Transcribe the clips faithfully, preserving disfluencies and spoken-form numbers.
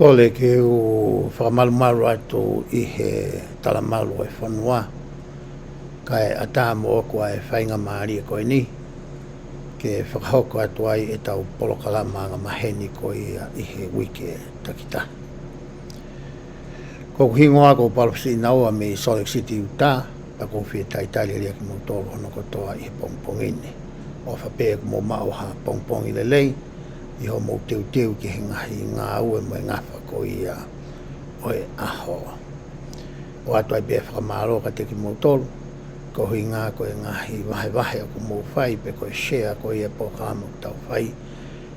Kole ke u fakamalumalu atu ʻi he talamalu ʻo e fonua, kae ʻatā moʻoku ʻa e faingamālie ko eni, ke fakahoko atu ai ʻetau polokalama angamaheni ko ia ʻi he uike takitaha. Ko hoku hingoa ko Palofisiʻi Naua mei Salt Lake City, Utah, pea ʻoku ou fie talitali lelei kimoutolu hono kotoa ʻi he pongipongi ni. ʻOfa pē ʻoku mou maʻu ha pongipongi lelei, ʻi hoʻomou teuteu ki he ngaahi ngāue mo e ngafa ko ia ʻo e ʻaho. ʻOatu ai pē ʻa e fakamālō kiate kimoutolu, ko e ʻuhinga ko e ngaahi vahevahe ʻoku mou fai pe ko e share ko ia ʻo e polokalama ʻoku tau fai.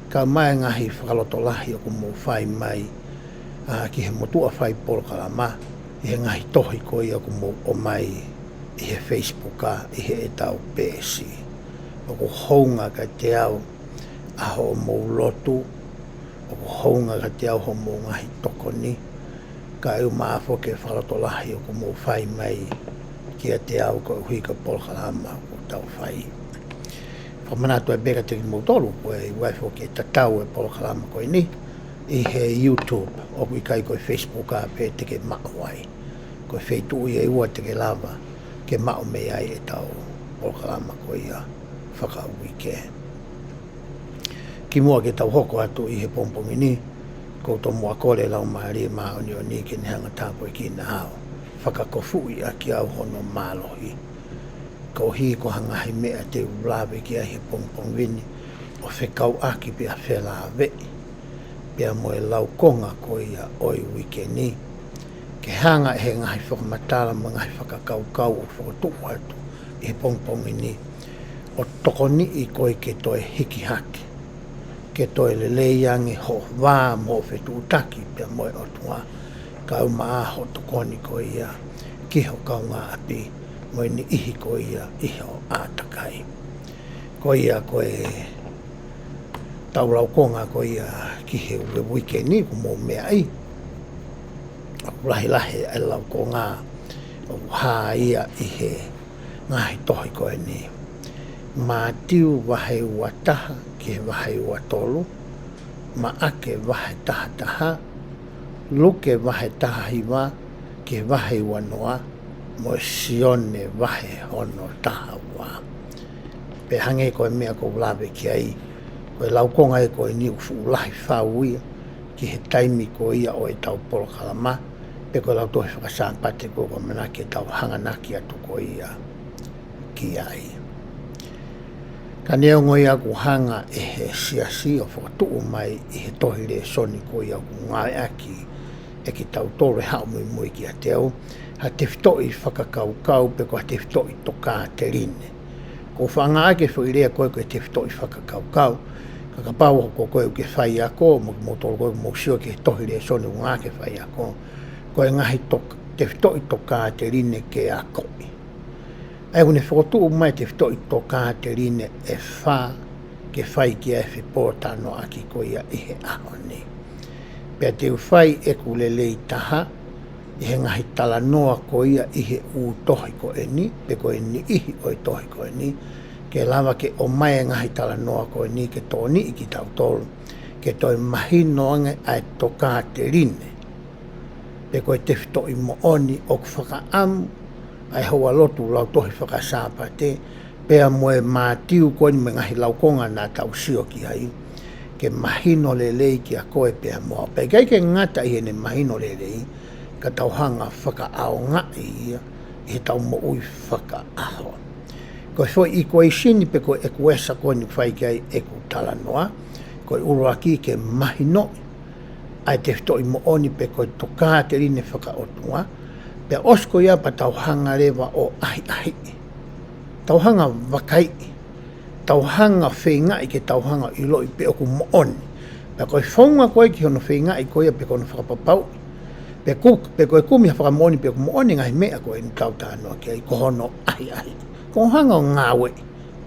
Kae ʻumaʻā e ngaahi fakalotolahi ʻoku mou fai mai, ʻa, ki he motuʻa fai polokalama, ʻi he ngaahi tohi ko ia ʻoku mou ʻomai ʻi he Facebook ʻa, ʻi heʻetau peesi. ʻOku hounga kiate au ʻa hoʻomou lotu, ʻoku hounga kiate au hoʻomou ngaahi tokoni, kae ʻumaʻā foki e fakalotolahi ʻoku mou fai mai kiate au koeʻuhi ko e polokalama ʻoku tau fai. Fakamanatu ai pē kiate kimoutolu, ko e ʻoku ʻi ai foki e tatau e polokalama ko eni ʻi he YouTube, ʻoku ʻikai ko e Facebook ʻa pē te ke maʻu ai. Ko e feituʻu ia ʻe ua te ke lava ke maʻu mei ai ʻetau polokalama ko ia fakauike. Kimuʻa ke tau hoko atu ʻi he pongipongi ni, ʻoku ou tomuʻa kole Laumālie Māʻoniʻoni ke ne hanga ʻo tāpuekina au, fakakofuʻi ʻaki au hono mālohi, koeʻuhi ko ha ngaahi meʻa te u lave ki ai he pongipongi ni, ʻo fekauʻaki pea felāveʻi pea mo e laukonga ko ia ʻo e uike ni, ke hanga ʻe he ngaahi fakamatala mo e ngaahi fakakaukau ʻoku fokotuʻu atu ʻi he pongipongi ni, ʻo tokoniʻi koe ke toe hiki hake, ke toe lelei ange hoʻo vā mo hoʻo fetuʻutaki pea mo e ʻOtua, kae ʻumaʻā hoʻo tokoni ko ia ki ho kaungāʻapi mo e niʻihi ko ia ʻi ho ʻātakai. Ko ia ko ʻetau laukonga ko ia ki he uike ni ʻoku mou meaʻi, ʻoku lahilahi ʻa e laukonga ʻoku hā ia ʻi he ngaahi tohi ko eni. Mātiu vahe ua taha ki he vahe ua tolu, Maʻake vahe taha taha, Luke vahe taha hiva ki he vahe ua noa, mo e Sione vahe hono taha ua. Pea hangē ko e meʻa ʻoku ou lave ki ai, ko e laukonga ē ko eni ʻoku fuʻu lahi fau ia ki he taimi ko ia ʻo ʻetau polokalama, pe ko e lautohi fakasāpate ko ē ʻoku ʻamanaki ke tau hanganaki atu ko ia ki ai. Ka neongo ia ʻoku hanga ʻe he siasi ʻo fokotuʻu mai ʻi he tohi lēsoni ko ia ʻoku ngāueʻaki ʻe kitautolu he haʻu muimui kiate au, ha tefitoʻi fakakaukau pe ko ha tefitoʻi tokāteline. ʻOku ou fakaʻaongaʻi e foʻi lea ko ē ko e tefitoʻi fakakaukau, ka kapau ko koe ʻoku ke faiako, mo kimoutolu ko ē ʻoku mou sio ki he tohi lēsoni ʻoku ngāueʻaki e faiako, ko e ngaahi tok-, tefitoʻi tokāteline ke akoʻi. ʻA ia ʻoku ne fokotuʻu mai e tefitoʻi tokāteline ʻe fā ke fai ki ai e fepōtalanoaʻaki ko ia ʻi he ʻaho ni. Pea te u fai ʻeku lelei taha ʻi he ngaahi talanoa ko ia ʻi he ʻū tohi ko eni, pe ko e niʻihi ʻo e tohi ko eni, ke lava ke ʻomai e ngaahi talanoa ko eni ke tokoniʻi kitautolu ke toe mahino ange ʻa e tokāteline, pe ko e tefitoʻi moʻoni ʻoku fakaʻamu ʻa e houalotu lautohi fakasāpate, pea mo e Mātiu ko eni mo e ngaahi laukonga naʻa tau sio ki ai, ke mahino lelei kiate koe pea mo au. Pea ʻikai ke ngata ʻi heʻene mahino lelei, ka tau hanga ʻo fakaʻaongaʻi ia ʻi heʻetau moʻui fakaʻaho. Ko e foʻi ikueisini pe ko e ekuesa ko eni ʻoku fai ki ai ʻeku talanoa, ko e ʻuluaki ke mahinoʻi ʻa e tefitoʻi moʻoni pe ko e tokāteline fakaʻotua, pea ʻosi ko ia pea tau hanga leva ʻo ʻahiʻahiʻi. Tau hanga ʻo vakaiʻi. Tau hanga ʻo feingaʻi ke tau hanga ʻo ʻiloʻi pe ʻoku moʻoni. Pea ko e founga ko ē ki hono feingaʻi ko ia pe ko hono fakapapauʻi, pe ku-, pe ko e kumi ha fakamoʻoni pe ʻoku moʻoni e ngaahi meʻa ko eni ʻoku tau talanoa ki ai, ko hono ʻahiʻahiʻi. Ko hono hanga ʻo ngāueʻi.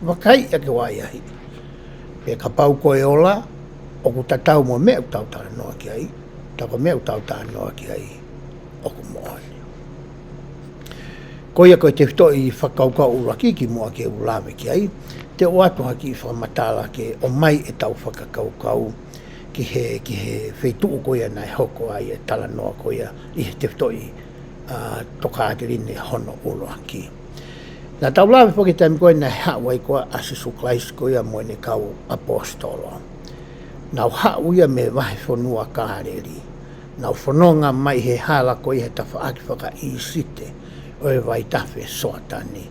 Vakaiʻi ʻaki ʻo ʻahiʻahiʻi. Pea kapau ko e ola, ʻoku tatau mo e meʻa ʻoku tau talanoa ki ai, tā ko e meʻa ʻoku tau talanoa ki ai ʻoku moʻoni. Ko ia ko e tefitoʻi fakakaukau ʻuluaki kimuʻa ke u lave ki ai, te u ʻoatu ha kiʻi fakamatala ke ʻomai ʻetau fakakaukau ki he, ki he feituʻu ko ia naʻe hoko ai e talanoa ko ia ʻi he tefitoʻi, ʻa, tokāteline hono ʻuluaki. Naʻa tau lave foki he taimi ko ē naʻe haʻu ai ko ē ʻa Sīsū Kalaisi ko ia mo ʻene kau ʻaposetolo. Nau haʻu ia mei he vahefonua Kāleli. Nau fononga mai he hala ko ia he tafaʻaki fakaʻīsite ʻo e vaitafe Soatani.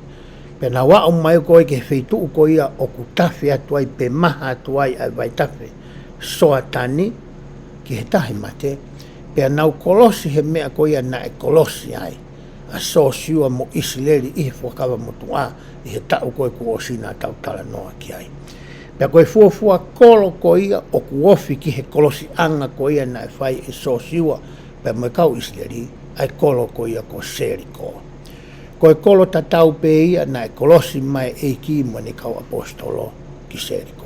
Pea nau aʻu mai ko ē ki he feituʻu ko ia ʻoku tafe atu ai pe maha atu ai ʻa e vaitafe Soatani ki he tahi mate. Pea nau kolosi he meʻa ko ia naʻe kolosi ai ʻa Sōsiua mo ʻIsileli ʻi he Fuakava Motuʻa ʻi he taʻu ko ē kuo ʻosi naʻa tau talanoa ki ai. Pea ko e fuofua kolo ko ia ʻoku ofi ki he kolosiʻanga ko ia naʻe fai ʻe Sōsiua pea mo e kau ʻIsileli, ʻa e kolo ko ia ko Seliko. Ko e kolo tatau pē ia naʻe kolosi mai e ʻEiki mo ʻene kau ʻaposetolo ki Seliko.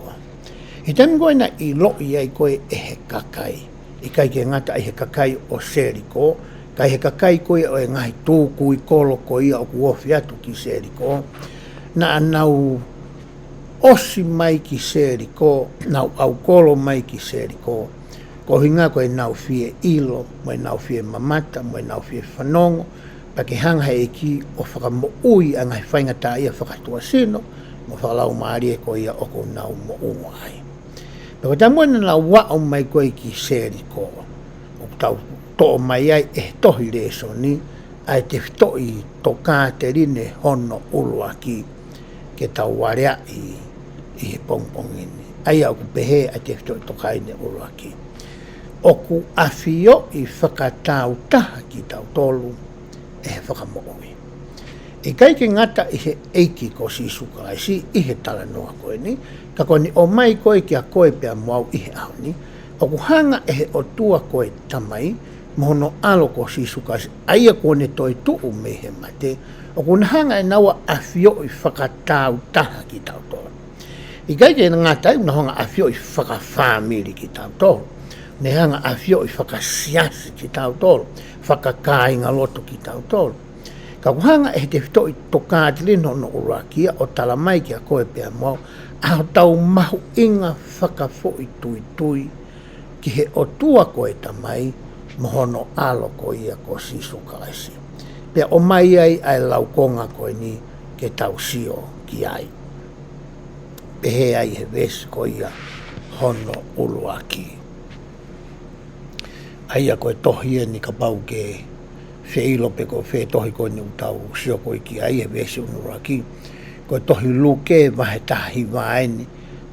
ʻI he taimi ko ē naʻe ʻiloʻi ai ko ē ʻe he kakai, ʻikai ke ngata ʻi he kakai ʻo Seliko, ka ʻi he kakai ko ia ʻo e ngaahi tukui kolo ko ia ʻoku ofi atu ki Seliko, naʻa nau ʻosi mai ki Seliko, nau ʻaukolo mai ki Seliko, ko e ʻuhinga ko ʻenau fie ʻilo, mo ʻenau fie mamata, mo ʻenau fie fanongo, pea ke hanga he ʻEiki ʻo fakamoʻui ʻa e ngaahi faingataʻaʻia fakatuʻasino mo fakalaumālie ko ia ʻoku nau moʻua ai. Pea ko e taimi naʻa nau aʻu mai ko ē ki Seliko, ʻoku tau toʻo mai ai ʻe he tohi lēsoni ʻa e tefitoʻi tokāteline hono ʻuluaki ke tau aleaʻi ʻi he pongipongi ni. ʻA ia ʻoku pehē ʻa e tefitoʻi tokāteline ʻuluaki: ʻOku ʻafioʻi fakatāutaha kitautolu ʻe he Fakamoʻui. ʻIkai ke ngata ʻi he ʻEiki ko Sīsū Kalaisi ʻi he talanoa ko eni, ka ko ʻene ʻomai ko ē kia koe pea mo au ʻi he ʻaho ni, ʻoku hanga ʻe he ʻOtua ko e Tamai mo hono ʻAlo ko Sīsū Kalaisi, ʻa ia kuo ne toetuʻu mei he mate, ʻoku na hanga ʻe naua ʻafioʻi fakatāutaha kitautolu. ʻIkai ke ngata ai, ʻoku na hanga ʻafioʻi fakafāmili kitautolu. Ne hanga ʻafioʻi fakasiasi kitautolu, fakakāingalotu kitautolu. Ka ʻoku hanga ʻe he tefitoʻi tokāteline hono ʻuluaki ia ʻo tala mai kia koe pea mo au ʻa hotau mahuʻinga fakafoʻituitui ki he ʻOtua ko e Tamai mo hono ʻAlo ko ia ko Sīsū Kalaisi. Pea ʻomai ai ʻa e laukonga ko eni ke tau sio ki ai. Pehē ai he veesi ko ia hono ʻuluaki. ʻA ia ko e tohi eni kapau ke fie ʻilo pe ko fē tohi ko eni ʻoku tau sio ko ē ki ai he veesi hono ʻuluaki. Ko e tohi Luke vahe taha hiva eni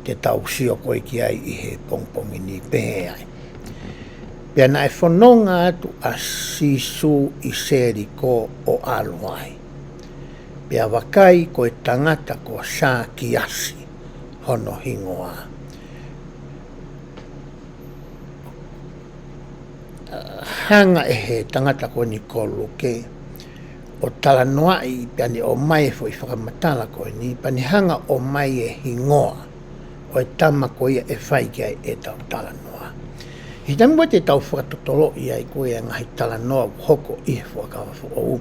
te tau sio ko ē ki ai ʻi he pongipongi ni. Pehē ai: Pea naʻe fononga atu ʻa Sīsū ʻi Seliko ʻo ʻalu ai. Pea vakai, ko e tangata ko Sākiasi hono hingoa. Hanga ʻe he tangata ko eni ko Luke ʻo talanoaʻi pea ne ʻomai e foʻi fakamatala ko eni, pea ne hanga ʻo ʻomai e hingoa ʻo e tama ko ia ʻe fai ki ai ʻetau talanoa. ʻI he taimi ko ē te tau fakatotoloʻi ai ko ē ʻa e ngaahi talanoa ʻoku hoko ʻi he Fuakava Foʻou,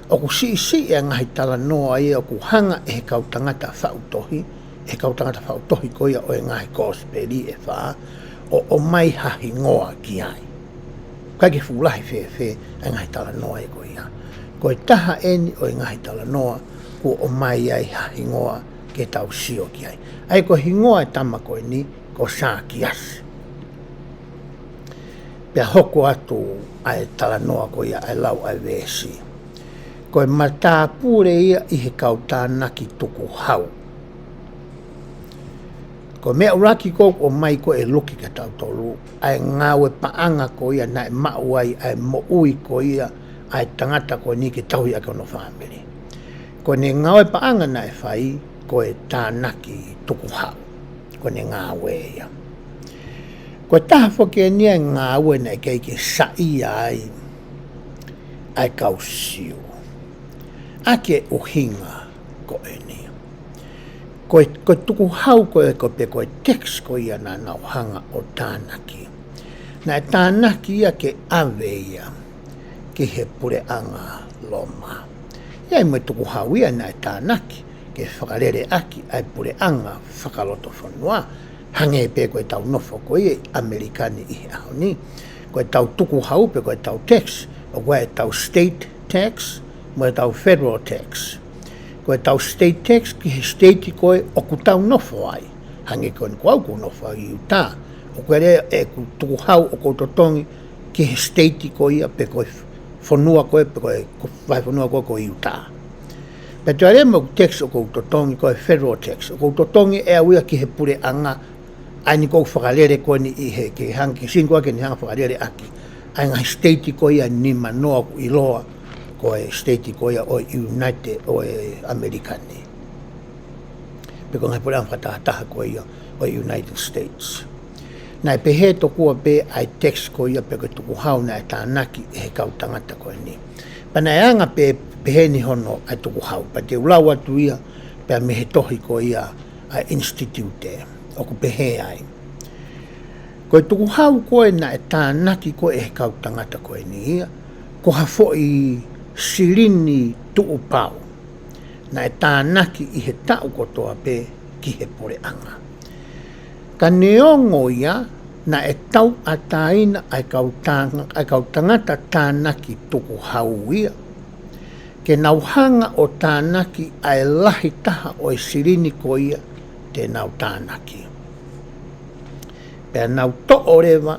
ʻoku siʻisiʻi ʻa e ngaahi talanoa ia ʻoku hanga ʻe he kau tangata faʻu tohi, ʻe he kau tangata faʻu tohi ko ia ʻo e ngaahi Kosipeli ʻe fā, ʻo ʻomai ha hingoa ki ai. ʻIkai ke fuʻu lahi fēfē ʻa e ngaahi talanoa ia ko ia. Ko e taha eni ʻo e ngaahi talanoa kuo ʻomai ai ha hingoa ke tau sio ki ai. ʻA ia ko e hingoa e tama ko eni ko Sākiasi. Pea hoko atu ʻa e talanoa ko ia ʻa e lau ʻa e veesi: Ko e matāpule ia ʻi he kau tānaki tukuhau. Ko e meʻa ʻuluaki ʻoku ʻomai ko ē ʻe Luke kia tautolu ʻa e ngāue paʻanga ko ia naʻe maʻu ai ʻa e moʻui ko ia ʻa e tangata ko eni ke tauhi ʻaki hono fāmili. Ko ʻene ngāue paʻanga naʻe fai ko e tānaki tukuhau. Ko ʻene ngāue ia. Ko e taha foki eni ʻa e ngāue naʻe ʻikai ke saiʻia ai ʻa e kau Siu ʻaki e ʻuhinga ko eni. Ko e, ko e tukuhau ko ē ko pe ko e tax ko ia naʻa nau hanga ʻo tānaki, naʻe tānaki ia ke ʻave ia ki he puleʻanga Loma. ʻI ai mo e tukuhau ia naʻe tānaki ke fakalele ʻaki ʻa e puleʻanga fakalotofonua, Hangē pē ko ʻetau nofo ko ia ʻi ʻAmelika ni ʻi he ʻaho ni. Ko ʻetau tukuhau pe ko ʻetau tax, ʻoku ʻi ai ʻetau state tax, mo ʻetau federal tax. Ko ʻetau state tax ki he state ko ē ʻoku tau nofo ai. Hangē ko eni ko au ʻoku ou nofo ai ʻi Utah. ʻOku ʻi ai ʻeku tukuhau ʻoku ou totongi ki he state ko ia pe ko e fonua ko ē pe ko e vahefonua ko ē ko Utah. Pea toe ʻi ai mo ʻeku tax ʻoku ou totongi ko e federal tax. ʻOku ou totongi ʻe au ia ki he puleʻanga ʻa eni ʻoku fakalele ko eni ʻi he ke hanga ke singo ke ne hanga fakalele ʻaki ʻa e ngaahi state ko ia nimanoa ʻoku ʻiloa ko e state ko ia ʻo e United ʻo e ʻAmelika ni. Pe ko e ngaahi puleʻanga fakatahataha ko ia ʻo e United States. Naʻe pehē tokua pē ʻa e tax ko ia pe ko e tukuhau naʻe tānaki ʻe he kau tangata ko eni. Pea naʻe anga pē pehē ni hono ʻa e tukuhau. Pea te u lau atu ia pea mei he tohi ko ia ʻa e Institute ʻoku pehē ai. Ko e tukuhau ko ē naʻe tānaki ko ē ʻe he kau tangata ko eni ia, ko ha foʻi silini tuʻupau naʻe tānaki ʻi he taʻu kotoa pē ki he puleʻanga. Ka neongo ia, naʻe tauʻatāina ʻa e kau tanga-, ʻa e kau tangata tānaki tukuhau ia, ke nau hanga ʻo tānaki ʻa e lahi taha ʻo e silini ko ia te nau tānaki. Pea nau toʻo leva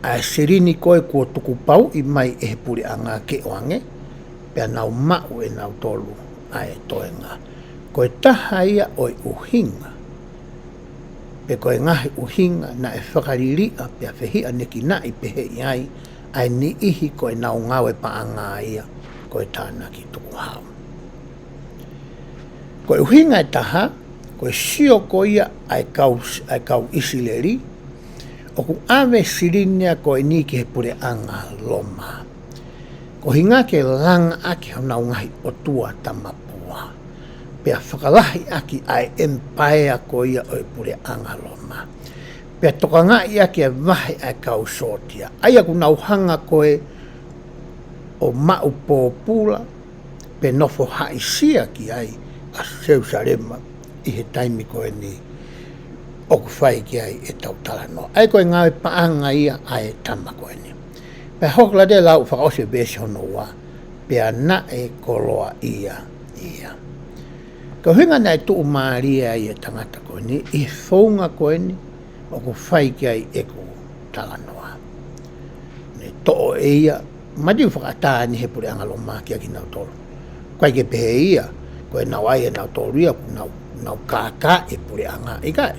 ʻa e silini ko ē kuo tukupauʻi mai ʻe he puleʻanga ke ʻoange, pea nau maʻu ʻe nautolu ʻa e toenga. Ko e taha ia ʻo e ʻuhinga, pe ko e ngaahi ʻuhinga naʻe fakaliliʻa pea fehiʻanekinaʻi pehē ʻi ai ʻa e niʻihi ko ʻenau ngāue paʻanga ia ko e tānaki tukuhau. Ko e ʻuhinga ʻe taha, ko e sio ko ia ʻa e kau, ʻa e kau ʻIsileli, ʻoku ʻave silini ia ko eni ki he puleʻanga Loma. Ko e ʻuhinga ke langa ʻaki honau ngaahi ʻotua tamapua. Pea fakalahi ʻaki ʻa e empire ko ia ʻo e puleʻanga Loma. Pea tokangaʻi ʻaki ʻa e vahe ʻa e kau sōtia. ʻA ia ʻoku nau hanga ko ē ʻo maʻu pōpula, pe nofo haʻisia ki ai ʻa Selusalema ʻi he taimi ko eni ʻoku fai ki ai ʻetau talanoa. ʻA ia ko e ngāue paʻanga ia ʻa e tama ko eni. Pea hoko leva ʻo lau fakaʻosi e veesi hono ua, pea naʻe koloaʻia ia. Ko e ʻuhinga naʻe tuʻumālie ai e tangata ko eni, ʻi he founga ko eni, ʻoku fai ki ai ʻeku talanoa. Ne toʻo ʻe ia, mati ʻoku fakaʻatā eni he puleʻanga Loma kiate kinautolu. ʻIkai ke pehē ia, ko ʻenau ʻai ʻe nautolu ia, ʻoku nau, nau kākaaʻi e puleʻanga, ʻikai.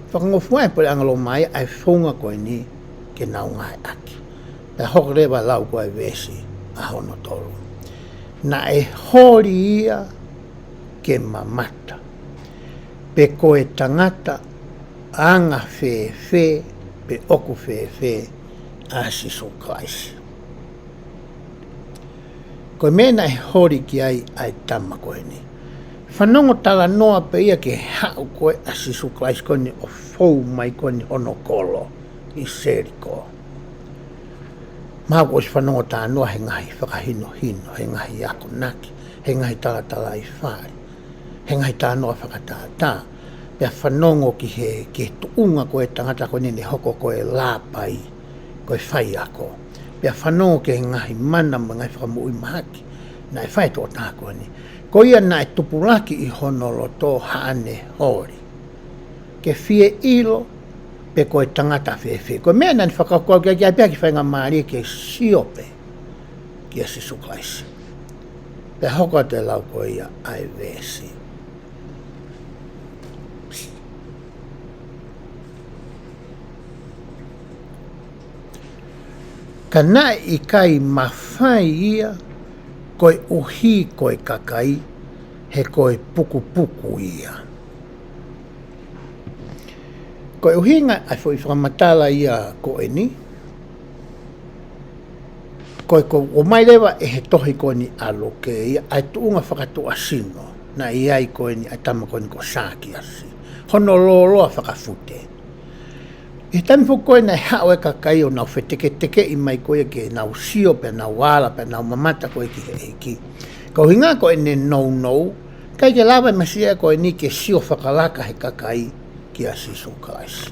Fakangofua ʻe he puleʻanga Loma ia ʻa e founga ko eni ke nau ngāueʻaki. Pea hoko leva ʻo lau ko e veesi ʻa hono tolu. Naʻe holi ia ke mamata pe ko e tangata anga fēfē pe ʻoku fēfē ʻa Sīsū Kalaisi. Ko e meʻa naʻe holi ki ai ʻa e tama ko eni. Fanongo talanoa pē ia ki he haʻu ko ē ʻa Sīsū Kalaisi ko eni ʻo fou mai ko eni hono kolo ʻi Seliko. Mahalo kuo ʻosi fanongo talanoa he ngaahi fakahinohino, he ngaahi akonaki, he ngaahi talatalaifale, he ngaahi talanoa fakatātā. Pea fanongo ki he, ki he tuʻunga ko e tangata ko eni ne hoko ko e lāpai, ko e faiako. Pea fanongo ki he ngaahi mana mo e ngaahi fakamoʻui mahaki naʻe fai ʻe he tokotaha ko eni. Ko ia naʻe tupulaki ʻi hono loto haʻane holi ke fie ʻilo pe ko e tangata fēfē. Ko e meʻa naʻa ne fakakaukau ki ai, ki ai pē ʻaki faingamālie ke sio pē kia Sīsū Kalaisi. Pea hoko atu e lau ko ia ʻa e veesi. Ka naʻe ʻikai mafai ia koeʻuhi ko e kakai, he ko e pukupuku ia. Ko e ʻuhinga ʻa e foʻi fakamatala ia ko eni, ko e ko, ʻomai leva ʻe he tohi ko eni ʻa Luke ia ʻa e tuʻunga fakatuʻasino naʻe ʻi ai ko eni ʻa e tama ko eni ko Sākiasi. Hono lōloa fakafute. ʻI he taimi foki ko ē naʻe haʻu e kakai ʻo nau feteketekeʻi mai ko ia ke nau sio pea nau ala pea nau mamata ko ē ki he ʻEiki. Ko e ʻuhinga ko ʻene nounou, ʻikai ke lava e Mīsaia ko eni ke sio fakalaka he kakai kia Sīsū Kalaisi.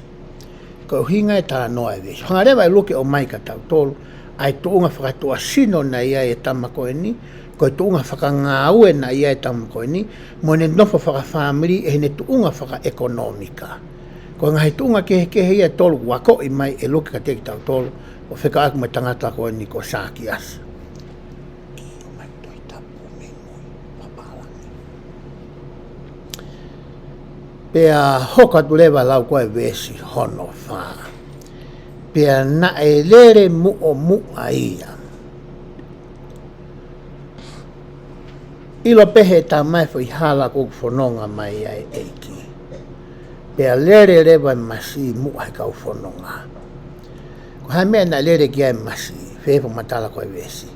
Ko e ʻuhinga e talanoa e veesi. Hanga leva ʻe Luke ʻo ʻomai kia tautolu ʻa e tuʻunga fakatuʻasino naʻe ʻi ai e tama ko eni, ko e tuʻunga fakangāue naʻe ʻi ai e tama ko eni, mo ʻene nofo fakafāmili ʻi heʻene tuʻunga fakaʻekonōmika. Ko e ngaahi tuʻunga kehekehe ia ʻe tolu ʻoku akoʻi mai ʻe Luke kiate kitautolu, ʻo fekauʻaki mo e tangata ko eni ko Sākiasi. Pea hoko atu leva lau ko e veesi hono fā. Pea naʻe lele muʻomuʻa ia. ʻIlo pē he tama e foʻi hala ʻoku fononga mai ai e ʻEiki. Pea lele leva e masi muʻa he kau fononga. Ko e hā e meʻa naʻe lele ki ai e masi, fefo matala ko e veesi.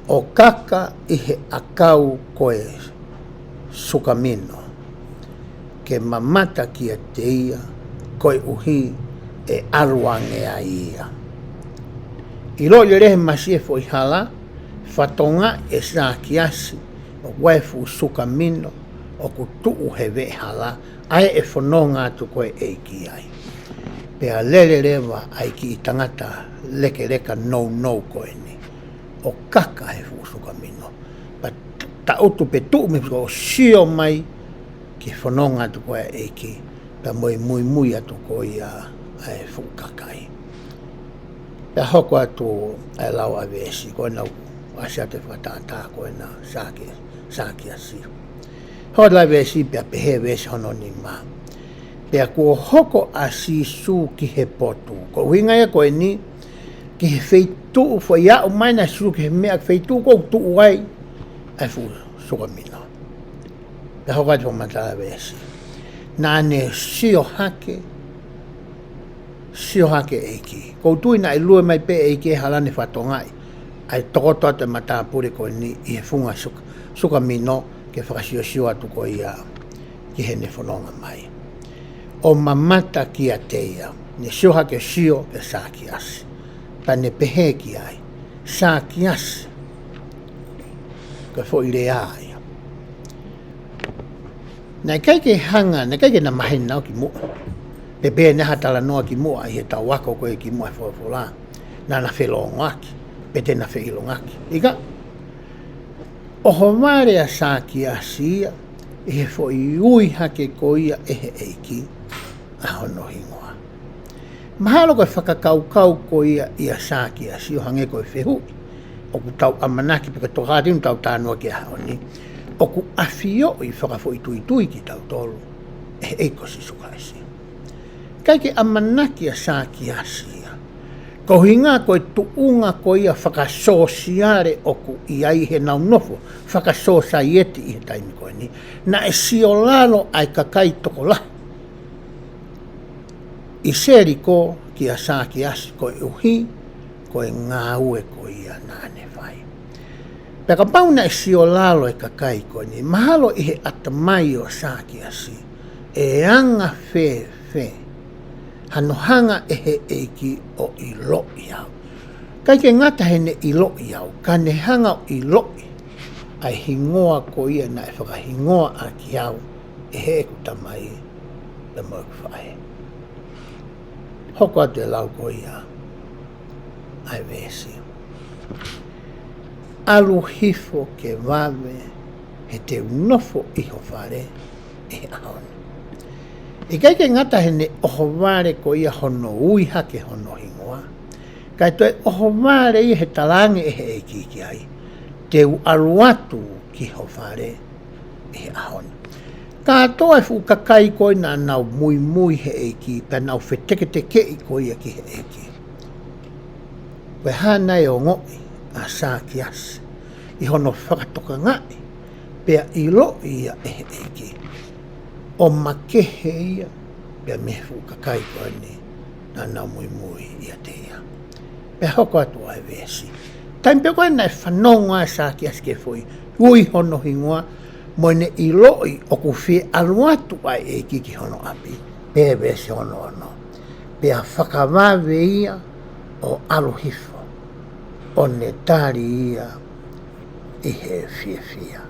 ʻO kaka ʻi he ʻakau ko e sukamino, ke mamata kiate ia, koeʻuhi ʻe ʻalu ange ai ia. ʻIloʻi lelei he masi e foʻi hala, fatongaʻi ʻe Sākiasi, ʻoku ʻi ai e fuʻu sukamino, ʻoku tuʻu he veʻehala, ʻa ē ʻe fononga atu ko e ʻEiki ai. Pea lele leva ʻa e kiʻi tangata lekeleka nounou ko eni, ʻo kaka he fuʻu sukamino. Pea taʻutu pē tuʻu mei he fuʻu sukamino ʻo sio mai ki he fononga atu ko e ʻEiki, pea mo e muimui atu ko ia ʻa e fuʻu kakai. Pea hoko atu ʻa e lau ʻa e veesi, ko ena ʻoku ʻasi atu e fakatātā ko ena Sāki, Sākiasi. Hoko atu e veesi pea pehē veesi hono nima. Pea kuo hoko ʻa Sīsū ki he potu. Ko e ʻuhinga ia ko eni, ki he feituʻu, foʻi aʻu mai ʻa Sīsū ki he meʻa feituʻu ʻoku tuʻu ai ʻa e fuʻu sukamino. Pea hoko atu fakamatala veesi. Naʻa ne sio hake, sio hake ʻEiki. ʻOku ou tui naʻe lue mai pē ʻEiki he hala ne fatongaʻi ʻa e tokoto atu e matāpule ko eni ʻi he funga suka, sukamino ke fakasiosio atu ko ia ki heʻene fononga mai. ʻO mamata kiate ia, ne sio hake sio kia Sākiasi. Pea ne pehē ki ai, Sākiasi, ko e foʻi lea ia. Naʻe ʻikai ke hanga, naʻe ʻikai ke na maheni naʻa na ō ki muʻa. Pe pe naʻe ʻi ai ha talanoa ki muʻa ʻi heʻetau ako ko ē ki muʻa he folofola. Naʻa na felōngoaki, pe te na feʻilongaki. ʻIkai, ʻohovale ʻa Sākiasi ia, ʻi he foʻi ui hake ko ia ʻe he ʻEiki ʻa hono hingoa. Mahalo ko e fakakaukau ko ia ʻia Sākiasi ʻo hangē ko e fehuʻi ʻoku tau ʻamanaki pe ko e tokāteline ʻoku tau talanoa ki ai he ʻaho ni, ʻoku ʻafioʻi fakafoʻituitui kitautolu ʻe he ʻEiki ko Sīsū Kalaisi. ʻIkai ke ʻamanaki ʻa Sākiasi ia. Ko e ʻuhinga ko e tuʻunga ko ia fakasōsiale ʻoku ʻi ai heʻenau nofo, fakasōsaieti ʻi he taimi ko eni. Naʻe siolalo ʻa e kakai tokolahi ʻi Seliko kia Sākiasi koeʻuhi ko e ngāue ko ia naʻa ne fai. Pea kapau naʻe siolalo e kakai ko eni, mahalo ʻi he ʻatamai ʻo Sākiasi, ʻe anga fēfē hano hanga ʻe he ʻEiki ʻo ʻiloʻi au. ʻIkai ke ngata heʻene ʻiloʻi au, ka ne hanga ʻo ʻiloʻi ʻa e hingoa ko ia naʻe fakahingoa ʻaki au ʻe heʻeku tamai pea mo ʻeku faʻē. Hoko atu e lau ko ia ʻa e veesi. ʻAlu hifo ke vave, he te u nofo ʻi ho fale ʻi he ʻaho ni. ʻIkai ke ngata heʻene ʻohovale ko ia hono ui hake hono hingoa, kae toe ʻohovale ia he talaange ʻe he ʻEiki ki ai, te u ʻalu atu ki ho fale ʻi he ʻaho ni. Kātoa e fuʻu kakai ko ē naʻa nau muimui he ʻEiki, pea nau feteketekeʻi ko ia ki he ʻEiki. Ko e hā naʻe ongoʻi ʻa Sākiasi ʻi hono fakatokangaʻi, pea ʻiloʻi ia ʻe he ʻEiki, ʻo makehe ia pea mei he fuʻu kakai ko eni naʻa nau muimui ʻiate ia. Pea hoko atu ʻa e veesi. Taimi pē ko ē naʻe fanongo ai ʻa Sākiasi ki he foʻi ui hono hingoa, mo ʻene ʻiloʻi ʻoku fie ʻalu atu ʻa e ʻEiki ki hono ʻapi. Pea veesi hono ono. Pea fakavave ia ʻo ʻalu hifo, ʻo ne tali ia ʻi he fiefia.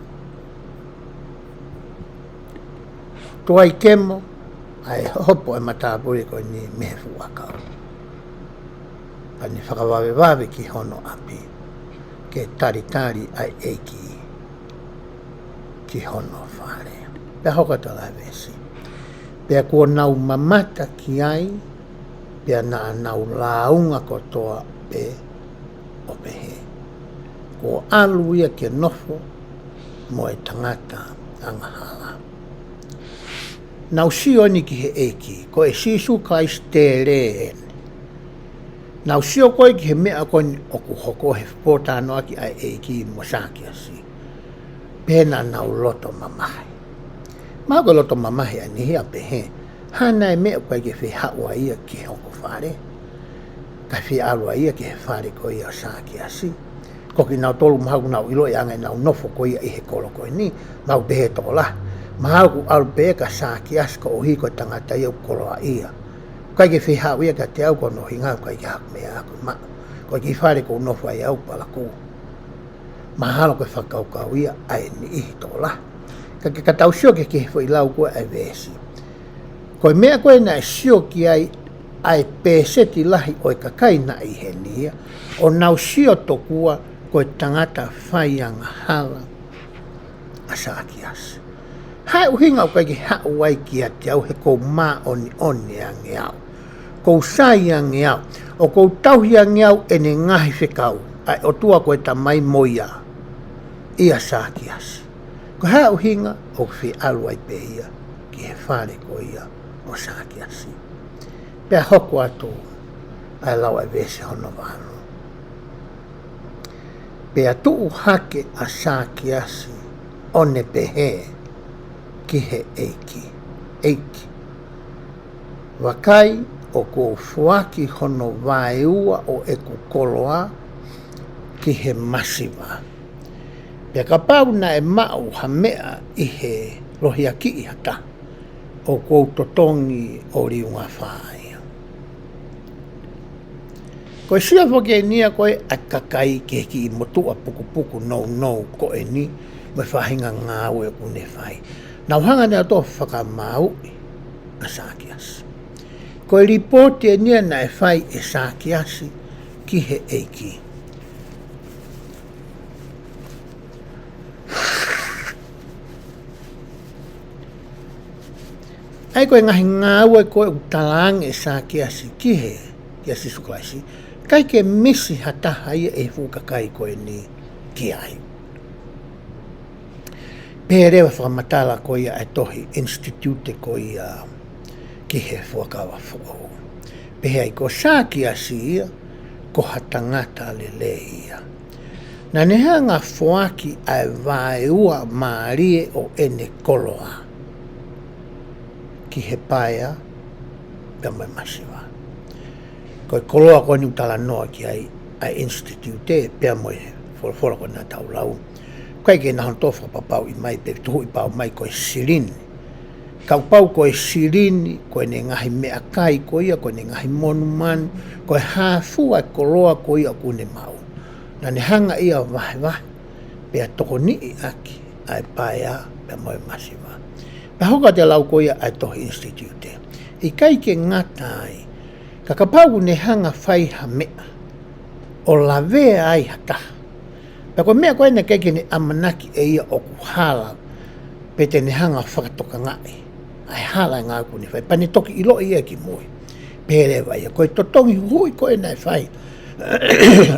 Tuai kemo, ʻa e hopo ʻa e matāpule ko eni mei he fuʻu ʻakau. Pea ne fakavavevave ki hono ʻapi, ke talitali ʻa e ʻEiki ki hono fale. Pea hoko atu ʻa e veesi. Pea kuo nau mamata ki ai, pea naʻa nau lāunga kotoa pē ʻo pehē, Kuo ʻalu ia ke nofo mo e tangata angahala. Nau sio eni ki he ʻEiki, ko e Sīsū Kalaisi tele eni. Nau sio ko ē ki he meʻa ko eni ʻoku hoko he pōtalanoaʻaki ʻa e ʻEiki mo Sākiasi. Pea naʻa nau loto mamahi. Mahalo ko e loto mamahi ʻa e niʻihi ʻa pehē, hā nai e meʻa ʻoku ʻikai ke fie haʻu ai ia ki hoku fale, kae fie ʻalu ai ia ki he fale ko ia ʻo Sākiasi. Ko kinautolu mahalo ʻoku nau ʻiloʻi ange ʻenau nofo ko ia ʻi he kolo ko eni, mahalo pehē tokolahi. Mahalo ʻoku ʻalu pē ʻa Sākiasi koeʻuhi ko e tangata ia ʻoku koloaʻia. ʻIkai ke fie haʻu ia kiate au ko hono ʻuhinga ʻoku ʻikai ke ʻi ai haku meʻa ʻoku maʻu. Ko e kiʻi fale ʻoku ou nofo ai au palakū. Mahalo ko e fakakaukau ia ʻa e niʻihi tokolahi. Ka ke ka tau sio ki he, ki he foʻi lau ko ē ʻa e veesi. Ko e meʻa ko ē naʻe sio ki ai ʻa e pēseti lahi ʻo e kakai naʻe ʻi heni ia, ʻo nau sio tokua ko e tangata fai angahala ʻa Sākiasi. Hā e ʻuhinga ʻoku ʻikai ke haʻu ai kiate au he ʻoku ou māʻoniʻoni ange au, ʻoku ou sai ange au, ʻoku ou tauhi ange au ʻene ngaahi fekau, ʻa e ʻOtua ko e Tamai mo ia, ʻia Sākiasi. Ko e hā e ʻuhinga ʻoku fie ʻalu ai pē ia ki he fale ko ia ʻo Sākiasi. Pea hoko atu ʻa e lau ʻa e veesi hono valu. Pea tuʻu hake ʻa Sākiasi ʻo ne pehē ki he ʻEiki, ʻEiki, vakai ʻoku ou foaki hono vaeua ʻo ʻeku koloa ki he masiva. Pea kapau naʻe maʻu ha meʻa ʻi he lohiakiʻi ha taha, ʻoku ou totongi ʻo liunga fā ia. Ko e sio foki eni ia ko ē ʻa e kakai ki he kiʻi motuʻa pukupuku nounou ko eni mo e faʻahinga ngāue ʻoku ne fai. Nau hanga ʻe nautolu ʻo fakamāuʻi ʻa Sākiasi. Ko e lipooti eni ia naʻe fai ʻe Sākiasi ki he ʻEiki. ʻA ia ko e ngaahi ngāue ko ē ʻoku talaange ʻe Sākiasi ki he, kia Sīsū Kalaisi, ʻikai ke misi ha taha ia ʻi he fuʻu kakai ko eni ki ai. Pehē leva fakamatala ko ia ʻa e tohi Institute ko ia ki he Fuakava Foʻou. Pehē ai ko Sākiasi ia, ko ha tangata lelei ia. Naʻa ne hanga ʻo foaki ʻa e vaeua mālie ʻo ʻene koloa ki he paea pea mo e masiva. Ko e koloa ko eni ʻoku talanoa ki ai ʻa e Institute pea mo e folofola ko ē naʻa tau lau. ʻIkai ke na hanga ʻo fakapapauʻi mai pe tuhuʻi pau mai ko e silini. Kapau ko e silini, ko ʻene ngaahi meʻakai ko ia, ko ʻene ngaahi monumanu, ko e hā fua e koloa ko ia ʻoku ne maʻu, naʻa ne hanga ia ʻo vahevahe, pea tokoniʻi ʻaki ʻa e paea pea mo e masiva. Pea hoko atu e lau ko ia ʻa e tohi Institute. ʻIkai ke ngata ai, ka kapau ʻoku ne hanga ʻo fai ha meʻa ʻo lavea ai ha taha, pea ko e meʻa ko ē naʻe ʻikai ke ne ʻamanaki ʻe ia ʻoku hala, pe te ne hanga ʻo fakatokangaʻi ʻa e hala e ngāue ʻoku ne fai, pea ne toki ʻiloʻi ia kimui. Pehē leva ia, ko e totongi huhuʻi ko ē naʻe fai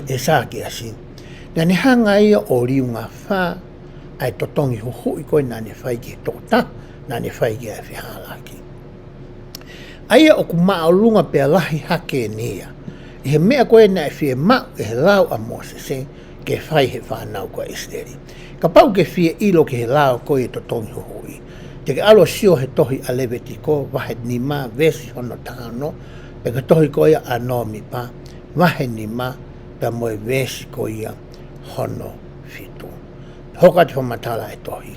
ʻe Sākiasi, naʻa ne hanga ia ʻo liunga fā ʻa e totongi huhuʻi ko ē naʻa ne fai ki he tokotaha naʻa ne fai ki ai e fehālaaki. ʻA ia ʻoku māʻolunga pea lahi hake eni ia ʻi he meʻa ko ē naʻe fiemaʻu ʻe he lao ʻa Mōsese ke fai ʻe he fānau ko ē ʻa ʻIsileli. Kapau ʻoku ke fie ʻilo ki he lao ko ē ʻo e totongi huhuʻi, te ke ʻalu ʻo sio he tohi ʻa Levitiko, vahe nima, veesi hono taha ono, pea ki he tohi ko ia ʻa Nōmipa, vahe nima, pea mo e veesi ko ia hono fitu. Hoko atu e fakamatala ʻa e tohi.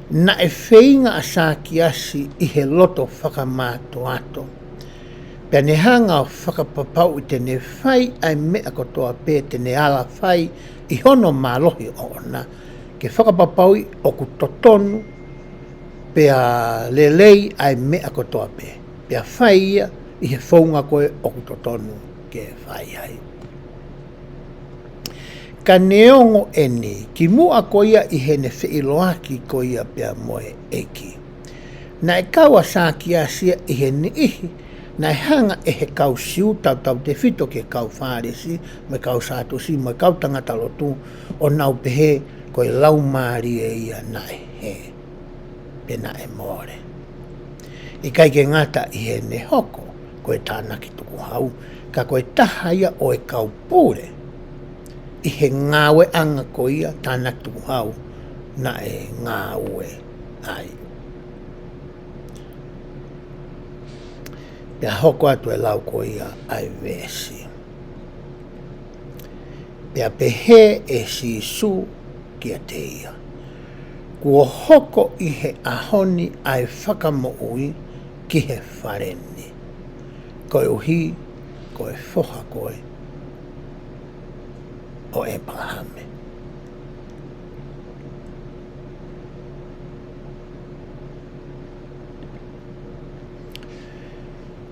Naʻe feinga ʻa Sākiasi ʻi he loto fakamātoato, pea ne hanga ʻo fakapapauʻi te ne fai ʻa e meʻa kotoa pē te ne ala fai ʻi hono mālohi ʻoʻona, ke fakapapauʻi ʻoku totonu pea lelei ʻa e meʻa kotoa pē, pea fai ia ʻi he founga ko ē ʻoku totonu ke fai ai. Ka neongo eni, kimuʻa ko ia ʻi heʻene feʻiloaki ko ia pea mo e ʻEiki, naʻe kau ʻa Sākiasi ia ʻi he niʻihi naʻe hanga ʻe he kau Siu, tautautefito ki he kau Fālesi, mo e kau Sātusi, mo e kau tangata lotu, ʻo nau pehē ko e laumālie ia naʻe hē, pe naʻe mole. ʻIkai ke ngata ʻi heʻene hoko ko e tānaki tukuhau, ka ko e taha ia ʻo e kau pule ʻi he ngāueʻanga ko ia tānaki tukuhau naʻe ngāue ai. Pea hoko atu e lau ko ia ʻa e veesi. Pea pehē ʻe Sīsū kiate ia, kuo hoko ʻi he ʻaho ni ʻa e fakamoʻui ki he fale ni, koeʻuhi ko e foha koe ʻo ʻĒpalahame.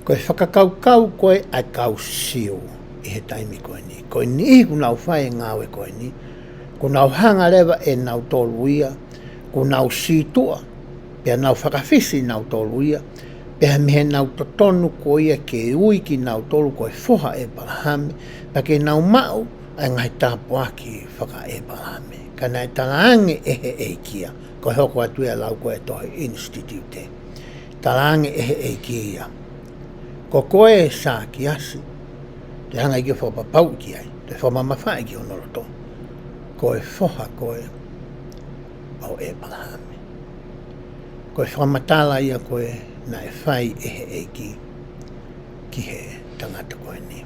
Ko e fakakaukau ko ē ʻa e kau Siu ʻi he taimi ko eni, ko e niʻihi kuo nau fai e ngāue ko eni, kuo nau hanga leva ʻe nautolu ia, kuo nau sītuʻa, pea nau fakafisi nautolu ia, pea mei heʻenau totonu ko ia ke ui kinautolu ko e foha ʻo ʻĒpalahame, pea ke nau maʻu ʻa e ngaahi tāpuaki fakaʻĒpalahame. Ka naʻe talaange ʻe he ʻEiki ia, ko e hoko atu ia e lau ko ē tohi Institute. Talaange ʻe he ʻEiki ia, ko koe Sākiasi, te u hanga ʻe au ke u fakapapauʻi ki ai, te u fakamamafaʻi ki hono loto, ko e foha koe ʻo ʻĒpalahame. Ko e fakamatala ia ko ē naʻe fai ʻe he ʻEiki ki he tangata ko eni.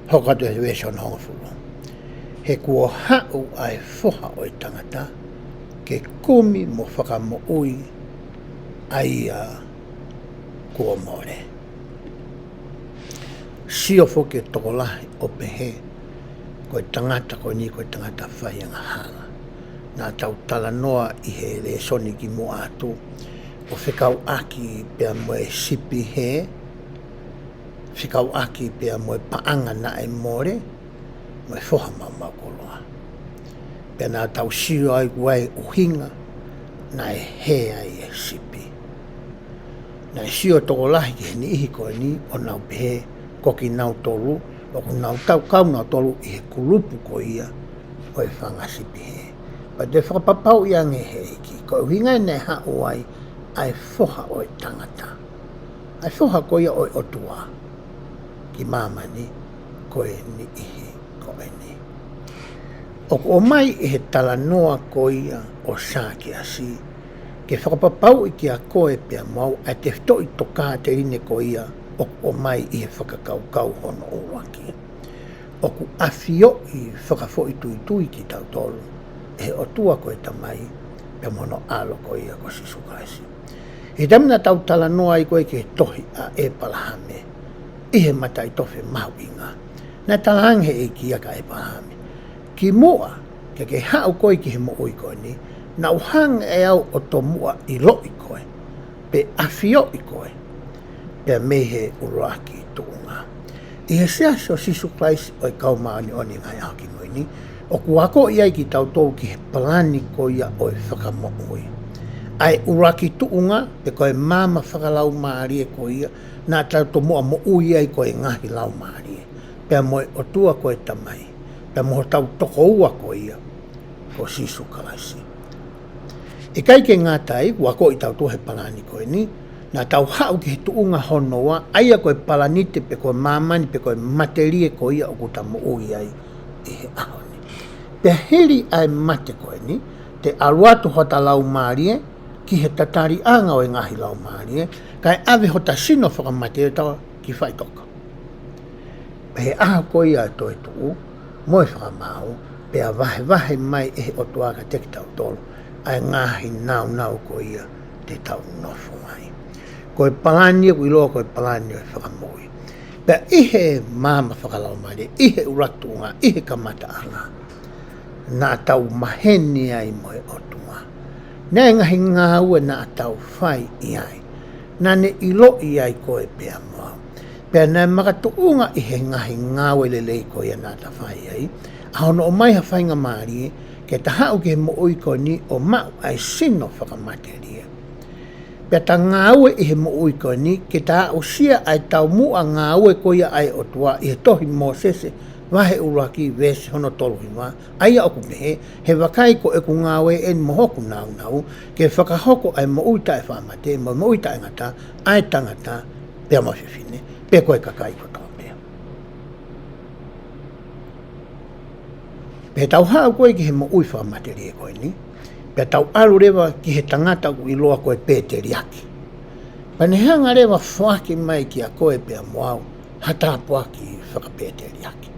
Hoko atu e veesi hono hongofulu. He kuo haʻu ʻa e foha ʻo e tangata ke kumi mo fakamoʻui ʻa ia kuo mole. Sio foki e tokolahi ʻo pehē ko e tangata ko eni ko e tangata faiangahala. Naʻa tau talanoa ʻi he lēsoni kimuʻa atu ʻo fekauʻaki pea mo e sipi hē, fekauʻaki pea mo e paʻanga naʻe mole, mo e foha maumau koloa. Pea naʻa tau sio ai ʻoku ʻi ai e ʻuhinga naʻe hē ai e sipi. Naʻe sio tokolahi ki he niʻihi ko eni ʻo nau pehē ko kinautolu ʻoku nau tau kau nautolu ʻi he kulupu ko ia ʻo e fanga sipi hē. Pea toe fakapapauʻi ange ʻe he ʻEiki, ko e ʻuhinga ia naʻe haʻu ai ʻa e foha ʻo e tangata, ʻa e foha ko ia ʻo e ʻOtua ki māmani, ko e niʻihi ko eni. ʻOku ʻomai ʻe he talanoa ko ia ʻo Sākiasi ke fakapapauʻi kiate koe pea mo au ʻa e tefitoʻi tokāteline ko ia ʻoku ʻomai ʻi he fakakaukau hono ʻuluaki. ʻOku ʻafioʻi fakafoʻituitui kitautolu ʻe he ʻOtua ko e Tamai pea mo hono ʻAlo ko ia ko Sīsū Kalaisi. ʻI he taimi naʻa tau talanoa ai ko ē ki he tohi ʻa ʻĒpalahame ʻi he mataʻitofe mahuʻinga, naʻe talaange ʻe he ʻEiki ia kia ʻĒpalahame, kimuʻa ke ke haʻu koe ki he moʻui ko eni, naʻa ku hanga ʻe au ʻo tomuʻa ʻiloʻi koe, pe ʻafioʻi koe, pea mei he ʻuluaki tuʻunga. ʻI he Siasi ʻo Sīsū Kalaisi ʻo e Kau Māʻoniʻoni ʻi he Ngaahi ʻAho Kimui Ni, ʻoku akoʻi ai kitautolu ki he palani ko ia ʻo e fakamoʻui. ʻA e ʻuluaki tuʻunga, pe ko e maama fakalaumālie ko ia naʻa tau tomuʻa moʻui ai, ko e ngaahi laumālie, pea mo e ʻOtua ko e Tamai, pea mo hotau tokoua ko ia ko Sīsū Kalaisi. ʻIkai ke ngata ai, ʻoku akoʻi kitautolu he palani ko eni, naʻa tau haʻu ki he tuʻunga hono ua, ʻa ia ko e palanite pe ko e māmani pe ko e matelie ko ia ʻoku ta moʻui ai ʻi he ʻaho ni. Pea hili ʻa e mate ko eni, te ʻalu atu hota laumālie ki he tataliʻanga ʻo e ngaahi laumālie, kae ʻave hota sino fakamate ʻo tau ki faʻitoka. He ʻaho ko ia ʻo e toetuʻu mo e fakamaau, pea vahevahe mai ʻe he ʻOtua kiate kitautolu ʻa e ngaahi nāunau ko ia te tau nofo ai. Ko e palani ʻoku ʻiloa ko e palani ʻo e fakamoʻui. Pea ʻi he maama fakalaumālie, ʻi he ʻuluaki tuʻunga, ʻi he kamataʻanga, naʻa tau maheni ai mo e ʻOtua. Naʻe ngaahi ngāue naʻa tau fai ʻi ai. Naʻa ne ʻiloʻi ai koe pea mo au. Pea naʻe makatuʻunga ʻi he ngaahi ngāue lelei ko ia naʻa ta fai ai, ʻa hono ʻomai ha faingamālie ke ta haʻu ki he moʻui ko eni ʻo maʻu ʻa e sino fakamatelie. Pea ta ngāue ʻi he moʻui ko eni ke ta aʻusia ʻa e taumuʻa ngāue ko ia ʻa e ʻOtua ʻi he tohi Mōsese vahe ʻuluaki veesi hono tolu hiva, ʻa ia ʻoku pehē, he vakai ko ʻeku ngāue eni mo hoku nāunau, ke fakahoko ʻa e moʻui taʻefaʻamate, mo e moʻui taʻengata, ʻa e tangata, pea mo e fefine, pe ko e kakai kotoa pē. Pea tau haʻu ko ē ki he moʻui fakamatelie ko eni, pea tau ʻalu leva ki he tangata ʻoku ʻiloa ko e pēteliake. Pea ne hanga leva foaki mai kiate koe pea mo au ha tāpuaki fakapēteliake.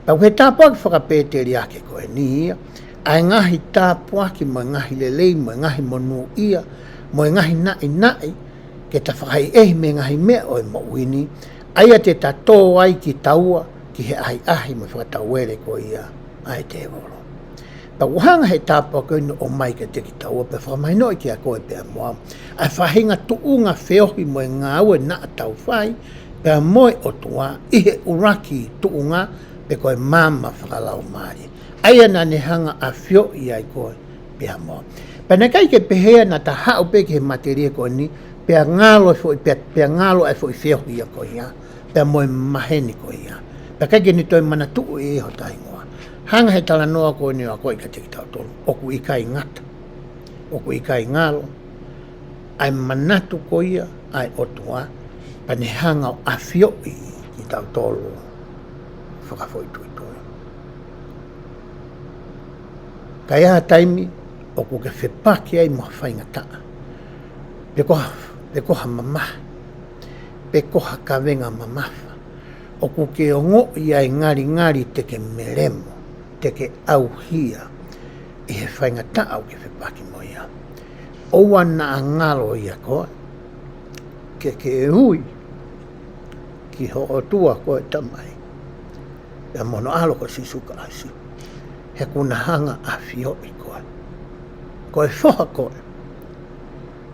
Pea ko e tāpuaki fakapēteliake ko eni ia, ʻa e ngaahi tāpuaki mo e ngaahi lelei mo e ngaahi monūʻia, mo e ngaahi naʻinaʻi, ke ta fakaʻehiʻehi mei he ngaahi meʻa ʻo e moʻui ni, ʻa ia te ta tō ai kitaua ki he ʻahiʻahi mo e fakatauele ko ia ʻa e tēvolo. Pea ʻoku hanga he tāpuaki ko eni ʻo ʻomai kiate kitaua pea fakamahinoʻi kiate koe pea mo au ʻa e faʻahinga tuʻunga feohi mo e ngāue naʻa tau fai pea mo e ʻOtua ʻi he ʻuluaki tuʻunga pe ko e maama fakalaumālie. ʻA ia naʻa ne hanga ʻafioʻi ai koe pea mo au. Pea naʻe ʻikai ke pehē ia naʻa ta haʻu pē ki he matelie ko eni, pea ngalo e foʻi, pea, pea ngalo e foʻi feohi ia ko ia, pea mo e maheni ko ia. Pea ʻikai ke ne toe manatuʻi ʻe ia hota hingoa. Hanga he talanoa ko eni ʻo akoʻi kiate kitautolu, ʻoku ʻikai ngata, ʻoku ʻikai ngalo ʻa e manatu ko ia ʻa e ʻOtua, pea ne hanga ʻo ʻafioʻi kitautolu fakafoʻituitui. Ka ʻi ha taimi ʻoku ke fepaki ai mo ha faingataʻa, pe ko ha, pe ko ha mamahi, pe ko ha kavenga mamafa, ʻoku ke ongoʻi ai ngalingali te ke melemo, te ke ʻauhia ʻi he faingataʻa ʻoku ke fepaki mo ia. ʻOua naʻa ngalo ia koe, ke ke ui ki ho ʻOtua ko e Tamai, pea mo hono ʻAlo ko Sīsū Kalaisi, he kuo na hanga ʻafioʻi koe. Ko e foha koe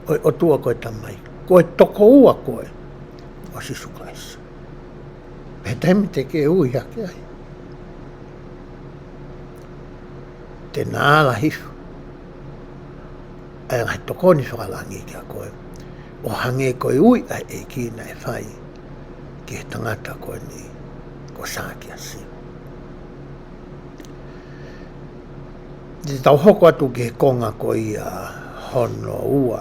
ʻo e ʻOtua ko e Tamai, ko e tokoua koe ʻo Sīsū Kalaisi. Pea taimi te ke ui hake ai, te na ala hifo ʻa e ngaahi tokoni fakalangi kiate koe, ʻo hangē ko e ui ʻa e ʻEiki naʻe fai ki he tangata ko eni ko Sākeasi. Te tau hoko atu ki he konga ko ia hono ua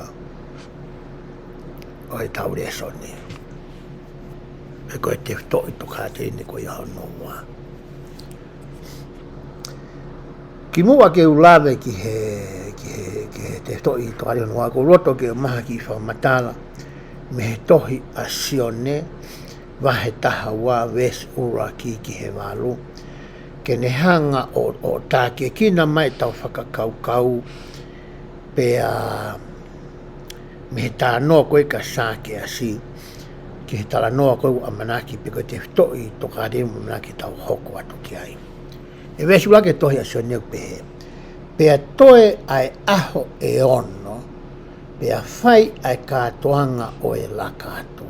ʻo e tau lēsoni, pe ko e tefitoʻi Tokāteline ko ia hono ua. Kimuʻa ke u lave ki he, ki he, ki he tefitoʻi Tokāteline hono ua, ʻoku ou loto ke ʻomai ha kiʻi fakamatala mei he tohi ʻa Sione, vahe taha ua, veesi ʻuluaki ki he valu, ke ne hanga ʻo, ʻo tākiekina mai ʻetau fakakaukau, pea mei he talanoa ko ē kia Sākeasi ki he talanoa ko ē ʻoku ʻamanaki, pe ko e tefitoʻi Tokāteline ʻoku ʻamanaki ke tau hoko atu ki ai. ʻI he veesi ʻuluaki ʻo e tohi ʻa Sione ʻoku pehē: Pea toe ʻa e ʻaho ʻe ono, pea fai ʻa e kātoanga ʻo e Laka Atu.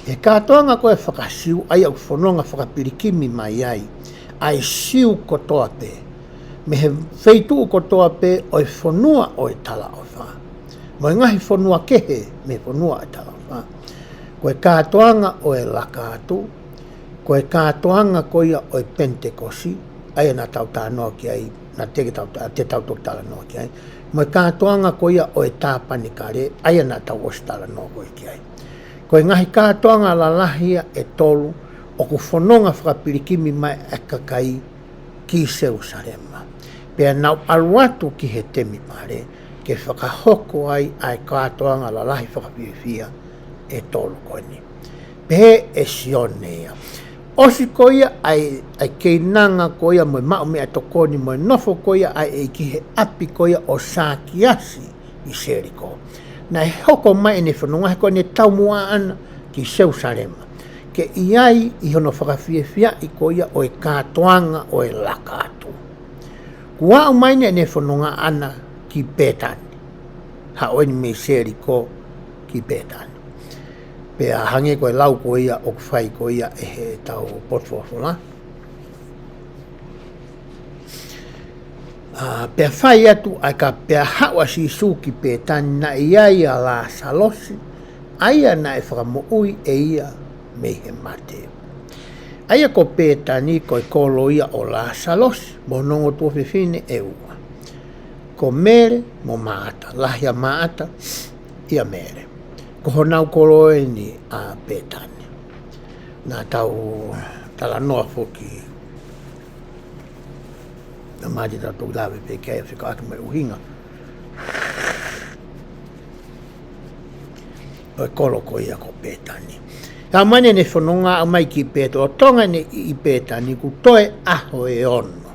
He kātoanga ko ē faka-Siu, ʻa ia ʻoku fononga fakapilikimi mai ai ʻa e Siu kotoa pē, mei he feituʻu kotoa pē ʻo e fonua ʻo e talaʻofa, mo e ngaahi fonua kehe mei he fonua ʻo e talaʻofa. Ko e kātoanga ʻo e Laka Atu, ko e kātoanga ko ia ʻo e Penitekosi, ʻa ia naʻa tau talanoa ki ai, naʻa te ke tau, te tau toki talanoa ki ai, mo e kātoanga ko ia ʻo e Tāpanekale, ʻa ia naʻa tau ʻosi talanoa ko ē ki ai. Ko e ngaahi kātoanga lalahi ia ʻe tolu ʻoku fononga fakapilikimi mai ʻa e kakai ki Selūsalema. Pea nau ʻalu atu ki he temipale ke fakahoko ai ʻa e kātoanga lalahi fakafiefia ʻe tolu ko eni. Pehē ʻe Sione ia, ʻosi ko ia ʻa e, ʻa e keinanga ko ia mo e maʻu meʻatokoni mo e nofo ko ia ʻa e ʻEiki he ʻapi ko ia ʻo Sākeasi ʻi Seliko, naʻe hoko mai ʻene fononga he ko ʻene taumuʻa ʻana ki Selūsalema, ke ʻi ai ʻi hono fakafiefiaʻi ko ia ʻo e kātoanga ʻo e Laka Atu. Kuo aʻu mai ʻene fononga ʻana ki Pētani. Haʻu eni mei Seliko ki Pētani. Pea hangē ko e lau ko ia ʻoku fai ko ia ʻe heʻetau potu folofola. ʻA, pea fai atu ʻa e ka pea haʻu ʻa Sīsū ki Pētani naʻe ʻi ai ʻa Lāsalosi, ʻa ia naʻe fakamoʻui ʻe ia mei he mate. ʻA ia ko Pētani ko e kolo ia ʻo Lāsalosi, mo hono ongo tuofefine ʻe ua. Ko Mele mo Māʻata, lahi ʻa Māʻata ʻia Mele. Ko honau kolo eni ʻa Pētani. Naʻa tau talanoa foki. Naʻa mati tau tau lave pē ke fika atu mai ʻuhinga ʻo e kolo ko ia ko Pētani. Aʻu mai ʻene fononga aʻu mai ki Pētani, ʻo tonga ʻene ʻi Pētani kuo toe ʻaho ʻe ono.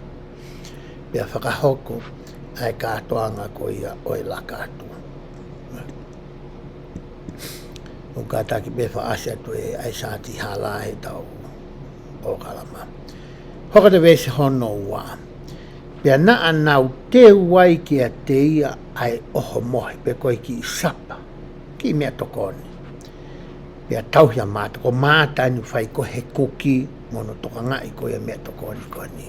Pea fakahoko ʻa e kātoanga ko ia ʻo e laka atu. ʻO kātaki pē fakaʻasi atu ʻa e ʻai sāti hala he tau ʻo kalama. Hoko atu veesi hono ua. Pea naʻa nau teu ai kiate ia ʻa e ʻohomohe pe ko e kiʻi sapa, kiʻi meʻatokoni. Pea tauhi ʻa Māʻata, ko Māʻata eni ʻoku fai ko ē he kuki mo hono tokangaʻi ko ia meʻatokoni ko eni.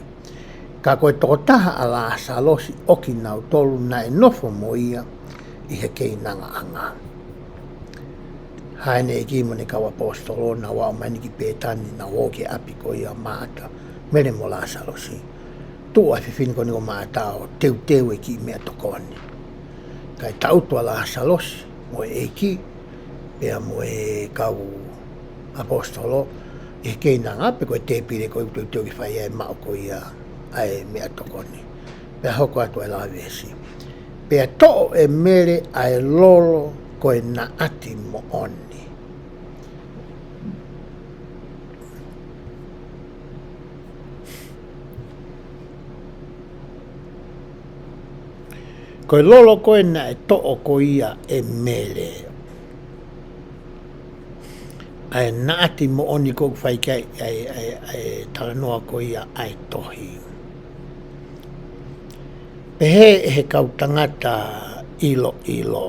Ka ko e tokotaha ʻa Lāsalosi ʻo kinautolu naʻe nofo mo ia ʻi he keinangaʻanga. Hā ʻene ʻEiki mo ʻene kau ʻaposetolo, nau aʻu mai eni ki Pētani, nau ō ki he ʻapi ko ia ʻo Māʻata, Mele mo Lāsalosi. Tuʻu ʻa e fefine ko eni ko Māʻata ʻo teuteu e kiʻi meʻatokoni. Kae tangutu ʻa Lāsalosi mo e ʻEiki, pea mo e kau ʻaposetolo, ʻi he keinangaʻanga pe ko e tēpile ko ē ʻoku teuteu ke fai ai e maʻu ko ia ʻa e meʻatokoni. Pea hoko atu ʻa e lave veesi. Pea toʻo ʻe Mele ʻa e lolo ko e naʻati moʻoni. Ko e lolo ko ē naʻe toʻo ko ia ʻe Mele. ʻA e naʻati moʻoni ko ē ʻoku fai ki ai ʻa e, ʻa e, ʻa e talanoa ko ia ʻa e tohi. Pehē ʻe he kau tangata ʻiloʻilo.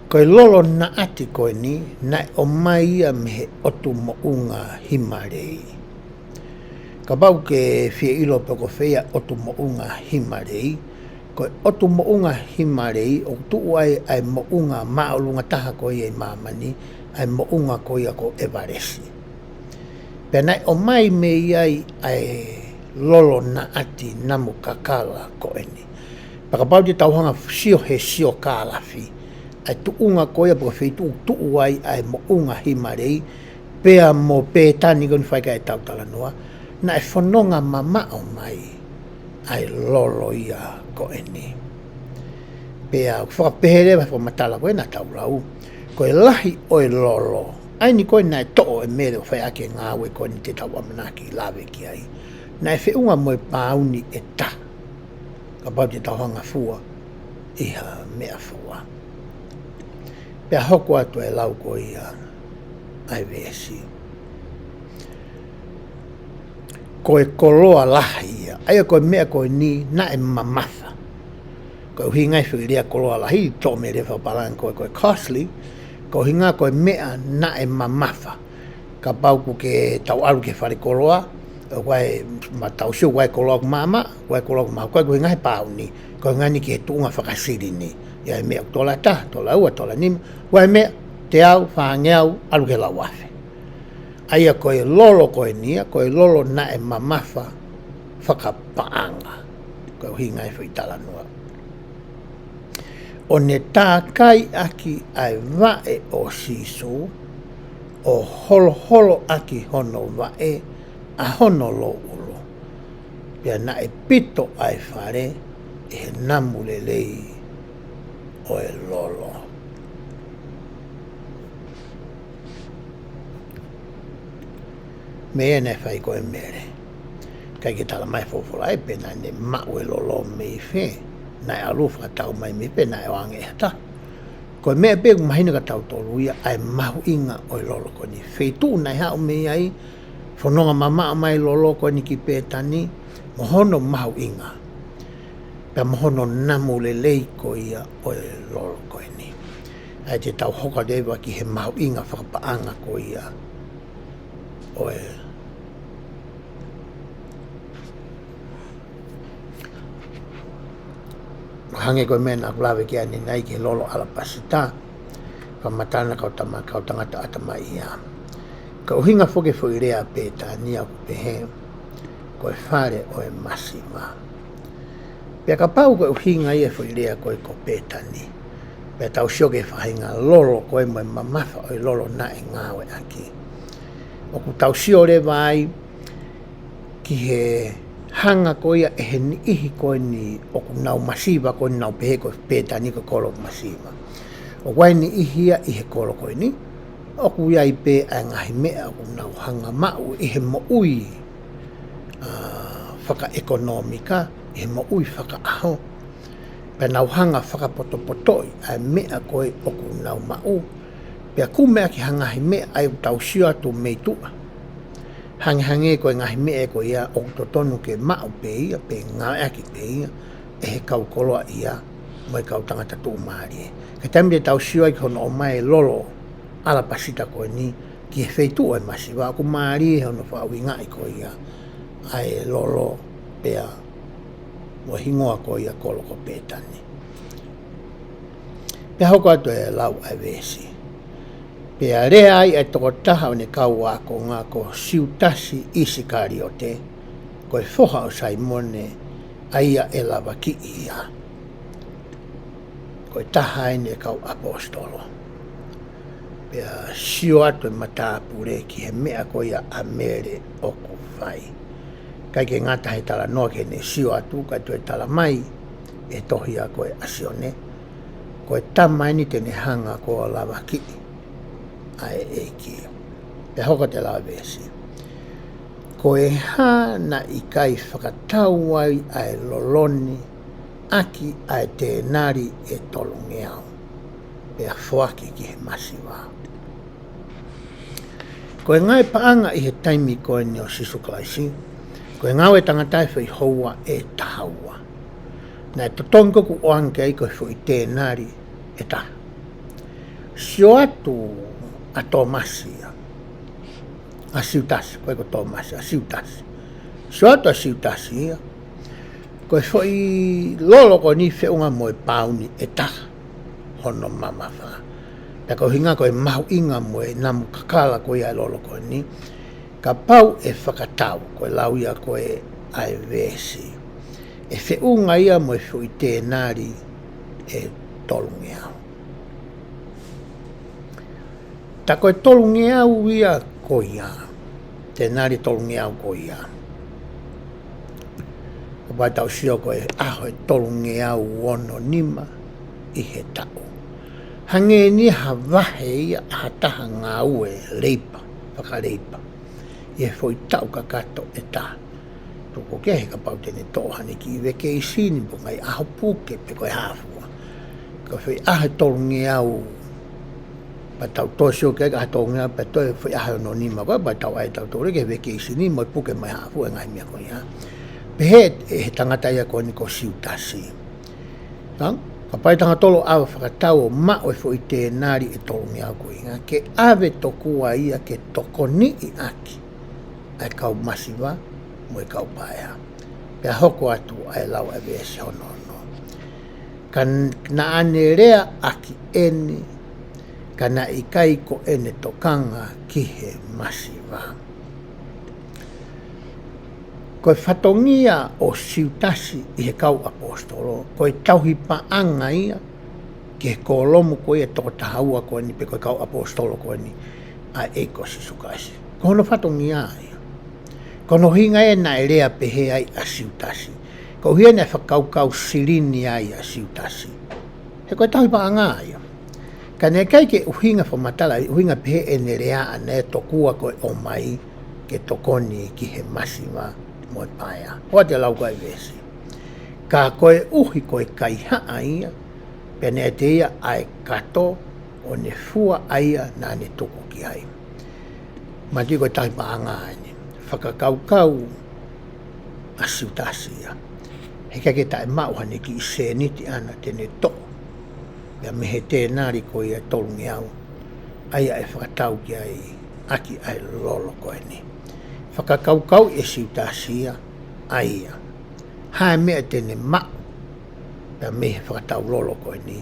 Ko e lolo naʻati ko eni, naʻe ʻomai ia mei he ʻotu moʻunga Himalei. Kapau ʻoku ke fie ʻilo pe ko fē ia ʻotu moʻunga Himalei, ko e ʻotu moʻunga Himalei ʻoku tuʻu ai ʻa e moʻunga māʻolunga taha ko ia ʻi māmani, ʻa e moʻunga ko ia ko ʻEvalesi. Pea naʻe ʻomai mei ai ʻa e lolo naʻati namu kakala ko eni. Pea kapau te tau hanga sio he siokālafi, ʻa e tuʻunga ko ia pe ko e feituʻu ʻoku tuʻu ai ʻa e moʻunga Himalei, pea mo Pētani ko eni ʻoku fai ki ai ʻetau talanoa, naʻe fononga mamaʻo mai ʻa e lolo ia ko eni. Pea ʻoku fakapehē leva fakamatala ko ē naʻa tau lau, ko e lahi ʻo e lolo. ʻA eni ko ē naʻe toʻo ʻe Mele ʻo fai ʻaki e ngāue ko eni te tau ʻamanaki lave ki ai. Naʻe feʻunga mo e pāuni ʻe taha. Kapau te tau hanga fua ʻi ha meʻafua. Pea hoko atu e lau ko ia ʻa e veesi. Ko e koloa lahi ia. ʻA ia ko e meʻa ko eni naʻe mamafa. Ko e ʻuhinga ia e foʻi lea koloa lahi, toʻo mei he lea fakapālangi ko e, ko e costly, ko e ʻuhinga ko e meʻa naʻe mamafa. Kapau ʻoku ke tau ʻalu ki he fale koloa, ʻoku ʻi ai, ma tau sio ʻoku ʻi ai e koloa ʻoku maʻamaʻa, ʻoku ʻi ai e koloa ʻoku mahuʻi, ko e ʻuhinga he pāuni, ko e ʻuhinga eni ki he tuʻunga fakasilini. ʻI ai e meʻa ʻoku tola ʻe taha, tola ua, tola nima, ʻoku ʻi ai e meʻa, teau, fāngeau, ʻalu ki he lauafe. ʻA ia ko e lolo ko eni ia, ko e lolo naʻe mamafa fakapaʻanga. Ko e ʻuhinga ia e foʻi talanoa. ʻO ne tākai ʻaki ʻa e vaʻe ʻo Sīsū, ʻo holoholo ʻaki hono vaʻe ʻa hono louʻulu. Pea naʻe pito ʻa e fale ʻi he namu lelei ʻo e lolo. Meʻa naʻe fai ko ē ʻe Mele. ʻIkai ke tala mai folofola ia pe naʻa ne maʻu e lolo mei fē, naʻe ʻalu fakatau mai mei fē, naʻe ʻoange ʻe ha taha. Ko e meʻa pē ʻoku mahino kia tautolu ia ʻa e mahuʻinga ʻo e lolo ko eni. Feituʻu naʻe haʻu mei ai, fononga mamaʻo mai lolo ko eni ki Pētani, mo hono mahuʻinga. Pea mo hono namu lelei ko ia ʻo e lolo ko eni. ʻA ia te tau hoko atu ʻeva ki he mahuʻinga fakapaʻanga ko ia ʻo e hangē ko e meʻa naʻa ku lave ki ai ʻanenai ki he lolo ʻalapasita, fakamatala kau tama, kau tangata ʻatamai ia. Ko e ʻuhinga foki e foʻi lea Pētani ʻoku pehē, ko e fale ʻo e masiva. Pea kapau ko e ʻuhinga ia e foʻi lea ko e ko Pētani. Pea tau sio ki he faʻahinga lolo ko e mo e mamafa ʻo e lolo naʻe ngāueʻaki. ʻOku tau sio leva ai, ki he hanga ko ia ʻe he niʻihi ko eni ʻoku nau masiva ko eni nau pehē ko Pētani ko e kolo masiva. ʻOku ʻi ai e niʻihi ia ʻi he kolo ko eni, ʻoku ʻi ai pē ʻa e ngaahi meʻa ʻoku nau hanga maʻu ʻi he moʻui, ʻa, fakaʻekonōmika, ʻi he moʻui fakaʻaho. Pea nau hanga fakapotopotoʻi ʻa e meʻa ko ē ʻoku nau maʻu. Pea kumi ʻaki ha ngaahi meʻa ʻa ia ʻoku tau sio atu mei tuʻa. Hangehangē ko e ngaahi meʻa ko ia ʻoku totonu ke maʻu pē ia, pe ngāueʻaki pē ia, ʻe he kau koloaʻia, mo e kau tangata tuʻumālie. Ka taimi te tau sio ai ki hono ʻomai e lolo ʻalapasita ko eni, ki he feituʻu ʻo e masiva, ʻoku mālie hono fakaʻuhingaʻi ko ia ʻa e lolo pea mo e hingoa ko ia kolo ko Pētani. Pea hoko atu e lau ʻa e veesi. Pea lea ai ʻa e tokotaha ʻo ʻene kau ākonga ko Siutasi ʻIsikaliote, ko e foha ʻo Saimone, ʻa ia ʻe lavakiʻi ia. Ko e taha eni e kau ʻaposetolo. Pea sio atu e matāpule ki he meʻa ko ia ʻa Mele ʻoku fai. ʻIkai ke ngata he talanoa ki heʻene sio atu, ka toe tala mai ʻe he tohi ʻa ko e ʻa Sione. Ko e tama eni te ne hanga ko e lavakiʻi ʻa e ʻEiki. Pea hoko atu e lau ʻa e veesi. Ko e hā naʻe ʻikai fakatau ai ʻa e lolo ni ʻaki ʻa e tēnali ʻe tolungeau, pea foaki ki he masiva. Ko e ngāue paʻanga ʻi he taimi ko eni ʻo Sīsū Kalaisi, ko e ngāue tangata ʻe foʻi houa ʻe taha ua. Naʻe totongi ko ē ʻoku ʻoange ai ko e foʻi tēnali ʻe taha. Sio atu ʻa Tōmasi ia. ʻA Siutasi, ko e ko Tōmasi, ʻa Siutasi. Sio atu ʻa Siutasi ia. Ko e foʻi lolo ko eni feʻunga mo e pauni ʻe taha hono mamafa. Pea ko e ʻuhinga ko e mahuʻinga mo e namu kakala ko ia e lolo ko eni. Kapau ʻe fakatau, ko e lau ia ko e ʻa e veesi. ʻE feʻunga ia mo e foʻi tēnali ʻe tolungeau. Ta ko e tolungeau ia ko ia, tēnali tolungeau ko ia. Kapau ʻe tau sio ko e ʻaho ʻe tolungeau ono nima ʻi he taʻu. Hangē ni ha vahe ia ha taha ngāue leipa, fakaleipa. ʻI he foʻi taʻu kakato ʻe taha. Tuku kehe kapau te ne toʻo haʻane kiʻi vacation, pe ko e ngaahi ʻaho puke, pe ko e hā fua. Ko e foʻi ʻaho ʻe tolungeau, pea tau toe sio ki ai ʻaho ʻe tolungeau, pea toe foʻi ʻaho ʻe ono nima ko ē, pea tau ʻai ʻe tautolu ki he vacation, mo e puke mai hā fua e ngaahi meʻa ko ia. Pehē ʻe he tangata ia ko eni ko Siutasi. Kapau ʻe tangata ʻo ʻave fakatau ʻo maʻu e foʻi tēnali ʻe tolungeau ko ia, ke ʻave tokua ia ke tokoniʻi ʻaki ʻa e kau masiva mo e kau paea. Pea hoko atu ʻa e lau ʻa e veesi hono ono. Ka n-, naʻa ne lea ʻaki eni, ka naʻe ʻikai ko ʻene tokanga ki he masiva. Ko e fatongia ʻo Siutasi ʻi he kau ʻaposetolo, ko e tauhi paʻanga ia ki he kōlomu ko ia ʻe toko taha ua ko eni pe ko e kau ʻaposetolo ko eni ʻa e ʻEiki ko Sīsū Kalaisi. Ko hono fatongia ia. Ko hono ʻuhinga ia naʻe lea pehē ai ʻa Siutasi. Ko e ʻuhinga naʻe fakakaukau silini ai ʻa Siutasi. He ko e tauhi paʻanga ia. Ka naʻe ʻikai ke ʻuhinga fakamatala, ʻuhinga pehē ʻene lea ʻana ia tokua ko e ʻomai ke tokoni ki he masiva mo e paea. Hoko atu e lau ko ē ʻa e veesi. Ka koeʻuhi ko e kaihaʻa ia, pea naʻe ʻiate ia ʻa e kato ʻo ne fua ʻa ia naʻa ne tuku ki ai. Manatuʻi ko e tauhi paʻanga eni. fakakaukau ʻa Siutasi ia. He ʻikai ke taʻemaʻu haʻane kiʻi sēniti ʻaʻana te ne toʻo ia mei he tēnali ko ia tolungeau, ʻa ia ʻe fakatau ki ai ʻaki ʻa e lolo ko eni. Fakakaukau ʻe Siutasi ia, ʻa ia, ha meʻa te ne maʻu ia mei he fakatau lolo ko eni,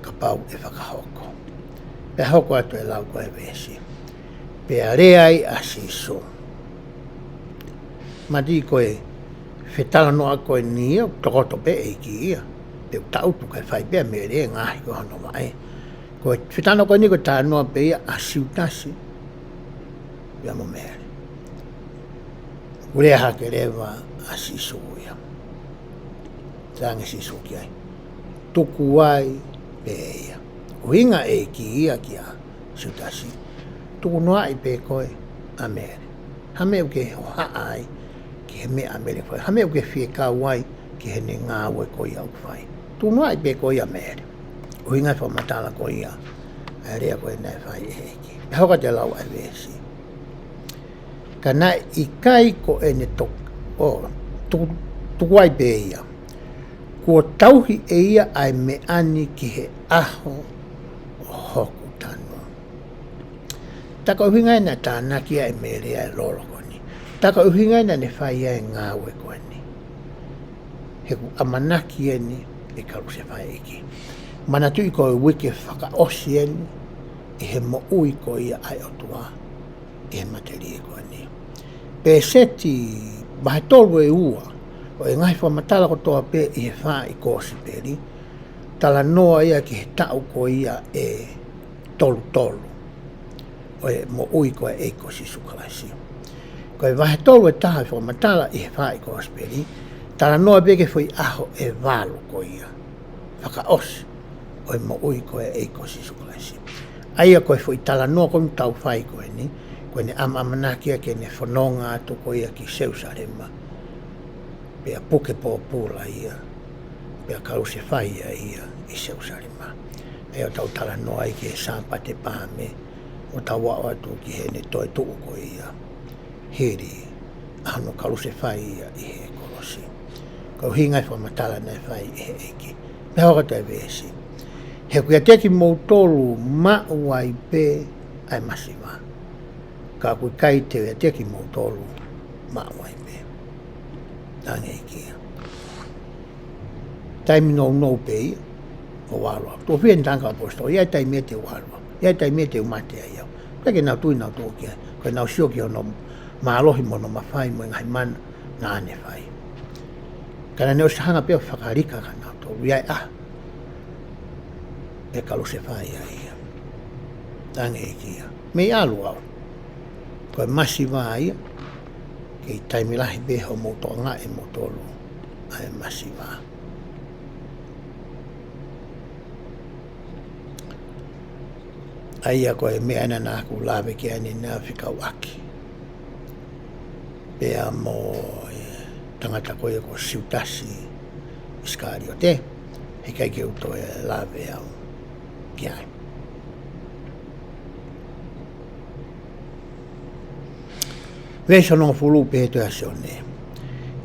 kapau ʻe fakahoko. Pea hoko atu e lau ko e veesi. Pea lea ai ʻa Sīsū. Mati ko e fetalanoaʻaki ko eni ia, tokoto pē ʻEiki ia. Pea ʻoku taʻutu kae fai pē ʻa Mele e ngaahi ko hono vaʻe. Ko e fetalanoaʻaki ko eni ko e talanoa pē ia ʻa Siutasi ia mo Mele. Kuo lea hake leva ʻa Sīsū ia. Talaange Sīsū ki ai, tuku ai pē ia. ʻUhinga ʻEiki ia kia Siutasi, tukunoaʻi pē koe ʻa Mele. Ha meʻa ʻoku ke hohaʻa ai ki he meʻa ʻa Mele fai. Ha meʻa ʻoku ke fie kau ai ki heʻene ngāue ko ia ʻoku fai. Tukunoaʻi pē koe ʻa Mele. ʻUhinga e fakamatala ko ia ʻa e lea ko ē naʻe fai ʻe he ʻEiki. Pea hoko atu e lau ʻa e veesi. Ka naʻe ʻikai ko ʻene tok-, ʻo, tuku, tuku ai pē ia. Kuo tauhi ʻe ia ʻa e meʻa ni ki he ʻaho ʻo hoku tanu. Tā ko e ʻuhinga ia naʻe tānaki ai ʻe Mele ʻa e lolo ko eni. Tā ko e ʻuhinga ia naʻa ne fai ai e ngāue ko eni. He kuo ʻamanaki eni ʻe kalusefai e ʻEiki. Manatuʻi ko e uike fakaʻosi eni ʻi he moʻui ko ia ʻa e ʻOtua ʻi he matelie ko eni. Pēseti vahe tolu ʻe ua ʻo e ngaahi fakamatala kotoa pē ʻi he faaʻi kosipeli, talanoa ia ki he taʻu ko ia ʻe tolu tolu ʻo e moʻui ko ia ʻa e ʻEiki ko Sīsū Kalaisi. Ko e vahe tolu ʻe taha ʻo e fakamatala ʻi he faaʻi kosipeli, talanoa pē ki he foʻi ʻaho ʻe valu ko ia fakaʻosi ʻo e moʻui ko ia ʻa e ʻEiki ko Sīsū Kalaisi. ʻA ia ko e foʻi talanoa ko eni ʻoku tau fai ko eni, ko ʻene ʻama-, ʻamanaki ia ke ne fononga atu ko ia ki Selusalema. Pea puke pōpula ia, pea kalusefai ai ia ʻi Selusalema. ʻA ia ʻoku tau talanoa ai ki he Sāpate Paame, ʻo tau aʻu atu ki heʻene toetuʻu ko ia hili ʻa hono kalusefai ia ʻi he kolosi. Ko e ʻuhinga e fakamatala naʻe fai ʻe he ʻEiki. Pea hoko atu e veesi. He ʻoku ʻiate kimoutolu maʻu ai pē ʻa e masiva. Ka ʻoku ʻikai te u ʻiate kimoutolu maʻu ai pē. Talaange ʻEiki ia. Taimi nounou pē ia ʻo ʻalu au. Tuʻo fiha ʻeni, talaange ʻe he ʻaposetolo, ʻi ai e taimi ia te u ʻalu au. ʻI ai e taimi ia te u mate ai au. Pea ke nau tui nautolu ki ai. Ko ʻenau sio ki hono mālohi mo hono mafai mo e ngaahi mana naʻa ne fai. Ka naʻa ne ʻosi hanga pē ʻo fakalika kia nautolu ia ʻa e kalusefai ai ia. Talaange ʻEiki ia. Mei ʻalu au. Ko e masiva ia. Kei taimi lahi pē hoʻomou tokangaʻi ʻe moutolu ʻa e masiva. ʻA ia ko e meʻa ena naʻa ku lave ki ai ʻanenai fekauʻaki pea mo e tangata ko ia ko Siutasi ʻIsikaliote, he ʻikai ke u toe lave au ki ai. Veesi hongofulu, pehē ʻe Sione: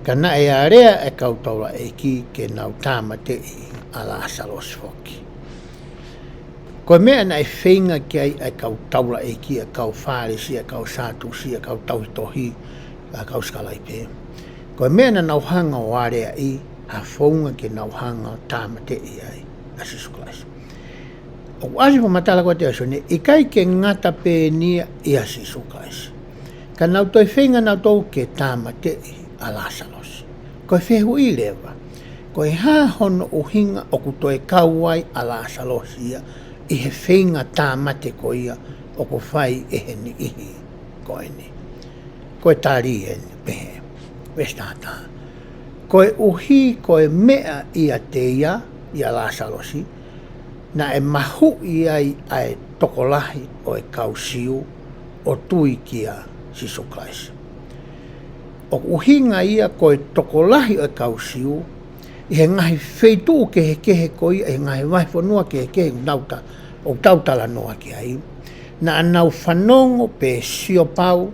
Ka naʻe alea ʻa e kau taulaʻeiki ke nau tāmateʻi ʻa Lāsalosi foki. Ko e meʻa naʻe feinga ki ai ʻa e kau taulaʻeiki, ʻa e kau Fālesi, ʻa e kau Sātusi, ʻa e kau tauhitohi, ʻa e kau sikalaipe. Ko e meʻa naʻa nau hanga ʻo aleaʻi ha founga ke nau hanga ʻo tāmateʻi ai ʻa Sīsū Kalaisi. ʻOku ʻasi e fakamatala ko ē ʻa Sione, ʻikai ke ngata pē eni ia ʻia Sīsū Kalaisi, ka nau toe feinga nautolu ke tāmateʻi ʻa Lāsalosi. Ko e fehuʻi leva, ko e hā hono ʻuhinga ʻoku toe kau ai ʻa Lāsalosi ia ʻi he feinga tāmate ko ia ʻoku fai ʻe he niʻihi ko eni? Ko e tali eni pehē, veesi taha taha: Koeʻuhi ko e meʻa ʻiate ia, ʻia Lāsalosi, naʻe mahuʻi ai ʻa e tokolahi ʻo e kau Siu ʻo tui kia Sīsū Kalaisi. ʻOku ʻuhinga ia ko e tokolahi ʻo e kau Siu, ʻi he ngaahi feituʻu kehekehe ko ia, ʻi he ngaahi vahefonua kehekehe ʻoku nau ta-, ʻoku tau talanoa ki ai, naʻa nau fanongo pe sio pau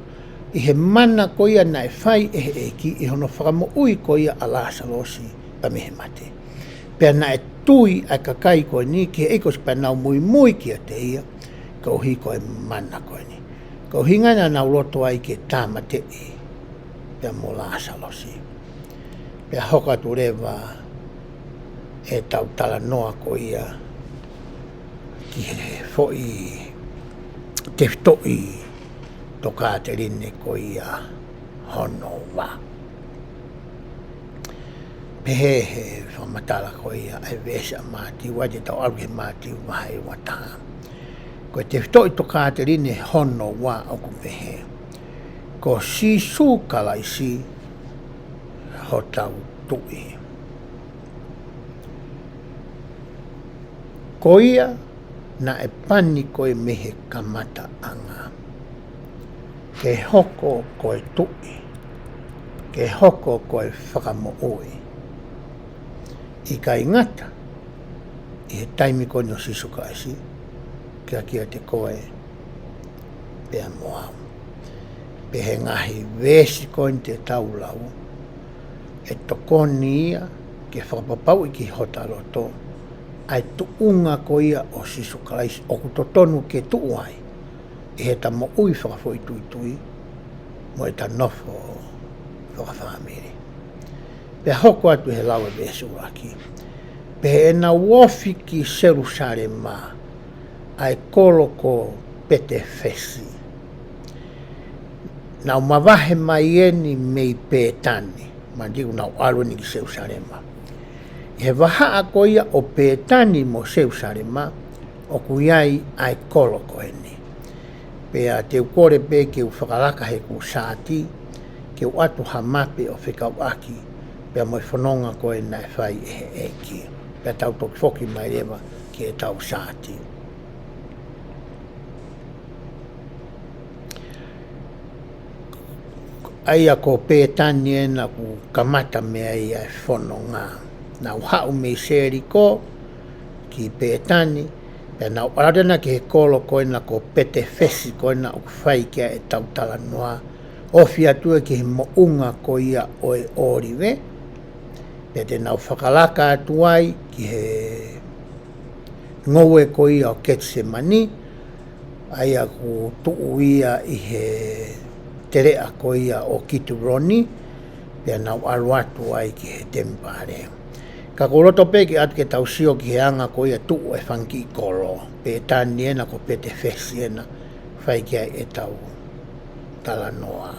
ʻi he mana ko ia naʻe fai ʻe he ʻEiki ʻi hono fakamoʻui ko ia ʻa Lāsalosi pea mei he mate. Pea naʻe tui ʻa e kakai ko eni ki he ʻEiki ʻosi pea nau muimui kiate ia, koeʻuhi ko e mana ko eni. Ko e ʻuhinga ia naʻa nau loto ai ke tāmateʻi pea mo Lāsalosi. Pea hoko atu leva ʻetau talanoa ko ia ki he foʻi tefitoʻi tokāteline ko ia hono ua. Pehē he fakamatala ko ia ʻa e veesi ʻa Mātiu, ʻa ia te tau ʻalu ki he Mātiu vahe ua taha. Ko e tefitoʻi tokāteline hono ua ʻoku pehē: Ko Sīsū Kalaisi hotau Tuʻi. Ko ia naʻe pani koe mei he kamataʻanga, ke hoko ko e Tuʻi, ke hoko ko e Fakamoʻui. ʻIkai ngata ʻi he taimi ko eni ʻo Sīsū Kalaisi, ka kiate koe pea mo au. Pea he ngaahi veesi ko eni te tau lau, ʻe tokoni ia ke fakapapauʻi ki hota loto ʻa e tuʻunga ko ia ʻo Sīsū Kalaisi ʻoku totonu ke tuʻu ai ʻi heʻeta moʻui fakafoʻituitui mo ʻeta nofo fakafāmili. Pea hoko atu he lau ʻa e veesi ʻuluaki: Pea ʻi heʻenau ofi ki Selūsalema, ʻa e kolo ko Petefesi, nau mavahe mai eni mei Pētani, manatu ʻoku nau ʻalu eni ki Selūsalema. ʻI he vahaʻa ko ia ʻo Pētani mo Selūsalema, ʻoku ʻi ai ʻa e kolo ko eni. Pea te u kole pē ke u fakalaka heʻeku saati, ke u ʻoatu ha mape ʻo fekauʻaki pea mo e fononga ko ē naʻe fai ʻe he ʻEiki. Pea tau toki foki mai leva ki heʻetau saati. ʻA ia ko Pētani ena ʻoku kamata mei ai ʻa e fononga. Nau haʻu mei Seliko ki Pētani, pea nau ʻalu atu ena ki he kolo ko ena ko Petefesi ko ena ʻoku fai ki ai ʻetau talanoa, ofi atu ia ki he moʻunga ko ia ʻo e ʻŌlive, pea te nau fakalaka atu ai ki he ngoue ko ia ʻo Ketisemani, ʻa ia ʻoku tuʻu ia ʻi he teleʻa ko ia ʻo Kitironi, pea nau ʻalu atu ai ki he temipale. Ka ʻoku ou loto pē ke ʻoatu ke tau sio ki he anga ko ia tuʻu e fanga kiʻi kolo, Pētani ena ko Petefesi ena, fai ki ai ʻetau talanoa.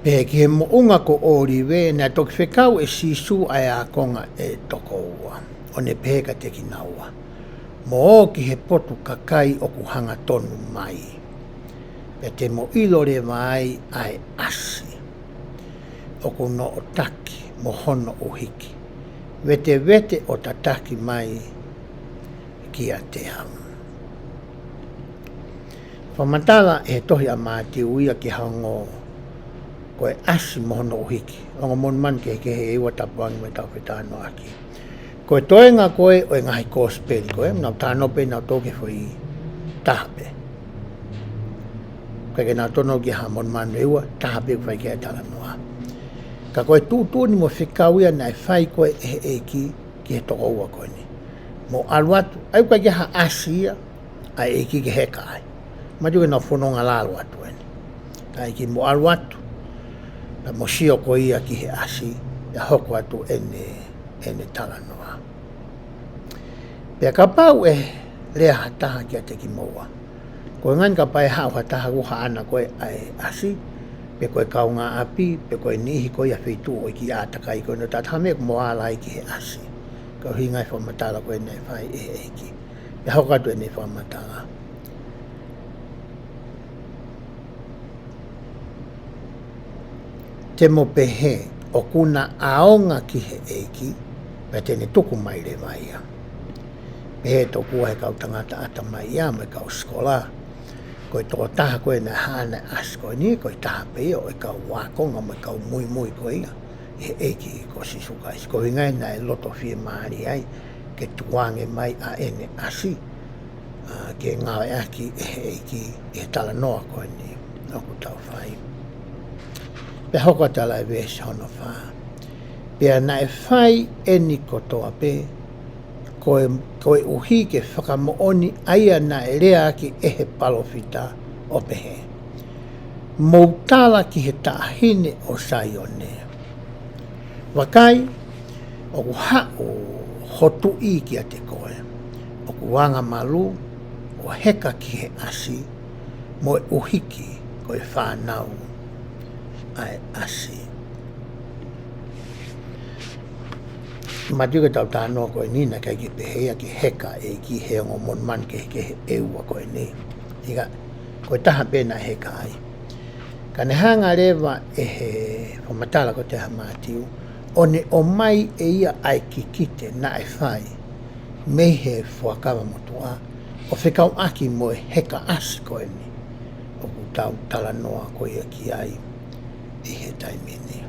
Pea ki he moʻunga ko ʻŌlive, naʻe toki fekau ʻe Sīsū ʻa e ākonga ʻe toko ua, ʻo ne pehē kiate kinaua: Mo ō ki he potu kakai ʻoku hangatonu mai, pea te mo ʻilo leva ai ʻa e ʻasi ʻoku noʻotaki mo hono ʻuhiki. Vetevete ʻo tataki mai kiate au. Fakamatala ʻe he tohi ʻa Mātiu ia ki he ongo ko e ʻasi mo hono ʻuhiki. Ongo monumanu kehekehe ʻe ua tapuangi mo ʻetau fetalanoaʻaki. Ko e toenga ko ē ʻo e ngaahi kosipeli ko ē, nau talanoa pē nautolu ki he foʻi taha pē. ʻIkai ke nau talanoa ki ha monumanu ʻe ua, taha pē ʻoku fai ki ai e talanoa. Ka ko e tuʻutuʻuni mo e fekau ia naʻe fai ko ē ʻe he ʻEiki ki he toko ua ko eni: Mo ʻalu atu, ʻa ia ʻoku ʻikai ke ʻi ai ha ʻasi ia ʻa e ʻEiki ke heka ai. Manatu ʻoku nau fononga lalo atu eni. Ka ʻEiki mo ʻalu atu, pea mo sio ko ia ki he ʻasi, pea hoko atu ʻene, ʻene talanoa. Pea kapau ʻe lea ha taha kiate kimoua, ko e ngani kapau ʻe haʻu ha taha ʻoku haʻana ko ē ʻa e ʻasi, pe ko e kaungāʻapi, pe ko e niʻihi ko ia feituʻu ʻo e kiʻi ʻātakai ko ē, ʻo taha meʻa ʻoku mo ala ai ki he ʻasi. Ka ʻuhinga e fakamatala ko ē naʻe fai ʻe he ʻEiki. Pea hoko atu ʻene fakamatala: Te mo pehē ʻoku na ʻaonga ki he ʻEiki, pea te ne tuku mai leva ia. Pehē tokua ʻe he kau tangata ʻatamai ia mo e kau sikola, ko e tokotaha ko ē naʻe haʻana e ʻasi ko eni, ko e taha pē ia ʻo e kau ākonga mo e kau muimui ko ia ʻi he ʻEiki ko Sīsū Kalaisi. Ko e ʻuhinga ia naʻe loto fiemālie ai ke tukuange mai ʻa ʻene ʻasi, ʻa, ke ngāueʻaki ʻe he ʻEiki ʻi he talanoa ko eni ʻoku tau fai. Pea hoko atu ʻa e veesi hono fā. Pea naʻe fai eni kotoa pē, ko e, koeʻuhi ke fakamoʻoni ʻa ia naʻe leaʻaki ʻe he palōfita ʻo pehē, Mou tala ki he taʻahine ʻo Saione, Vakai, ʻoku haʻu ho tuʻi kiate koe, ʻoku angamalū, ʻo heka ki he ʻasi, mo e ʻuhiki ko e fānau ʻa e ʻasi. Mātiu, ko e talanoa ko eni naʻe ʻikai ke pehē ia ke heka ʻe he ʻEiki he ongo monumanu kehekehe ʻe ua ko eni. ʻIkai, ko e taha pē naʻe heka ai. Ka ne hanga leva ʻe he fakamatala ko ē ʻa Mātiu, ʻo ne ʻomai ʻe ia ʻa e kikite naʻe fai mei he Fuakava Motuʻa, ʻo fekauʻaki mo e heka ʻasi ko eni ʻoku tau talanoa ko ia ki ai ʻi he taimi ni.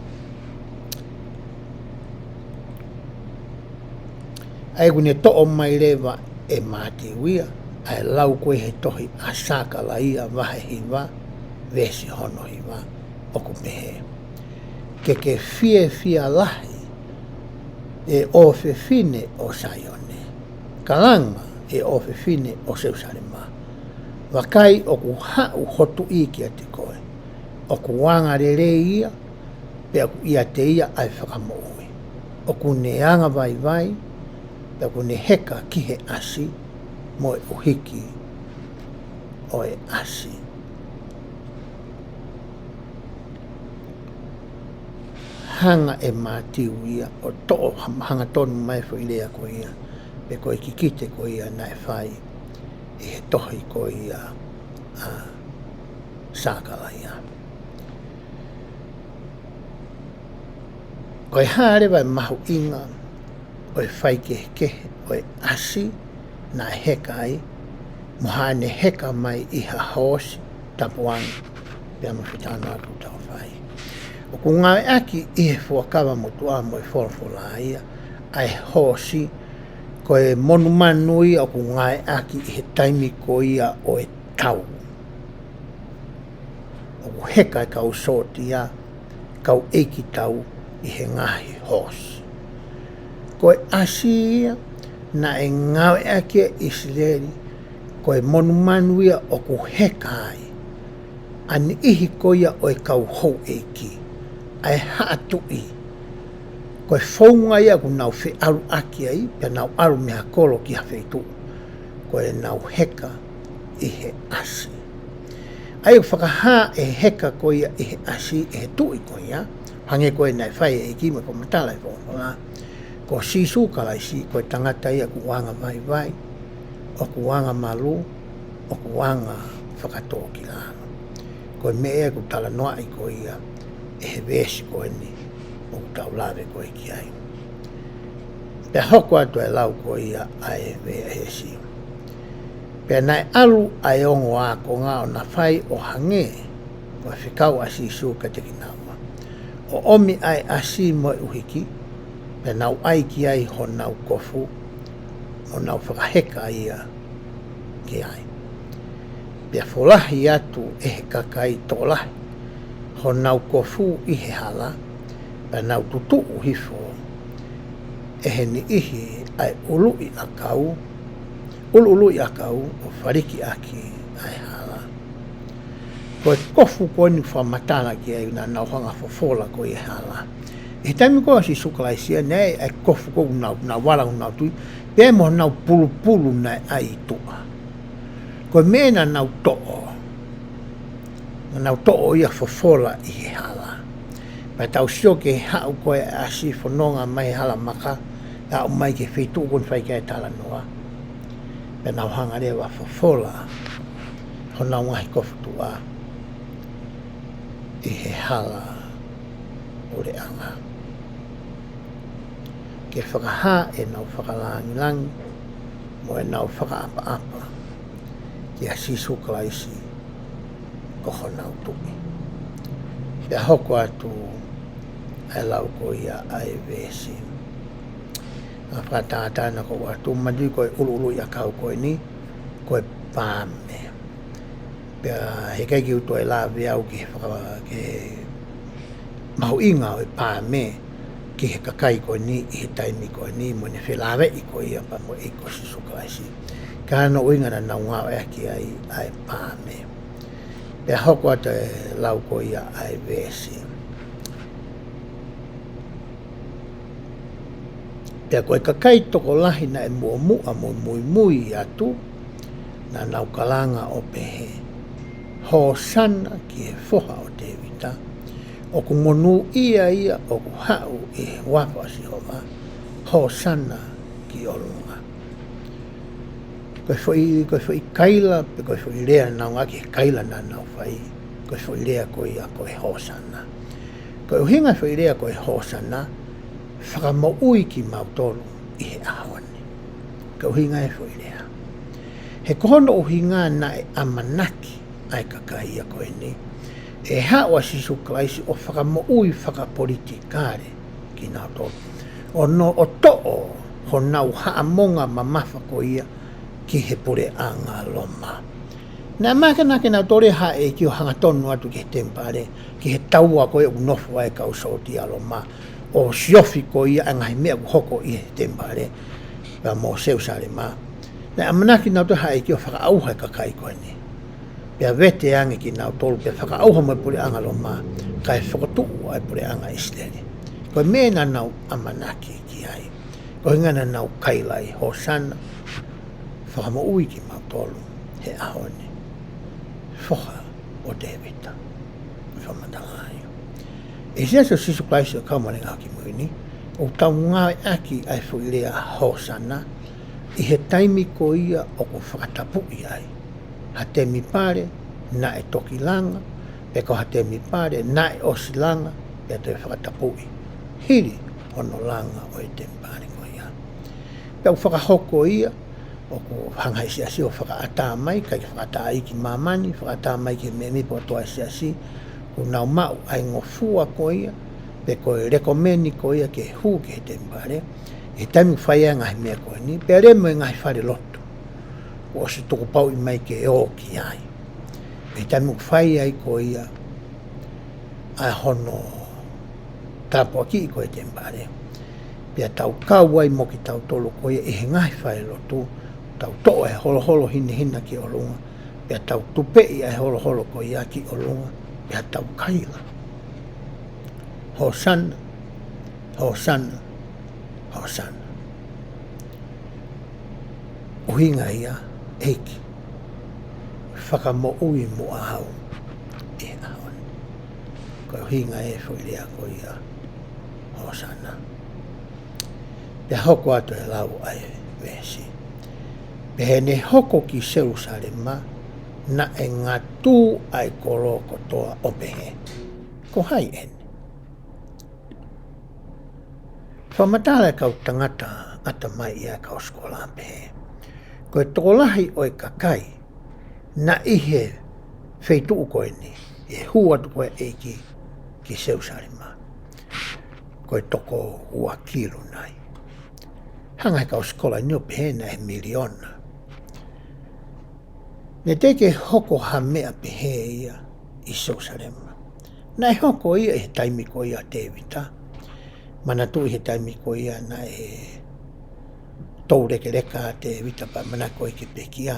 ʻA ia ʻoku ne toʻo mai leva ʻe Mātiu ia ʻa e lau ko ē he tohi ʻa Sakalaia vahe hiva, veesi hono hiva, ʻoku pehē, Ke ke fiefia lahi, ʻe ʻofefine ʻo Saione. Kalanga, ʻe ʻofefine ʻo Selusalema. Vakai, ʻoku haʻu ho tuʻi kiate koe, ʻoku angalelei ia, pea ʻoku ʻiate ia ʻa e fakamoʻui. ʻOku ne angavaivai, pea ʻoku ne heka ki he ʻasi, mo e ʻuhiki ʻo e ʻasi. Hanga ʻe Mātiu ia ʻo toʻo, hangatonu mai foʻi lea ko ia, pe ko e kikite ko ia naʻe fai ʻi he tohi ko ia ʻa Sakalaia. Ko e hā leva e mahuʻinga ʻo e faikehekehe ʻo e ʻasi naʻe heka ai, mo haʻane heka mai ʻi ha hoosi tapuange, pea mo e fitana ʻoku tau fai. ʻOku ngāueʻaki ʻi he Fuakava Motuʻa mo e folofola ia ʻa e hoosi, ko e monumanu ia ʻoku ngāueʻaki ʻi he taimi ko ia ʻo e tau. ʻOku heka e kau sōtia, kau ʻeikitau ʻi he ngaahi hoosi. Ko e ʻasi ia naʻe ngāueʻaki ʻe ʻIsileli, ko e monumanu ia ʻoku heka ai ʻa e niʻihi ko ia ʻo e kau houʻeiki, ʻa e haʻa tuʻi. Ko e founga ia ʻoku nau feʻaluʻaki ai, pea nau ʻalu mei ha kolo ki ha feituʻu, ko ʻenau heka ʻi he ʻasi. ʻA ia ʻoku fakahā ʻe he heka ko ia ʻi he ʻasi ʻe he tuʻi ko ia, hangē ko ia naʻe fai ʻe he ʻEiki mo e fakamatala ʻe he folofola, ko Sīsū Kalaisi, ko e tangata ia ʻoku angavaivai, ʻoku angamalū, ʻoku anga fakatōkilalo. Ko e meʻa ia ʻoku talanoaʻi ko ia ʻe he veesi ko eni ʻoku tau lave ko ē ki ai. Pea hoko atu e lau ko ia ʻa e veesi. Pea naʻe ʻalu ʻa e ongo ākonga ʻo na fai ʻo hangē ko e fekau ʻa Sīsū kiate kinaua, ʻo ʻomi ʻa e ʻasi mo e ʻuhiki, pea nau ʻai ki ai honau kofu, ʻo nau fakaheka ia ki ai. Pea folahi atu ʻe he kakai tokolahi honau kofu ʻi he hala, pea nau tutuʻu hifo ʻe he niʻihi ʻa e ʻuluʻi ʻakau, ʻuluʻuluʻi ʻakau ʻo faliki ʻaki ʻa e hala. Ko e kofu ko eni ʻoku fakamatala ki ai naʻa nau hanga ʻo fofola ko ia ʻi he hala. ʻI he taimi ko ia ʻo Sīsū Kalaisi ia, naʻe ʻi ai e kofu ko ē ʻoku nau, nau vala ʻoku nau tui, pea mo honau pulupulu naʻe ʻai ʻi tuʻa. Ko e meʻa naʻa nau toʻo, naʻa nau toʻo ia ʻo fofola ʻi he hala. Pea tau sio ki he haʻu ko ē ʻa e ʻasi fononga mai he hala maka, ʻo aʻu mai ki he feituʻu ko eni ʻoku fai ki ai e talanoa. Pea nau hanga leva ʻo fofola honau ngaahi kofu tuʻa ʻi he hala puleʻanga, ke fakahā ʻenau fakalāngilangi mo ʻenau fakaʻapaʻapa kia Sīsū Kalaisi ko honau tuʻi. Pea hoko atu ʻa e lau ko ia ʻa e veesi. Fakatātā naʻa ku ʻoatu, manatuʻi ko e ʻuluʻuluʻi ʻakau ko eni, ko e paame. Pea heʻikai ke u toe lave au ki he faka-, ki he mahuʻinga ʻo e paame ki he kakai ko eni ʻi he taimi ko eni mo ʻene felāveʻi ko ia pea mo e ʻEiki ko Sīsū Kalaisi. Ka ko hono ʻuhinga naʻa nau ngāueʻaki ai ʻa e paame. Pea hoko atu e lau ko ia ʻa e veesi. Pea ko e kakai tokolahi naʻe muʻomuʻa mo muimui atu, naʻa nau kalanga ʻo pehē, Hōsana ki he Foha ʻo Tēvita, ʻoku monūʻia ia ʻoku haʻu ʻi he huafa ʻo Sihova, Hōsana ki ʻolunga. Ko e foʻi, ko e foʻi kaila, pe ko e foʻi lea naʻa nau ngāueʻaki he kaila naʻa nau fai, ko e foʻi lea ko ia ko e Hōsana. Ko e ʻuhinga e foʻi lea ko e Hōsana, fakamoʻui kimautolu ʻi he ʻaho ni. Ko e ʻuhinga e foʻi lea. He ko hono ʻuhinga naʻe ʻamanaki ʻa e kakai ia ko eni, ʻe haʻu ʻa Sīsū Kalaisi ʻo fakamoʻui fakapolitikale kinautolu. ʻO nau, ʻo toʻo honau haʻamonga mamafa ko ia ki he puleʻanga Loma. Naʻe ʻamanaki nautolu ʻe haʻu ki ʻo hangatonu atu ki he temipale, ki he taua ko ia ʻoku nofo ai e kau sōtia Loma, ʻo siofi ko ia ʻa e ngaahi meʻa ʻoku hoko ʻi he temipale, pea mo Selusalema. Naʻe ʻamanaki nautolu ʻe haʻu ki ʻo fakaʻauha e kakai ko eni. Pea vete ange kinautolu, pea fakaʻauha mo e puleʻanga Loma, kae fokotuʻu ʻa e puleʻanga ʻIsileli. Ko e meʻa naʻa nau ʻamanaki ki ai. Ko e ʻuhinga naʻa nau kaila ai, Hōsana, fakamoʻui kimautolu he ʻaho ni, Foha ʻo Tēvita. Fakamatala ai. ʻI he Siasi ʻo Sīsū Kalaisi ʻo e Kau Māʻoniʻoni ʻi he Ngaahi ʻAho Kimui Ni, ʻoku tau ngāueʻaki ʻa e foʻi lea Hōsana, ʻi he taimi ko ia ʻoku fakatapuʻi ai ha temipale naʻe toki langa, pe ko ha temipale naʻe ʻosi langa, pea toe fakatapuʻi hili hono langa ʻo e temipale ko ia. Pea ʻoku fakahoko ia, ʻoku hanga ʻe he siasi ʻo fakaʻatā mai, kae fakaʻatā ia ki māmani, fakaʻatā mai ki he mēmipa kotoa ʻo e siasi, ʻoku nau maʻu ʻa e ngofua ko ia, pe ko e lekomeni ko ia ke hū ki he temipale, ʻi he taimi ʻoku fai ai e ngaahi meʻa ko eni, pea lele mo e ngaahi falelotu kuo ʻosi tukupauʻi mai ke ō ki ai. ʻI he taimi ʻoku fai ai ko ia ʻa hono tāpuakiʻi ko ē temipale, pea tau kau ai mo kitautolu ko ia ʻi he ngaahi falelotu, tau toʻo e holoholo hinehina ki ʻolunga, pea tau tupeʻi ʻa e holoholo ko ia ki ʻolunga, pea tau kaila, Hōsana, Hōsana, Hōsana. ʻUhinga ia, ʻEiki, fakamoʻui muʻa au ʻi he ʻaho ni. Ko e ʻuhinga e foʻi lea ko ia, Hōsana. Pea hoko atu e lau ʻa e veesi. Pea heʻene hoko ki Selusalema, naʻe ngatū ʻa e kolo kotoa ʻo pehē, Ko hai eni? Fakamatala e kau tangata ʻatamai ʻa e kau sikola pehē, ko e tokolahi ʻo e kakai naʻe ʻi he feituʻu ko eni, ʻi he hū atu ko ē ʻa e ʻEiki ki Selusalema, ko e toko ua kilu nai. Hanga ʻe he kau sikola ni ʻo pehē naʻe miliona. Naʻe teʻeki ke hoko ha meʻa pehē ia ʻi Selusalema. Naʻe hoko ia ʻi he taimi ko ia ʻo Tēvita. Manatuʻi he taimi ko ia naʻe toulekeleka ʻa Tēvita pea ʻamanaki ko ē ke pekia.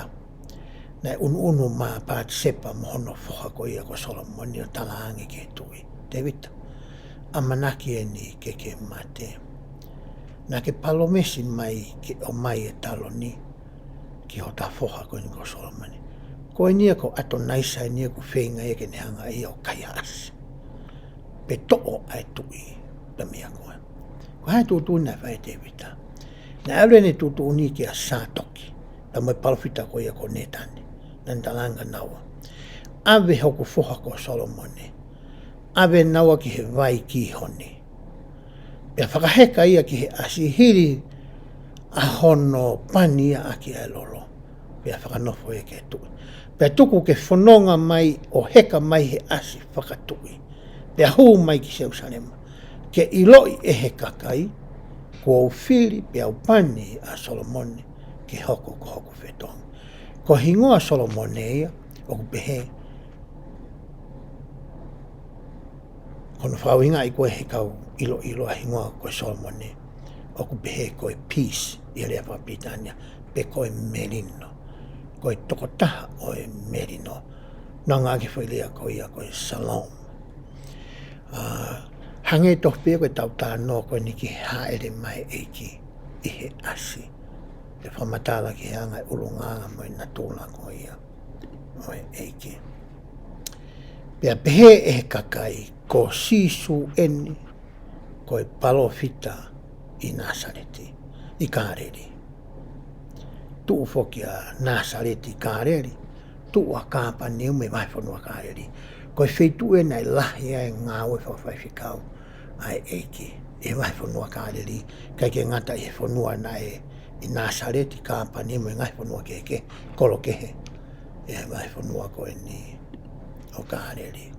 Naʻe ʻunuʻunu mai ʻa Patisepa mo hono foha ko ia ko Solomone ʻo talaange ki he tuʻi, Tēvita, ʻamanaki eni ke ke mate. Naʻa ke palōmesi mai ke ʻomai e taloni ki hota foha ko eni ko Solomone. Ko eni ia ko ʻAtonaisa eni ia ʻoku feinga ia ke ne hanga ia ʻo kaihaʻasi pe toʻo ʻa e tuʻi pea mei a koe. Ko e hā e tuʻutuʻuni naʻe fai ʻe Tēvita? Naʻe ʻalu ʻene tuʻutuʻuni kia Sātoki, pea mo e palōfita ko ia ko Nētane. Naʻa ne talaange kia naua, ʻAve hoku foha ko Solomone, ʻave naua ki he vai Kihoni. Pea fakaheka ia ki he ʻasi hili ʻa hono pani ia ʻaki ʻa e lolo. Pea fakanofo ia ki he tuʻi. Pea tuku ke fononga mai ʻo heka mai he ʻasi fakatuʻi. Pea hū mai ki Selusalema. Ke ʻiloʻi ʻe he kakai, Kuo u fili pea u pani ʻa Solomone ke hoko ko hoku fetongi. Ko e hingoa ʻo Solomone ia, ʻoku pehē, ko hono fakaʻuhingaʻi ko ē ʻe he kau ʻiloʻilo ʻa e hingoa ko Solomone, ʻoku pehē ko e peace ʻi he lea fakapilitānia, pe ko e melino. Ko e tokotaha ʻo e melino. Naʻe ngāueʻaki e foʻi lea ko ia ko e shalom. ʻA, hangē tofu pē ko ʻetau talanoa ko eni ki he hāʻele mai ʻa e ʻEiki ʻi he ʻasi. Pea fakamatala ki he anga e ʻulungaanga mo e natula ko ia ʻo e ʻEiki. Pea pehē ʻe he kakai, ko Sīsū eni, ko e palōfita ʻi Nāsaleti, ʻi Kāleli. Tuʻu foki ʻa Nāsaleti ʻi Kāleli, tuʻu ʻa Kāpaneume ʻi he vahefonua Kāleli. Ko e feituʻu ē naʻe lahi ai e ngāue fakafaifekau ʻa e ʻEiki ʻi he vahefonua Kāleli, ʻikai ke ngata ʻi he fonua naʻe ʻi Nāsaleti, Kāpaneume mo e ngaahi fonua kehekehe, kolo kehe ʻi he vahefonua ko eni ʻo Kāleli.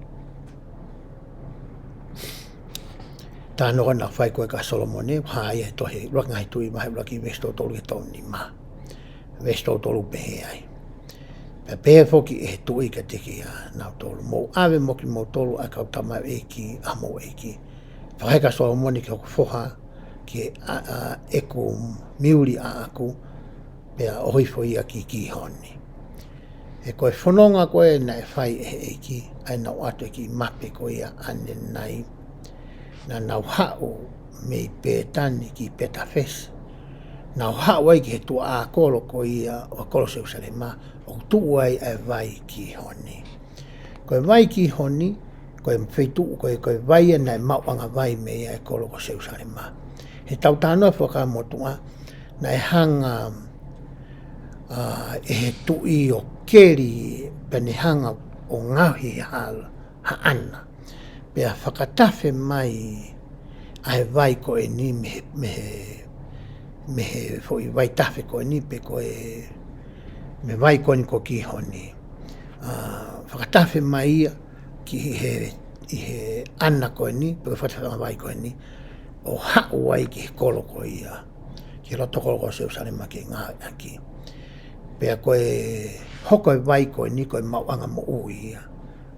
Talanoa naʻe fai ko ē kia Solomone, hā ia he tohi ʻUluaki Ngaahi Tuʻi vahe ʻuluaki veesi tolu tolu ki he tolu nima. Veesi tolu tolu pehē ai. Pea pehē foki ʻe he tuʻi kiate kinautolu, mou ʻave mo kimoutolu ʻa e kau tamaioʻeiki ʻa homou ʻeiki. Fakahā kia Solomone ki hoku foha, ki he ʻa, ʻa, ʻeku miuli ʻaʻaku, pea ʻohifo ia ki Kihoni. He ko e fononga ko ē naʻe fai ʻe he ʻEiki, ʻa ʻenau ʻoatu e kiʻi mape ko ia ʻanenai. Naʻa nau haʻu mei Pētani ki Petafesi. Nau haʻu ai ki he tuʻa ʻā kolo ko ia ʻo e kolo Selusalema, ʻoku tuʻu ai ʻa e vai Kihoni. Ko e vai Kihoni, ko e feituʻu, ko e, ko e vai ia naʻe maʻuʻanga vai mei ai e kolo ko Selusalema. He tau talanoa fakamotuʻa, naʻe hanga, ʻa, ʻe he tuʻi ʻo keli, pea ne hanga ʻo ngaohi ha, haʻana. Pea fakatafe mai ʻa e vai ko eni mei he, mei he, mei he foʻi vaitafe ko eni pe ko e, mei he vai ko eni ko Kihoni. ʻA, fakatafe mai ia ki he, ʻi he ʻana ko eni, pe ko e fakatafe ʻa e vai ko eni, ʻo haʻu ai ki he kolo ko ia, ki he loto kolo ko Selusalema ke ngāueʻaki. Pea ko e hoko e vai ko eni ko e maʻuʻanga moʻui ia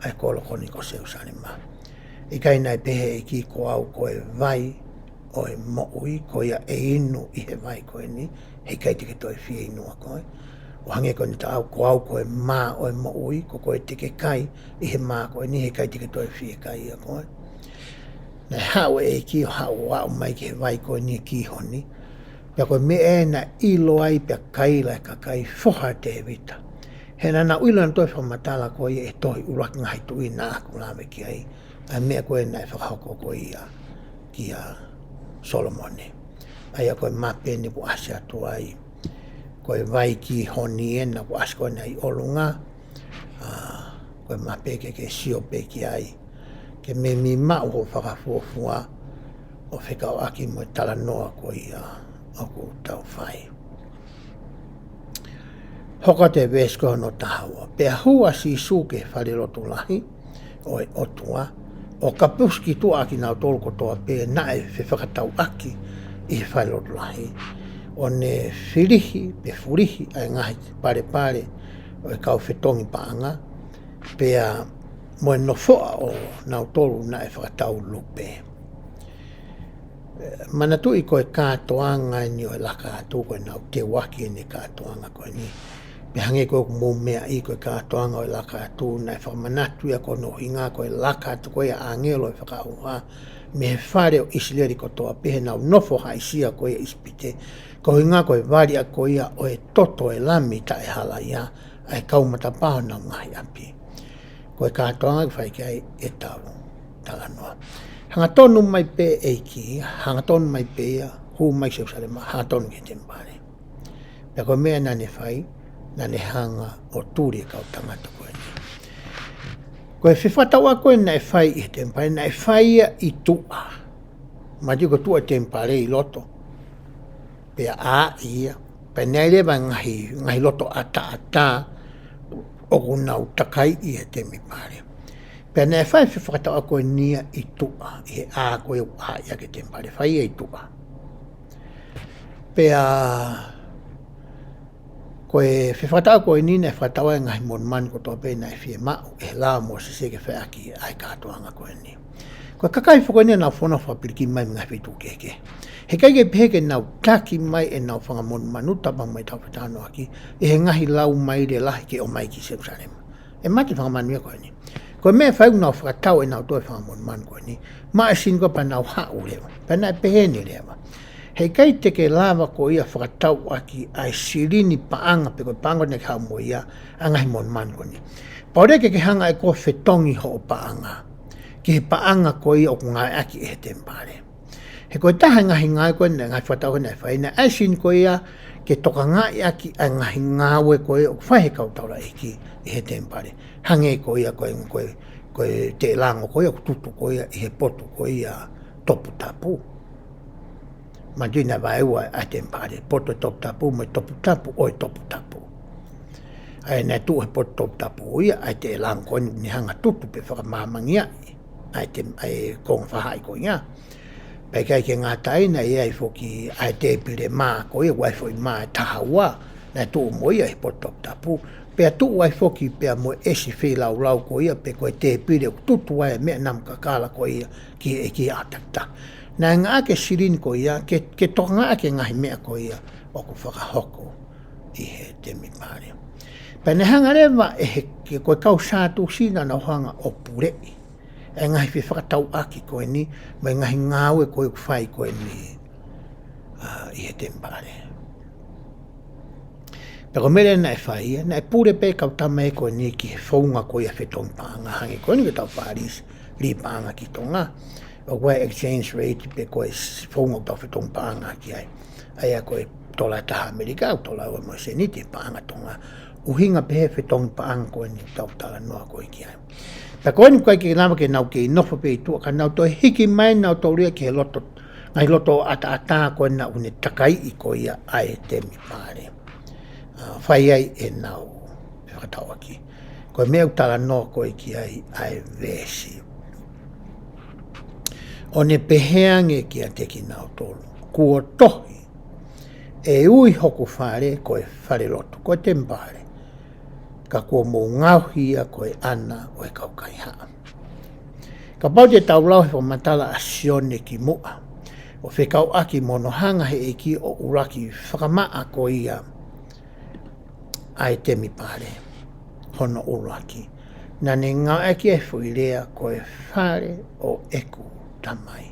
ʻa e kolo ko eni ko Selusalema. ʻIkai naʻe pehē ʻe he ʻEiki ko au ko e vai ʻo e moʻui, ko ia ʻe inu ʻi he vai ko eni, heʻikai te ke toe fie inu ʻa koe. ʻO hangē ko eni taʻau, ko au ko e mā ʻo e moʻui, ko koe te ke kai ʻi he mā ko eni, heʻikai te ke toe fie kai ʻa koe. Naʻe haʻu e ʻEiki ʻo haʻu ʻo aʻu mai ki he vai ko eni Kihoni. Pea ko e meʻa ē naʻe ʻilo ai pea kaila e kakai foha Tēvita. He naʻa nau ʻilo naʻa toe fakamatala ko ia ʻi he tohi ʻUluaki Ngaahi Tuʻi naʻa ku lave ki ai. ʻA e meʻa ko ē naʻe fakahoko ko ia kia Solomone. ʻA ia ko e mape eni kuo ʻasi atu ai. Ko e vai Kihoni ē naʻa ku ʻasi ko ena ʻi ʻolunga. ʻA, ko e mape ke ke sio pē ki ai. Ke meimei maʻu hoʻo fakafuofua ʻo fekauʻaki mo e talanoa ko ia ʻoku tau fai. Hoko atu e veesi ko hono taha ua. Pea hū ʻa Sīsū ki he fale lotu lahi ʻo e ʻOtua, ʻo kapusi ki tuʻa ʻa kinautolu kotoa pē naʻe fefakatauʻaki ʻi he fale lotu lahi. ʻO ne filihi, pe fulihi, ʻa e ngaahi palepale ʻo e kau fetongi paʻanga, pea mo e nofoʻa ʻo nautolu naʻe fakatau lupe. Manatuʻi ko e kātoanga eni ʻo e laka atu, ko ʻenau teuaki eni e kātoanga ko eni. Pea hangē ko ʻeku mou meaʻi ko e kātoanga ʻo e laka atu, naʻe fakamanatu ia ko hono ʻuhinga ko e laka atu ko ia ʻa e ʻāngelo ʻo e fakaʻauha mei he fale ʻo ʻIsileli kotoa pē heʻenau nofo haʻisia ko ia ʻi ʻIsipite. Ko e ʻuhinga ko e vali ʻa ko ia ʻo e toto ʻo e lami taʻehalaia, ʻa e kau matapā honau ngaahi ʻapi. Ko e kātoanga ʻoku fai ki ai ʻetau talanoa. Hangatonu mai pē ʻEiki, hangatonu mai pē ia, hū mai ki Selusalema, hangatonu ki he temipale. Pea ko e meʻa naʻa ne fai, naʻa ne hanga ʻo tuli e kau tangata ko eni. Ko e fefakatauʻaki ko ē naʻe fai ʻi he temipale, naʻe fai ia ʻi tuʻa. Manatuʻi ko tuʻa temipale ʻi loto. Pea ʻā ia. Pea naʻe leva ngaahi, ngaahi loto ʻataʻatā ʻoku nau takai ʻi he temipale. Pea naʻe fai e fefakatauʻaki ko eni ia ʻi tuʻa, ʻi he ʻā ko ē ʻoku ʻā ia ki he temipale, fai ia ʻi tuʻa. Pea ko e fefakatau ko eni naʻe fakatau ai e ngaahi monumanu kotoa pē naʻe fiemaʻu ʻe he lao ʻo Mōsese ke fai ʻaki ʻa e kātoanga ko eni. Ko e kakai foki ko eni naʻa nau fonu fakapilikiʻi mai mei he ngaahi feituʻu kehekehe. He ʻikai ke pehē ke nau taki mai ʻenau fanga monumanu, tapa mai tau fetānoaki, ʻi he ngaahi lau maile lahi ke ʻomai ki Selusalema. ʻE mate fanga manuia ko eni. Ko e meʻa ʻe fai ʻoku nau fakatau ʻenau toe fanga monumanu ko eni. Maʻa e sini ko ia pea nau haʻu leva. Pea naʻe pehē ni leva. He ʻikai te ke lava ko ia fakatau ʻaki ʻa e silini paʻanga pe ko e paʻanga naʻe ke haʻu mo ia ʻa e ngaahi monumanu ko eni. Pau leva ke ke hanga ʻe koe ʻo fetongi hoʻo paʻanga ki he paʻanga ko ia ʻoku ngāueʻaki ʻe he temipale. He ko e taha e ngaahi ngāue ko ē naʻe ngaahi fakatau ko ē naʻe fai naʻe ʻai sini ko ia ke tokangaʻi ʻaki ʻa e ngaahi ngāue ko ē ʻoku fai he kau taulaʻeiki ʻi he temipale. Hangē ko ia ko e, ko e, ko e teʻelango ko ia ʻoku tutu ko ia ʻi he potu ko ia toputapu. Manatuʻi naʻe vaeua ʻa e temipale, potu ʻo e toputapu mo e toputapu ʻo e toputapu. ʻA ia naʻe tuʻu he potu toputapu ia ʻa e teʻelango ko eni ne hanga tutu pe fakamāmangia ʻa e tem-, ʻa e konga faʻahi ko ia. Pea ʻikai ke ngata ai naʻe ʻi ai foki ʻa e tēpile mā ko ia, ʻoku ʻi ai foʻi mā ʻe taha ua, naʻe tuʻu mo ia he potu toputapu. Pea tuʻu ai foki pea mo e ʻesi feilaulau ko ia, pe ko e tēpile ʻoku tutu ai e meʻa namu kakala ko ia ki he ʻEiki ʻa takita. Naʻe ngāueʻaki e silini ko ia ke, ke tokangaʻi ʻaki e ngaahi meʻa ko ia ʻoku fakahoko ʻi he temipale. Pea naʻe hanga leva ʻe he, ke ko e kau Sātusi naʻa nau hanga ʻo puleʻi ʻa e ngaahi fefakatauʻaki ko eni, mo e ngaahi ngāue ko ē ʻoku fai ko eni, ʻa, ʻi he temipale. Pea ko e meʻa leva naʻe fai ia, naʻe pule pē kau tama ko eni ki he founga ko ia fetongi paʻanga hangē ko eni ko e tau fālisi, lī paʻanga ki Tonga. ʻOku ʻi ai e exchange rate pe ko e s-, founga ʻoku tau fetongi paʻanga ki ai. ʻA ia ko e tola ʻe taha ʻAmelika, ʻoku tola ua mo e sēniti paʻanga Tonga. ʻUhinga pē he fetongi paʻanga ko eni ʻoku tau talanoa ko ē ki ai. Pea ko eni ʻoku ʻikai ke lava ke nau kei nofo pē ʻi tuʻa ka nau toe hiki mai nautolu ia ki he loto, ngaahi loto ʻataʻatā ko ena ʻoku ne takaiʻi ko ia ʻa e temipale. ʻA, fai ai ʻenau fefakatauʻaki. Ko e meʻa ʻoku talanoa ko ē ki ai ʻa e veesi. ʻO ne pehē ange kiate kinautolu, kuo tohi, ʻe ui hoku fale ko e fale lotu, ko e temipale. Ka kuo mou ngaohi ia ko e ʻana ʻo e kau kaihaʻa. Kapau te tau lau he fakamatala ʻa Sione ki muʻa, ʻo fekauʻaki mo hono hanga he ʻEiki ʻo ʻuluaki fakamaʻa ko ia ʻa e temipale, hono ʻuluaki. Naʻa ne ngāueʻaki e foʻi lea ko e fale ʻo ʻeku Tamai.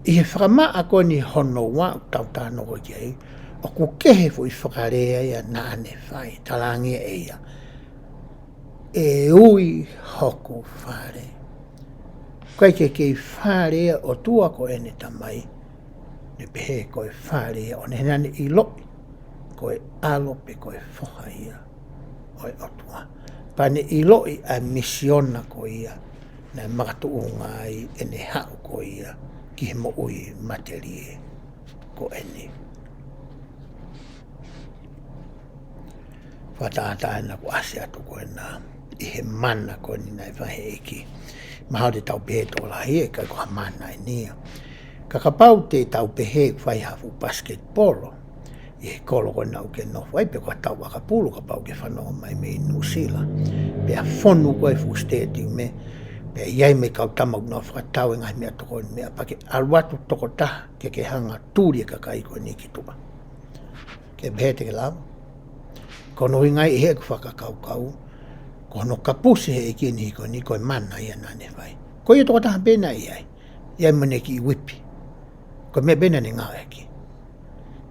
ʻI he fakamaʻa ko eni hono ua ʻoku tau talanoa ko ē ki ai, ʻoku kehe foʻi fakalea ia naʻa ne fai, talaange ʻe ia, ʻe ui hoku fale. ʻIkai ke kei fale ia ʻOtua ko ʻene Tamai, ne pehē ko e fale ia ʻo ne, he naʻa ne ʻiloʻi ko e ʻAlo pe ko e Foha ia ʻo e ʻOtua. Pea ne ʻiloʻi ʻa e misiona ko ia naʻe makatuʻunga ai ʻene haʻu ko ia ki he moʻui matelie ko eni. Fakatātā ena kuo ʻasi atu ko ena ʻi he mana ko eni naʻe fai he ʻEiki. Mahalo te tau pehē tokolahi ʻe ʻikai ko ha mana eni ia. Ka kapau te tau pehē ʻoku fai ha fuʻu basketball ʻi he kolo ko ena ʻoku ke nofo ai pe ko ha tau ʻakapulu kapau ʻoku ke fanongo mai mei Nuʻusila. Pea fonu ko ē fuʻu stadium ē. Pea ʻi ai mo e kau tama ʻoku nau fakatau e ngaahi meʻatokoni meʻa pea ke ʻalu atu tokotaha ke ke hanga tuli e kakai ko eni ki tuʻa. Ke pehē te ke lava. Ko hono ʻuhinga ia ʻi heʻeku fakakaukau, ko hono kapusi he ʻEiki e niʻihi ko eni ko e mana ia naʻa ne fai. Ko ia tokotaha pē naʻe ʻi ai. ʻI ai mo ʻene kiʻi uipi. Ko e meʻa pē naʻa ne ngāueʻaki.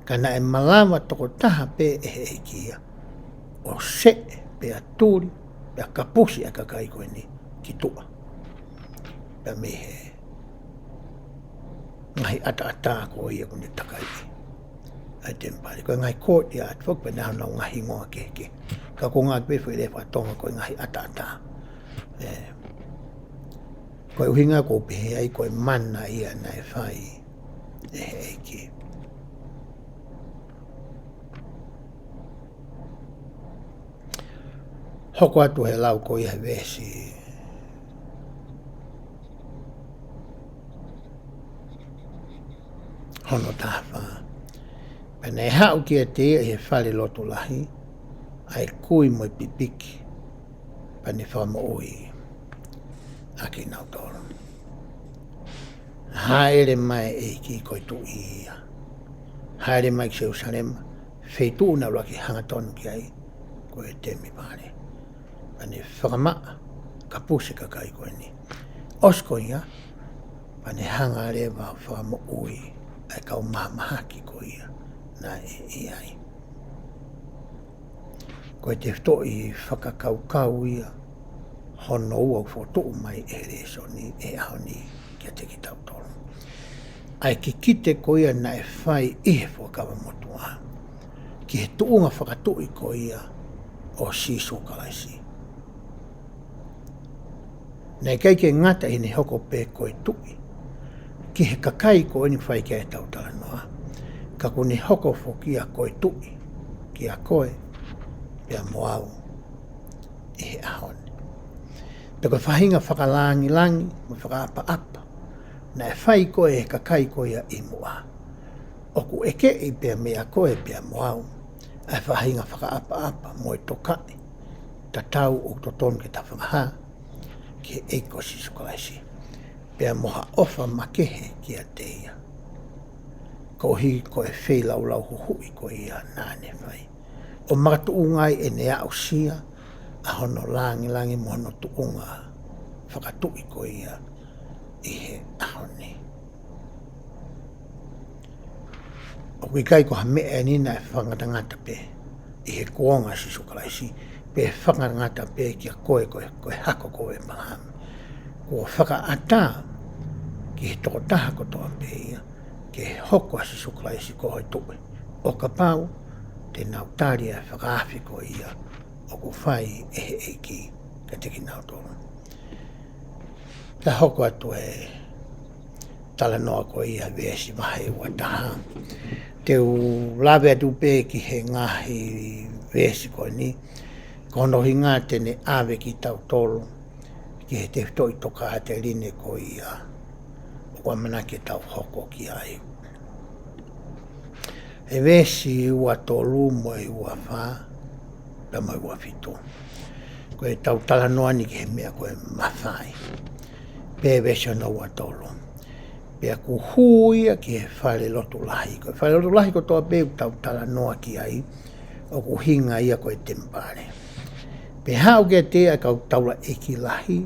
Ka naʻe malava tokotaha pē ʻe he ʻEiki ia ʻo seʻe pea tuli pea kapusi ʻa e kakai ko eni ki tuʻa. Pea mei he ngaahi ʻataʻatā ko ia ʻoku ne takaiʻi ʻa e temipale. Ko e ngaahi courtyard foki pea naʻa nau ngaahi hingoa kehekehe. Ka ʻoku ngāueʻaki pē foʻi lea faka-Tonga ko e ngaahi ʻataʻatā. ʻE, ko e ʻuhinga ʻoku ou pehē ai ko e mana ia naʻe fai ʻe he ʻEiki. Hoko atu he lau ko ia he veesi hono taha fā. Pea naʻe haʻu kiate ia ʻi he fale lotu lahi ʻa e kui mo e pipiki, pea ne fakamoʻui ʻa kinautolu. Hāʻele mai e ʻEiki ko e Tuʻi ia. Hāʻele mai ki Selusalema, feituʻu naʻe ʻuluaki hangatonu ki ai ko e temipale. Pea ne fakamaʻa, kapusi e kakai ko eni. ʻOsi ko ia, pea ne hanga leva ʻo fakamoʻui ʻa e kau mahamahaki ko ia naʻe ʻi ai. Ko e tefitoʻi fakakaukau ia hono ua ʻoku fokotuʻu mai ʻe he lēsoni ʻo e ʻaho ni kiate kitautolu. ʻA e kikite ko ia naʻe fai ʻi he Fuakava Motuʻa ki he tuʻunga fakatuʻi ko ia ʻo Sīsū Kalaisi. Naʻe ʻikai ke ngata ʻi heʻene hoko pē ko e Tuʻi ki he kakai ko eni ʻoku fai ki ai ʻetau talanoa, ka kuo ne hoko foki ia ko e Tuʻi kiate koe pea mo au ʻi he ʻaho ni. Pea ko e faʻahinga fakalāngilangi mo e fakaʻapaʻapa naʻe fai ko ē ʻe he kakai ko ia ʻi muʻa, ʻoku ʻekeʻi pē meia koe pea mo au ʻa e faʻahinga fakaʻapaʻapa mo e tokaʻi tatau ʻoku totonu ke ta fakahā ki he ʻEiki ko Sīsū Kalaisi, pea mo ha ʻofa makehe kiate ia, koeʻuhi ko e feilaulau huhuʻi ko ia naʻa ne fai, ʻo makatuʻunga ai ʻene aʻusia ʻa hono lāngilangi mo hono tuʻunga fakatuʻi ko ia ʻi he ʻaho ni. ʻOku ʻikai ko ha meʻa eni naʻe fakangatangata pē ʻi he kuonga ʻo Sīsū Kalaisi, pe fakangatangata pē kiate koe ko e, ko e hako ko ē ʻo ʻĒpalahame. Kuo fakaʻatā ki he tokotaha kotoa pē ia ke hoko ʻa Sīsū Kalaisi ko e Tuʻi, ʻo kapau te nau tali ʻa e fakaafe ko ia ʻoku fai ʻe he ʻEiki kiate kinautolu. Ka hoko atu e talanoa ko ia ʻi he veesi vahe ua taha. Te u lave atu pē ki he ngaahi veesi ko eni, ko hono ʻuhinga te ne ʻave kitautolu ki he tefitoʻi tokāteline ko ia ʻoku ʻamanaki ke tau hoko ki ai. ʻI he veesi ua tolu mo e ua fā, pea mo e ua fitu. Ko ʻetau talanoa ni ki he meʻa ko e mafai. Pea veesi hono ua tolu. Pea kuo hū ia ki he fale lotu lahi. Ko e fale lotu lahi kotoa pē ʻoku tau talanoa ki ai, ʻoku ʻuhinga ia ko e temipale. Pea haʻu kiate ia ʻa e kau taulaʻeiki lahi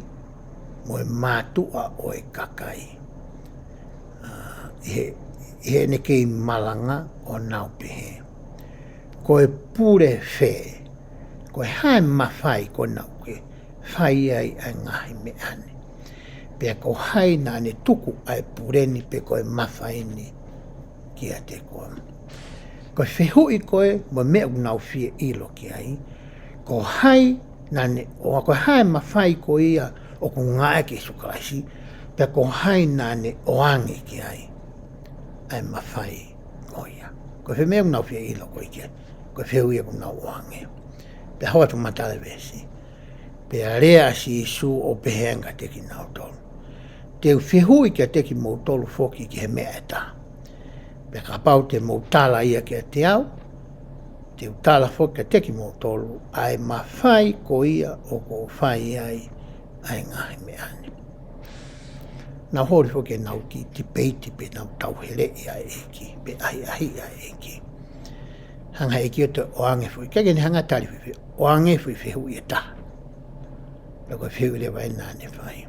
mo e mātuʻa ʻo e kakai, ʻa, ʻi he, ʻi heʻene kei malanga ʻo nau pehē, Ko e pule fē, ko e hā e mafai ko ē naʻa ke fai ai ʻa e ngaahi meʻa ni? Pea ko hai naʻa ne tuku ʻa e pule ni pe ko e mafai ni kiate koe? Ko e fehuʻi ko ē mo e meʻa ʻoku nau fie ʻilo ki ai, ko hai naʻa ne, ʻo ko e hā e mafai ko ia ʻoku ngāueʻaki ʻe Sīsū Kalaisi, pea ko hai naʻa ne ʻoange ki ai ʻa e mafai ko ia? Ko e fehuʻi ʻoku nau fie ʻilo ko ē ki ai, ko e fehuʻi ʻoku nau ʻoange. Pea hoko atu e matala veesi. Pea lea ʻa Sīsū ʻo pehē ange kiate kinautolu, Te u fehuʻi kiate kimoutolu foki ki he meʻa ʻe taha. Pea kapau te mou tala ia kiate au, te u tala foki kiate kimoutolu ʻa e mafai ko ia ʻoku ou fai ai ʻa e ngaahi meʻa ni. Nau holi foki ʻenau kiʻi tipeiti pe nau tauheleʻi ʻa e ʻEiki, pe ʻahiʻahiʻi ʻa e ʻEiki. Hanga ʻe he ʻEiki ʻo toe ʻoange foʻi, ʻikai ke ne hanga tali foʻi, ʻoange foʻi fehuʻi ʻe taha. Pea ko e fehuʻi leva ʻena naʻa ne fai.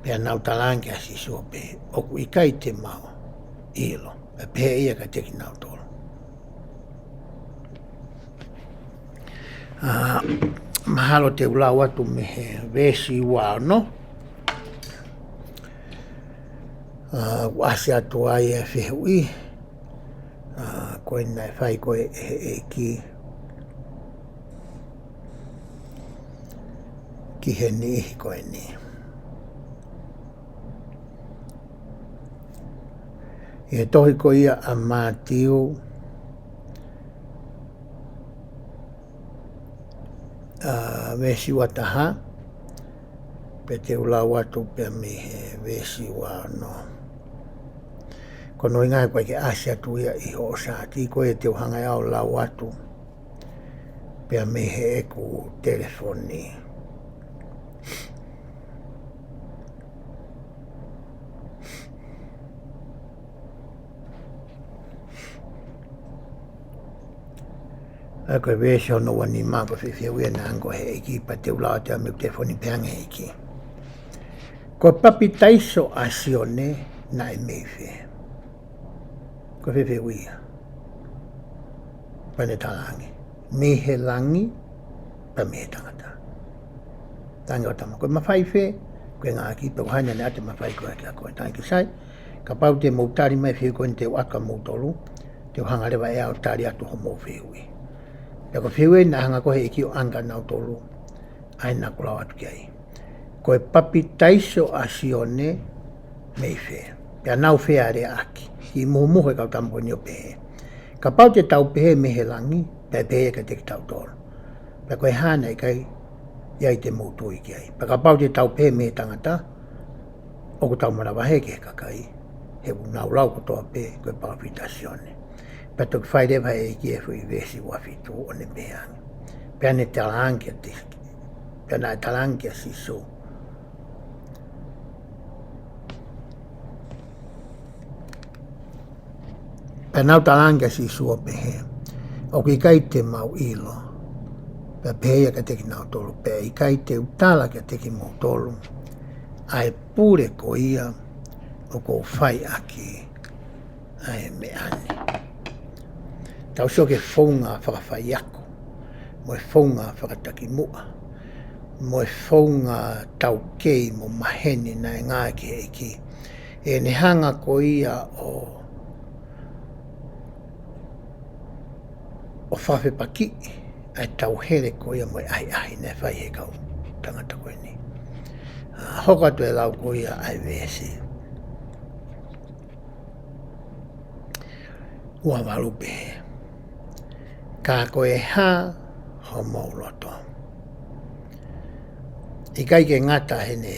Pea nau talaange kia Sīsū ʻo pehē, ʻOku ʻikai te mau ʻilo. Pea pehē ʻe ia kiate kinautolu. ʻA, mahalo te u lau atu mei he veesi ua ono. ʻA, ʻoku ʻasi atu ai e fehuʻi, ʻa, ko ē naʻe fai ko ē ʻe he ʻEiki ki he niʻihi ko eni. ʻI he tohi ko ia ʻa Mātiu, ʻa, veesi ua taha, pea te u lau atu pea mei he veesi ua ono. Ko hono ʻuhinga he ʻoku ʻikai ke ʻasi atu ia ʻi hoʻo saati, ko ia te u hanga ʻe au ʻo lau atu pea mei heʻeku telefoni. ʻA ia ko e veesi hono ua nima, ko e fehuʻi ia naʻe ʻange ʻe he ʻEiki, pea te u lau atu ia mei heʻeku telefoni, pehē ange ʻe he ʻEiki: Ko e papitaiso ʻa Sione naʻe mei fē? Ko e fehuʻi ia. Pea ne talaange: Mei he langi, pea mei he tangata. Talaange ʻe he tama: Ko e mafai fē? Ko e ngāueʻaki, pea ko hai naʻa ne ʻoatu e mafai ko ē kiate koe? Talaange ki ai: Sai, kapau te mou tali mai e fehuʻi ko eni, te u ʻatu kia moutolu, te u hanga leva ʻe au ʻo tali atu hoʻomou fehuʻi. Pea ko e fehuʻi naʻe hanga ko ē ʻe he ʻEiki ʻo ʻange kia nautolu, ʻa ia naʻa ku lau atu ki ai: Ko e papitaiso ʻa Sione mei fē? Pea nau fealeaʻaki, kiʻi muhumuhu e kau tama ko eni ʻo pehē: Kapau te tau pehē mei he langi, pea ʻe pehē ia kiate kitautolu: Pea ko e hā naʻe ʻikai ʻi ai te mou tui ki ai? Pea kapau te tau pehē mei he tangata, ʻoku tau manavahē ki he kakai, he ʻoku nau lau kotoa pē ko e palōfita ʻa Sione. Pea toki fai leva ʻe he ʻEiki e foʻi veesi ua fitu ʻo ne pehē ange: Pea ne talaange kiate, pea naʻe talaange kia Sīsū, pea nau talaange kia Sīsū ʻo pehē: ʻOku ʻikai te mau ʻilo. Pea pehē ia kiate kinautolu: Pea ʻe ʻikai te u tala kiate kimoutolu ʻa e pule ko ia ʻoku ou fai ʻaki ʻa e meʻa ni. Tau sio ki he founga fakafaiako, mo e founga fakatakimuʻa, mo e founga taukei mo maheni naʻe ngāueʻaki ʻe he ʻEiki, ʻi heʻene hanga ko ia ʻo, ʻo fakafepakiʻi ʻa e tauhele ko ia mo e ʻahiʻahi naʻe fai ʻe he kau tangata ko eni. ʻA, hoko atu e lau ko ia ʻa e veesi ua valu, pehē: Ka ko e hā homou loto? ʻIkai ke ngata heʻene,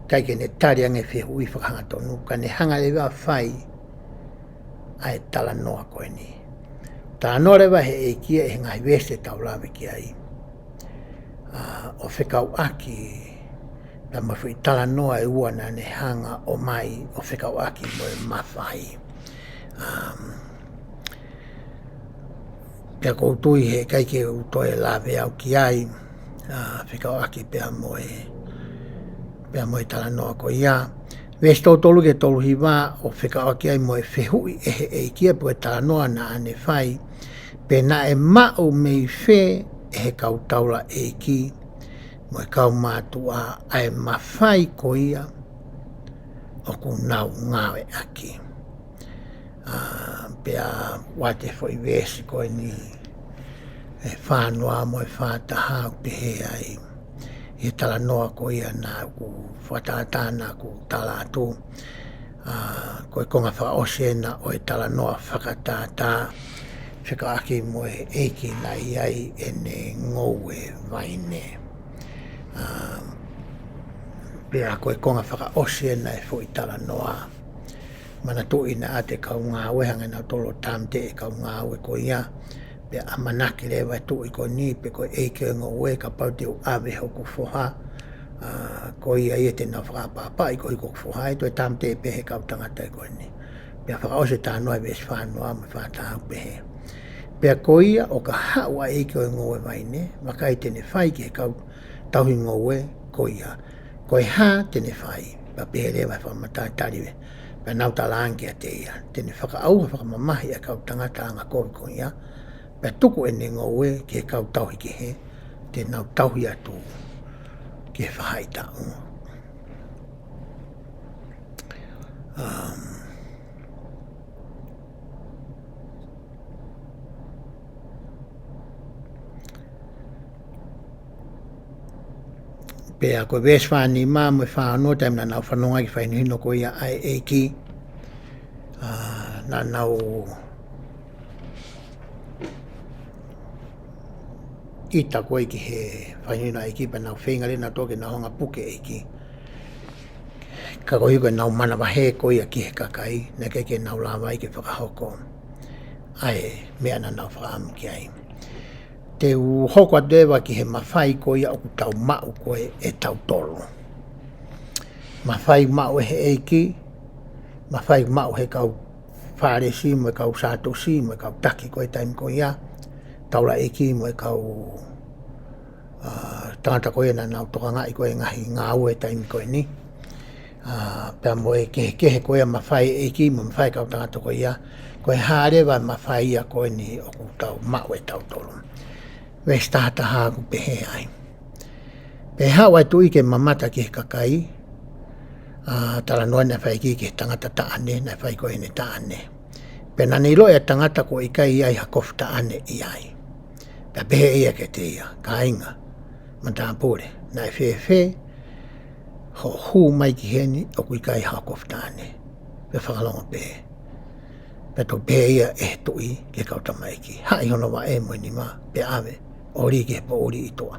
ʻikai ke ne tali ange e fehuʻi fakahangatonu, ka ne hanga leva ʻo fai ʻa e talanoa ko eni. Talanoa leva ʻe he ʻEiki ia ʻi he ngaahi veesi te tau lave ki ai, ʻa, ʻo fekauʻaki pea mo e foʻi talanoa ʻe ua naʻa ne hanga ʻo ʻomai ʻo fekauʻaki mo e mafai. Um, pea ʻoku ou tui he ʻikai ke u toe lave au ki ai, ʻa, fekauʻaki pea mo e, pea mo e talanoa ko ia. Veesi tolu tolu ki he tolu hiva ʻo fekauʻaki ai mo e fehuʻi ʻe he ʻEiki ia pe ko e talanoa naʻa ne fai: Pe naʻe maʻu mei fē ʻe he kau taulaʻeiki mo e kau mātuʻa ʻa e mafai ko ia ʻoku nau ngāueʻaki? ʻA, pea ʻoatu e foʻi veesi ko eni, ʻe fā noa mo e fā taha, ʻoku pehē ai ʻi he talanoa ko ia naʻa ku fakatātā naʻa ku tala atu, ʻa, ko e konga fakaʻosi ena ʻo e talanoa fakatātā, fekauʻaki mo e ʻeiki naʻe ʻi ai ʻene ngoue vaine. ʻA, pea ko e konga fakaʻosi ena e foʻi talanoa. Manatuʻi naʻe ʻoatu e kau ngāue, hanga ʻe nautolu ʻo tāmateʻi e kau ngāue ko ia. Pea ʻamanaki leva e tuʻi ko eni pe ko e ʻeiki ʻo e ngoue, kapau te u ʻave hoku foha, ʻa, ko ia ia te nau fakaʻapaʻapaʻi koeʻuhi ko hoku foha, ʻe toe tāmateʻi pē ʻe he kau tangata ko eni. Pea fakaʻosi e talanoa ʻi he veesi fā noa mo e fā taha, ʻoku pehē: Pea ko ia ʻo ka haʻu ʻa e ʻeiki ʻo e ngoue vaine, vakai te ne fai ki he kau tauhi ngoue ko ia: Ko e hā te ne fai? Pea pehē leva e fakamatala, tali leva, pea nau talaange kiate ia: Te ne fakaʻauha fakamamahi ʻa e kau tangata angakovi ko ia, pea tuku ʻene ngoue ki he kau tauhi kehe, te nau tauhi atu ki he faʻahitaʻu. Um, pea ko e veesi fā nima mo e fā ono, taimi naʻa nau fanongo ai ki he fakahinohino ko ia ʻa e ʻEiki, ʻa, naʻa nau ʻita ko ē ki he fakahinohino ʻa e ʻEiki, pea nau feinga leva nautolu ke nau hanga ʻo puke e ʻEiki. Ka koeʻuhi ko ʻenau manavahē ko ia ki he kakai, naʻe ʻikai ke nau lava ai ke fakahoko ʻa e meʻa naʻa nau fakaʻamu ki ai. Te u hoko atu leva ki he mafai ko ia ʻoku tau maʻu ko ē ʻe tautolu. Mafai maʻu ʻe he ʻEiki, mafai maʻu he kau Fālesi mo e kau Sātusi mo e kau taki ko ē taimi ko ia, taulaʻeiki mo e kau, ā, tangata ko ia naʻa nau tokangaʻi ko ē ngaahi ngāue taimi ko eni. Ā, pea mo e kehekehe ko ia mafai ʻEiki mo mafai kau tangata ko ia, ko e hā leva mafai ia ko eni ʻoku tau maʻu ʻe tautolu. Veesi taha taha ʻoku pehē ai. Pea haʻu ʻa e tuʻi ke mamata ki he kakai, ā, talanoa naʻe fai ki, ki he tangata taʻane, naʻe fai ko ē ʻene taʻane. Pea naʻa ne ʻiloʻi ʻa e tangata kuo ʻikai ʻi ai ha kofu taʻane ʻi ai. Pea pehē ʻe ia kiate ia, kāinga, matāpule, naʻe fēfē hoʻo hū mai ki heni ʻoku ʻikai haʻo kofu taʻane. Pea fakalongo pē. Pea toki pehē ia ʻe he tuʻi ki he kau tamaiki, haʻi hono vaʻe mo e nima, pea ʻave, ʻo lī ki he poʻuli ʻi tuʻa.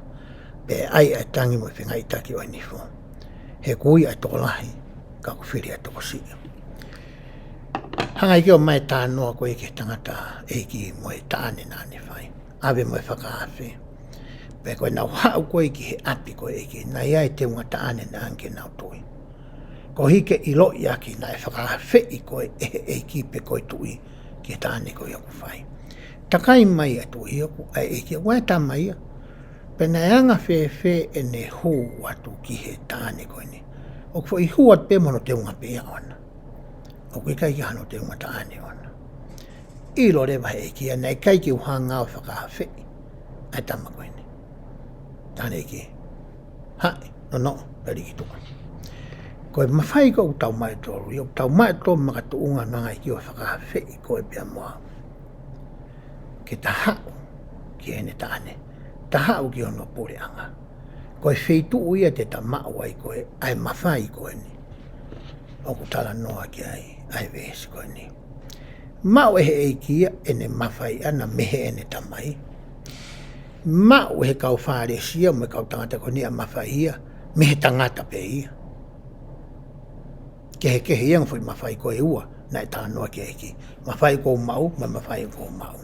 Pea ʻai ʻa e tangi mo e fengaiʻitaki ʻo e nifo. He ʻoku ui ʻa e tokolahi, ka ʻoku fili ʻa e tokosiʻi. Hanga ʻe he ʻEiki ʻo ʻomai e talanoa ko ia ki he tangata ʻeiki mo e taʻane naʻa ne fai. ʻAve mo e fakaafe. Pea ko ʻenau haʻu ko ē ki he ʻapi ko ē ʻeiki, naʻe ʻi ai e teunga taʻane naʻe ʻange ke nau tui. Koeʻuhi ke ʻiloʻi ʻaki naʻe fakaafeʻi ko ē ʻe he ʻeiki pe ko e tuʻi ki he taʻane ko ia ʻoku fai. Takai mai ʻa e tuʻi ʻoku ʻa e ʻeiki ʻoku ʻi ai e tama ia. Pea naʻe anga fēfē ʻene hū atu ki he taʻane ko eni. ʻOku foʻi hū atu pē mo hono teunga pē ia ʻoʻona. ʻOku ʻikai ke ʻi ai hano teunga taʻane ʻoʻona. ʻIlo leva ʻe he ʻeiki ia naʻe ʻikai ke u hanga ʻo fakaafeʻi ʻa e tama ko eni. Taʻane ʻeiki. Haʻi, nonoʻo, pea lī ki tuʻa. Ko e mafai ko ē ʻoku tau maʻu ʻe tautolu, ʻoku tau maʻu ʻe tautolu makatuʻunga naʻe ʻikai ke fakaafeʻi koe pea mo au. Ke ta haʻu ki heʻene taʻane. Ta haʻu ki hono puleʻanga. Ko e feituʻu ia te ta maʻu ai ko ē ʻa e mafai ko eni ʻoku talanoa ki ai ʻa e veesi ko eni. Maʻu ʻe he ʻeiki ia ʻene mafai ʻana mei heʻene tamai. Maʻu ʻe he kau Fālesi ia mo e kau tangata ko eni ʻa e mafai ia mei he tangata pē ia. Kehekehe ia ngaahi foʻi mafai ko ē ʻe ua naʻe talanoa ki ai e ʻeiki. Mafai ʻoku ou maʻu, mo e mafai ʻoku ou maʻu.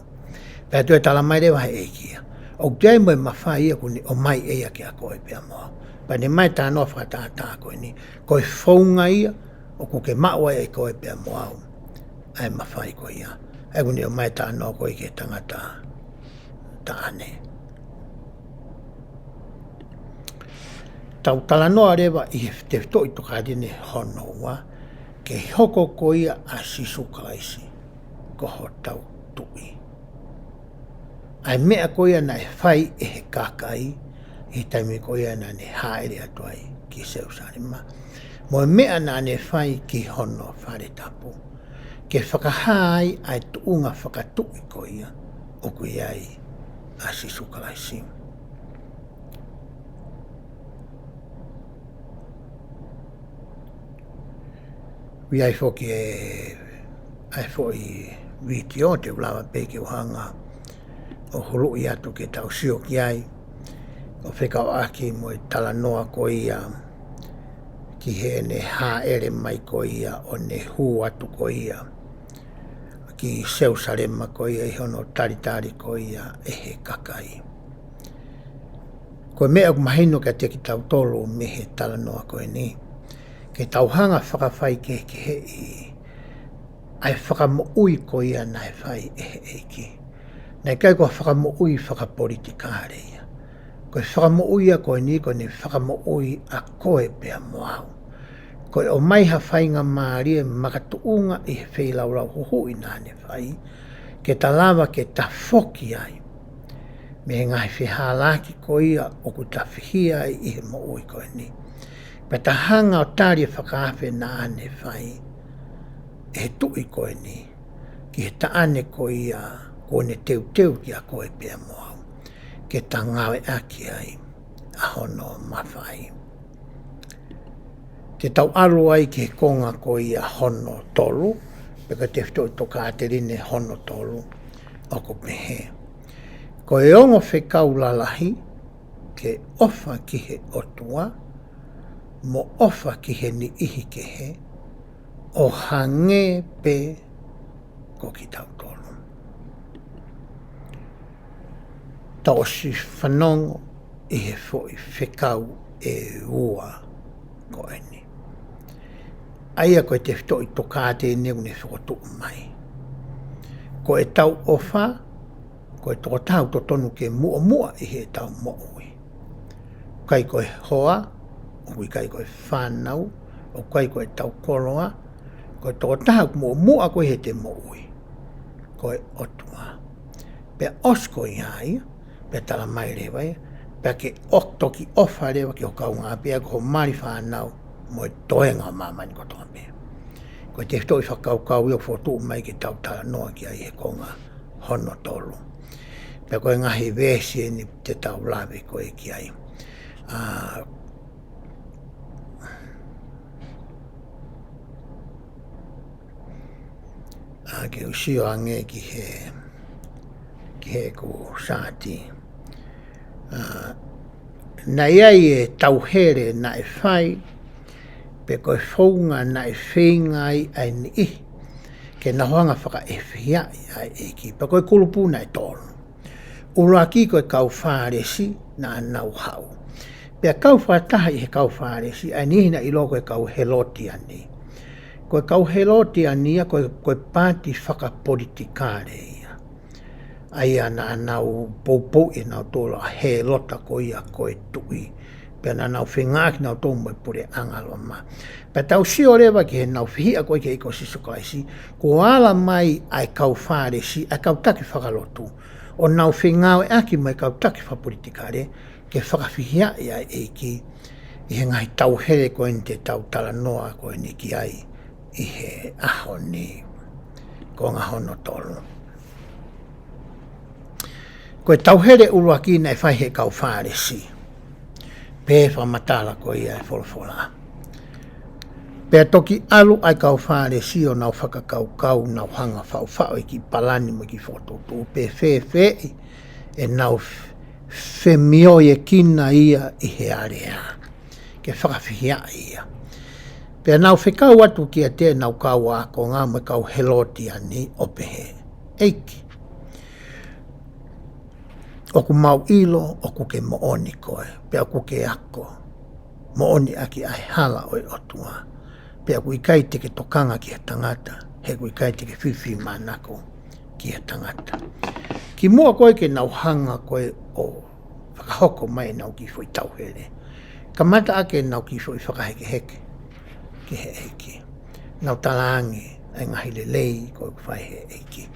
Pea toe talamai leva ʻe he ʻeiki ia, ʻoku ʻi ai mo e mafai ia ʻoku ne ʻomai ʻe ia kiate koe pea mo au. Pea ne ʻomai e talanoa fakatātā ko eni, ko e founga ia ʻoku ke maʻu ai ʻe koe pea mo au ʻa e mafai ko ia. ʻA ia ʻoku ne ʻomai e talanoa ko ē ki he tangata taʻane. Tau talanoa leva ʻi he tefitoʻi Tokāteline hono ua, ke hoko ko ia ʻa Sīsū Kalaisi ko hotau tuʻi. ʻA e meʻa ko ia naʻe fai ʻe he kakai ʻi he taimi ko ia naʻa ne hāʻele atu ai ki Selusalema. Mo e meʻa naʻa ne fai ki hono fale tapu. Ke fakahā ai ʻa e tuʻunga fakatuʻi ko ia ʻoku ʻi ai ʻa Sīsū Kalaisi. ʻOku ʻi ai foki ʻa e foʻi vitiō te u lava pē ke u hanga ʻo huluʻi atu ke tau sio ki ai, ʻo fekauʻaki mo e talanoa ko ia ki heʻene hāʻele mai ko ia ʻo ne hū atu ko ia ki Selusalema ko ia ʻi hono talitali ko ia ʻe he kakai. Ko e meʻa ʻoku mahino kiate kitautolu mei he talanoa ko eni, ke tau hanga fakafaikehekeheʻi ʻa e fakamoʻui ko ia naʻe fai ʻe he ʻEiki. Naʻe ʻikai ko ha fakamoʻui fakapolitikale ia. Ko e fakamoʻui ia ko eni ko ʻene fakamoʻui ʻa koe pea mo au. Ko e ʻomai ha faingamālie makatuʻunga ʻi he feilaulau huhuʻi naʻa ne fai, ke ta lava ke tafoki ai mei he ngaahi fehālaaki ko ia ʻoku ta fihia ai ʻi he moʻui ko eni. Pea ta hanga ʻo tali e fakaafe naʻa ne fai ʻe he tuʻi ko eni ki he taʻane ko ia kuo ne teuteu kiate koe pea mo au, ke ta ngāueʻaki ai ʻa hono mafai. Te tau ʻalu ai ki he konga ko ia hono tolu, pe ko e tefitoʻi Tokāteline hono tolu, ʻoku pehē: Ko e ongo fekau lalahi ke ʻofa ki he ʻOtua, mo ʻofa ki he niʻihi kehe, ʻo hangē pē ko kitautolu. Tau ʻosi fanongo ʻi he foʻi fekau ʻe ua ko eni. ʻA ia ko e tefitoʻi tokāteline ʻoku ne fokotuʻu mai. Ko ʻetau ʻofa, ko e tokotaha ʻoku totonu ke muʻomuʻa ʻi heʻetau moʻui. ʻOku ʻikai ko e hoa, ʻoku ʻikai ko e fānau, ʻoku ʻikai ko ʻetau koloa, ko e tokotaha ʻoku muʻomuʻa ko ē ʻi heʻete moʻui. Ko e ʻOtua. Pea ʻosi ko ia ia, pea tala mai leva ia, pea ke ʻo toki ʻofa leva ki ho kaungāʻapi ʻaki ho mali, fānau, mo e toenga ʻo māmani kotoa pē. Ko e tefitoʻi fakakaukau ia ʻoku fokotuʻu mai ke tau talanoa ki ai he konga hono tolu. Pea ko e ngaahi veesi eni te tau lave ko ē ki ai. ʻA, ʻa, ke u sio ange ki he, ki heʻeku saati. ʻA, naʻe ʻi ai e tauhele naʻe fai, pe ko e founga naʻe feinga ai ʻa e niʻihi ke nau hanga ʻo fakaʻefiaʻi ʻa e ʻEiki. Pea ko e kulupu naʻe tolu. ʻUluaki ko e kau Fālesi naʻa nau haʻu. Pea kau fakataha ʻi he kau Fālesi ʻa e niʻihi naʻe ʻiloa ko e kau Helotiani. Ko e kau Helotiani ia ko e, ko e paati fakapolitikale ia. ʻA ia naʻa nau poupouʻi ʻe nautolu ʻa Hēlota ko ia ko e tuʻi. Pea naʻa nau fengāueʻaki nautolu mo e puleʻanga Loma. Pea tau sio leva ki heʻenau fehiʻa ko ē ki he ʻEiki ko Sīsū Kalaisi, kuo ala mai ʻa e kau Fālesi, ʻa e kau taki fakalotu, ʻo nau fengāueʻaki mo e kau taki fakapolitikale, ke fakafihiaʻi ʻa e ʻEiki, ʻi he ngaahi tauhele ko eni te tau talanoa ko eni ki ai, ʻi he ʻaho ni, konga hono tolu. Ko e tauhele ʻuluaki naʻe fai he kau Fālesi. Pea fakamatala ko ia e folofola. Pea toki ʻalu ʻa e kau Fālesi ʻo nau fakakaukau, nau hanga ʻo faʻufaʻu e kiʻi palani mo e kiʻi fokotuʻutuʻu, pe fēfeeʻi ʻenau f-, femioiekina ia ʻi he alea. Ke fakafihiaʻi ia. Pea nau fekau atu kiate ʻenau kau ākonga mo e kau Helotiani ʻo pehē, ʻEiki, ʻoku mau ʻilo ʻoku ke moʻoni koe, pea ʻoku ke ako, moʻoni ʻaki ʻa e hala ʻo e ʻOtua, pea ʻoku ʻikai te ke tokanga ki he tangata, he ʻoku ʻikai te ke fifimanako ki he tangata. Kimuʻa ko ē ke nau hanga ko ē ʻo fakahoko mai ʻenau kiʻi foʻi tauhele, kamata ʻaki ʻenau kiʻi foʻi fakahekeheke ki he ʻEiki. Nau talaange ʻa e ngaahi lelei ko ē ʻoku fai he ʻEiki.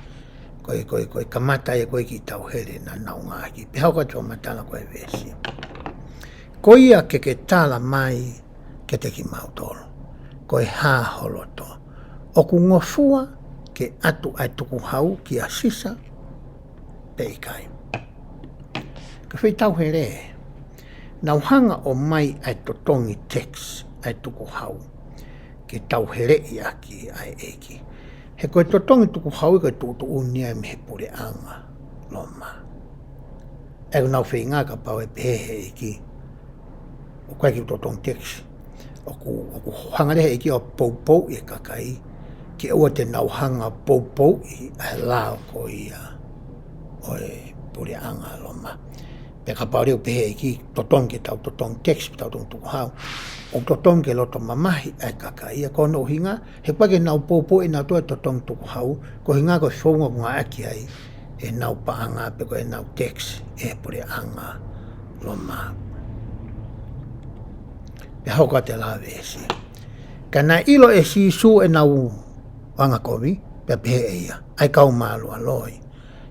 Ko e, ko e, ko e kamata ia ko ē kiʻi tauhele naʻa nau ngāueʻaki. Pea hoko atu ʻo matala ko e veesi. Ko ia ke ke tala mai kiate kimautolu, ko e hā ho loto? ʻOku ngofua ke ʻatu ʻa e tukuhau kia Sisa pe ʻikai? Ko e foʻi tauhele. Nau hanga ʻo ʻomai ʻa e totongi tax, ʻa e tukuhau, ke tauheleʻi ʻaki ʻa e ʻEiki. He ko e totongi tukuhau ia ko e tuʻutuʻuni ia mei he puleʻanga Loma. ʻOku nau feinga kapau ʻe pehē he ʻEiki, ʻoku ʻikai ke u totongi tax, ʻoku, ʻoku hanga leva he ʻEiki ʻo poupouʻi e kakai, ke ʻoua te nau hanga ʻo poupouʻi ʻa e lao ko ia ʻo e puleʻanga Loma. Pea kapau leva ʻoku pehē he ʻEiki, totongi ke tau totongi tax, tau totongi tukuhau, ʻoku totongi ke loto mamahi ʻa e kakai ia. Ko hono ʻuhinga, he ʻoku ʻikai ke nau poupouʻi ʻe nautolu e totongi tukuhau, koeʻuhinga ko e founga ʻoku ngāueʻaki ai ʻenau paʻanga pe ko ʻenau tax ʻe he puleʻanga Loma. Pea hoko atu e lave ʻe Sī. Ka naʻe ʻilo ʻe Sīsū ʻenau angakovi, pea pehē ʻe ia, ʻA e kau mālualoi,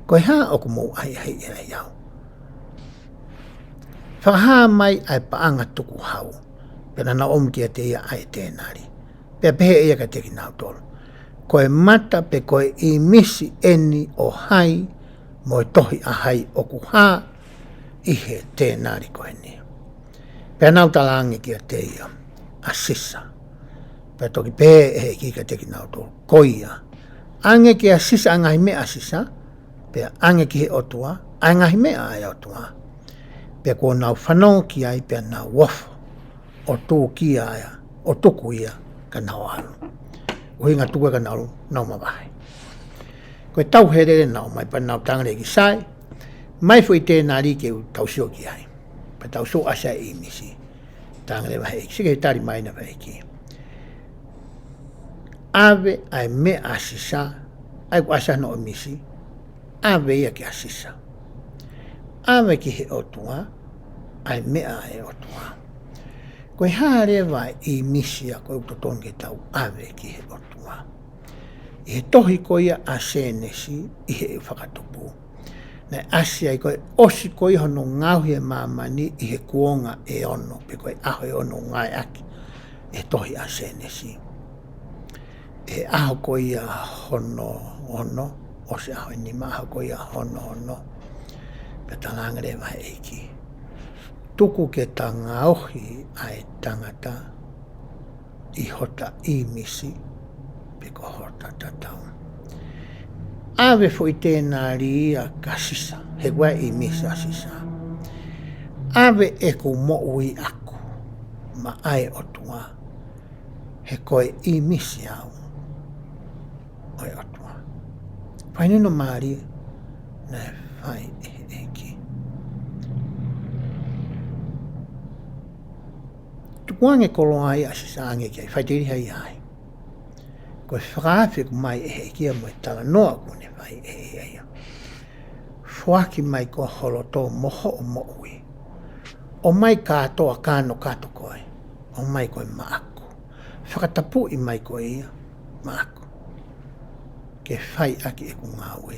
ko e hā ʻoku mou ʻahiʻahiʻi ai au? Fakahā mai ʻa e paʻanga tukuhau. Pea naʻa nau ʻomi kiate ia ʻa e tēnali. Pea pehē ʻe ia kiate kinautolu, Ko e mata pe ko e ʻīmisi eni ʻo hai mo e tohi ʻa hai ʻoku hā ʻi he tēnali ko eni? Pea nau talaange kiate ia, ʻA Sisa. Pea toki pehē ʻe he ʻEiki kiate kinautolu, Ko ia, ʻange kia Sisa ʻa e ngaahi meʻa ʻa Sisa, pea ʻange ki he ʻOtua ʻa e ngaahi meʻa ʻa e ʻOtua. Pea kuo nau fanongo ki ai, pea nau ofo ʻo tuku ia, ʻo tuku ia ka nau ʻalu. ʻUhinga tuku ia ka nau ʻalu, nau mavahe. Ko e tauhele ʻena ʻomai pea nau tangale ki sai, mai foʻi tenali ke u tau sio ki ai. Pea tau sio ʻa e ʻīmisi. Tangale vahe ʻeiki, sio ki he tali mai ʻena vahe ʻeiki. ʻAve ʻa e meʻa ʻa Sisa, ʻa ia ʻoku ʻasi hono ʻīmisi, ʻave ia kia Sisa. ʻAve ki he ʻOtua ʻa e meʻa ʻa e ʻOtua. Ko e hā leva e ʻīmisi ia ko ē ʻoku totonu ke tau ʻave ki he ʻOtua? ʻI he tohi ko ia ʻa Sēnesi, ʻi he fakatupu, naʻe ʻasi ai ko e ʻosi ko ia hono ngaohi e māmani ʻi he kuonga ʻe ono, pe ko e ʻaho ʻe ono ngāueʻaki ʻe he tohi ʻa Sēnesi. ʻI he ʻaho ko ia hono ono, ʻosi ʻaho ʻe nima, ʻaho ko ia hono ono, pea talaange leva ʻe he ʻEiki, tuku ke ta ngaohi ʻa e tangata ʻi hota ʻīmisi, pe ko hota tatau. ʻAve foʻi tenali ia kia Sisa, he ko e ʻīmisi ʻa Sisa. ʻAve ʻeku moʻui ʻaʻaku maʻa e ʻOtua, he ko e ʻīmisi au ʻo e ʻOtua. Fainino mālie naʻe fai ʻe he ʻEiki. Tukuange koloa ia ʻa Sisa ange ki ai, faiteliha ia ai. Ko e fakaafe ʻoku ʻomai ʻe he ʻEiki ia mo e talanoa ʻoku ne fai ʻe ia ia. Foaki mai ko ho loto mo hoʻo moʻui. ʻOmai kātoa, kano kātoa koe. ʻOmai koe maʻaku. Fakatapuʻi mai koe ia maʻaku. Ke fai ʻaki ʻeku ngāue,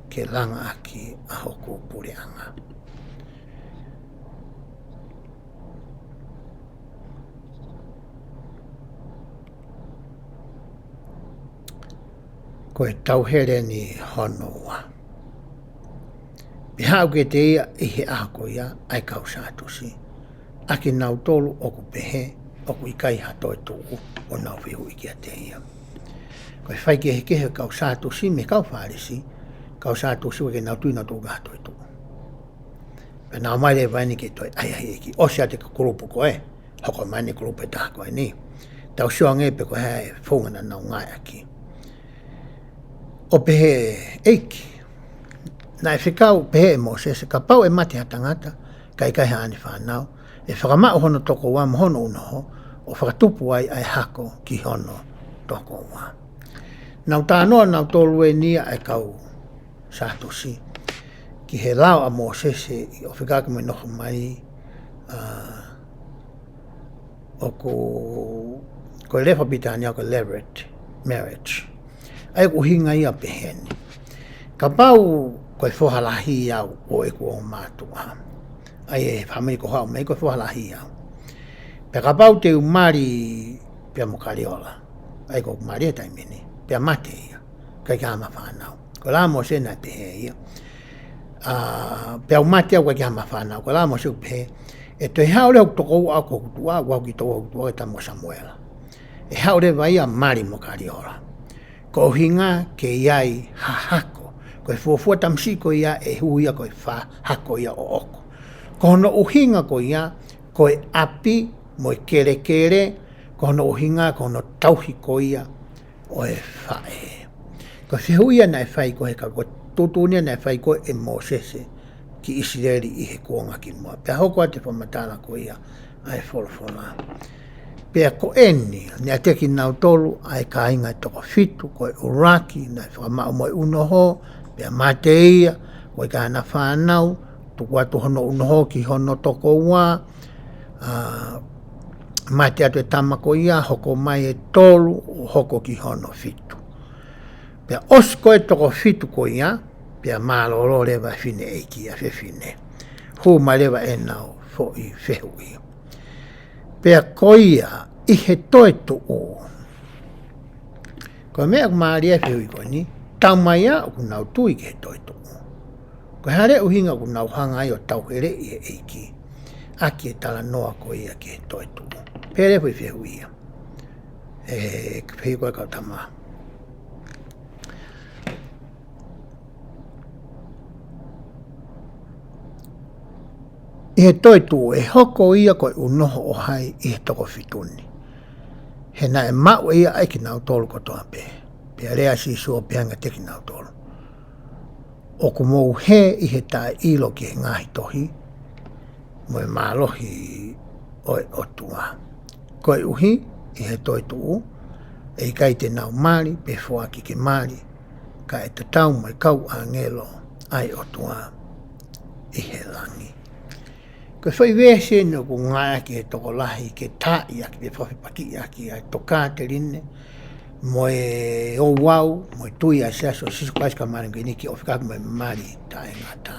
ke langa ʻaki ʻa hoku puleʻanga. Ko e tauhele ʻeni hono ua. Pea haʻu kiate ia ʻi he ʻaho ko ia ʻa e kau Sātusi, ʻa kinautolu ʻoku pehē ʻoku ʻikai ha toetuʻu, ʻo nau fehuʻi kiate ia. Ko e faikehekehe ʻo e kau Sātusi mei he kau Fālesi, kau Sātusi ʻoku ʻikai ke nau tui nautolu ʻoku ʻi ai ha toetuʻu. Pea nau ō mai leva ʻeni ke toe ʻai ʻa e ʻEiki, ʻosi atu e kulupu ko ē, hoko mai ʻeni e kulupu ʻe taha ko eni. Tau sio ange pe ko e hā e founga naʻa nau ngāueʻaki. ʻO pehē, ʻEiki, naʻe fekau, pehē ʻe Mōsese, kapau ʻe mate ha tangata, kae ʻikai haʻane fānau, ʻe fakamaʻu hono tokoua mo hono unoho, ʻo fakatupu ai ʻa e hako ki hono tokoua. Nau talanoa nautolu ʻeni ʻa e kau Sātusi ki he lao ʻa Mōsese ʻi ʻOfeka mo e nofo mai, ā, ʻoku, ko e lefa Pilitānia ko e levirate marriage. ʻA ia ʻoku ʻuhinga ia peheni. Kapau ko e foha lahi au ʻo ʻeku ongo mātuʻa, ʻa ia e fāmili ko ē ʻoku ou haʻu mei ai ko e foha lahi au. Pea kapau te u mali pea mo Kaliola, ʻa ia ko e mali e taimi ni, pea mate ia, ʻikai ke ʻi ai hama fānau. Ko e lao ʻa Mōsese naʻe pehē ia. Ā, pea u mate au ʻikai ke ʻi ai hama fānau. Ko e lao ʻa Mōsese ʻoku pehē, ʻe toe haʻu leva hoku tokoua ʻo ko hoku tuʻa, ʻo aʻu ki he tokoua hoku tuʻa, ko e tama ko Samuela. ʻE haʻu leva ia ʻo mali mo Kaliola. Ko e ʻuhinga ke ʻi ai ha hako. Ko e fuofua tamasiʻi ko ia ʻe hū ia ko e fā hako ia ʻoʻoku. Ko hono ʻuhinga ko ia, ko e ʻapi mo e kelekele, ko hono ʻuhinga, ko hono tauhi ko ia ʻo e faʻē. Ko e fehuʻi ia naʻe fai ko ē he ka ko e tuʻutuʻuni ia naʻe fai ko ē ʻe Mōsese ki ʻIsileli ʻi he kuonga ki muʻa. Pea hoko atu e fakamatala ko ia ʻa e folofola. Pea ko eni, naʻe ʻiate kinautolu ʻa e kāinga ʻe toko fitu, ko e ʻuluaki naʻe fakamaʻu mo e unoho, pea mate ia, ʻikai ke ʻi ai hana fānau, tuku atu hono unoho ki hono tokoua, ā, mate atu e tama ko ia, hoko mai e tolu, ʻo hoko ki hono fitu. Pea ʻosi ko ē toko fitu ko ia, pea mālōlō leva e fineʻeiki, ʻa e fefine. Hū mai leva ʻenau foʻi fehuʻi. Pea ko ia ʻi he toetuʻu. Ko e meʻa ʻoku mālie e fehuʻi ko eni, taumaiā ʻoku nau tui ki he toetuʻu. Ko e hā leva e ʻuhinga ʻoku nau hanga ai ʻo tauheleʻi e ʻEiki ʻaki e talanoa ko ia ki he toetuʻu? Pehē leva e foʻi fehuʻi ia. ʻE, fehuʻi ko ē kau tama. ʻI he toetuʻu ʻe hoko ia ko e ʻunoho ʻo hai ʻi he toko fitu ni? He naʻe maʻu ʻe ia ʻa kinautolu kotoa pē. Pea lea ʻa Sīsū ʻo pehē ange kiate kinautolu, ʻoku mou hē ʻi he taʻeʻilo ki he ngaahi tohi, mo e mālohi ʻo e ʻOtua. Koeʻuhi, ʻi he toetuʻu, ʻe ʻikai te nau mali, pe foaki ke mali, ka ʻe tatau mo e kau ʻāngelo ʻa e ʻOtua ʻi he langi. Ko e foʻi veesi eni ʻoku ngāueʻaki ʻe he tokolahi ke taaʻi ʻaki, pe fakafepakiʻi ʻaki ʻa e tokāteline, mo e ouau, mo e tui ʻa e Siasi ʻo Sīsū Kalaisi ʻo Kau Māʻoniʻoni ki ʻOfekaki mo e Mali Taʻengata.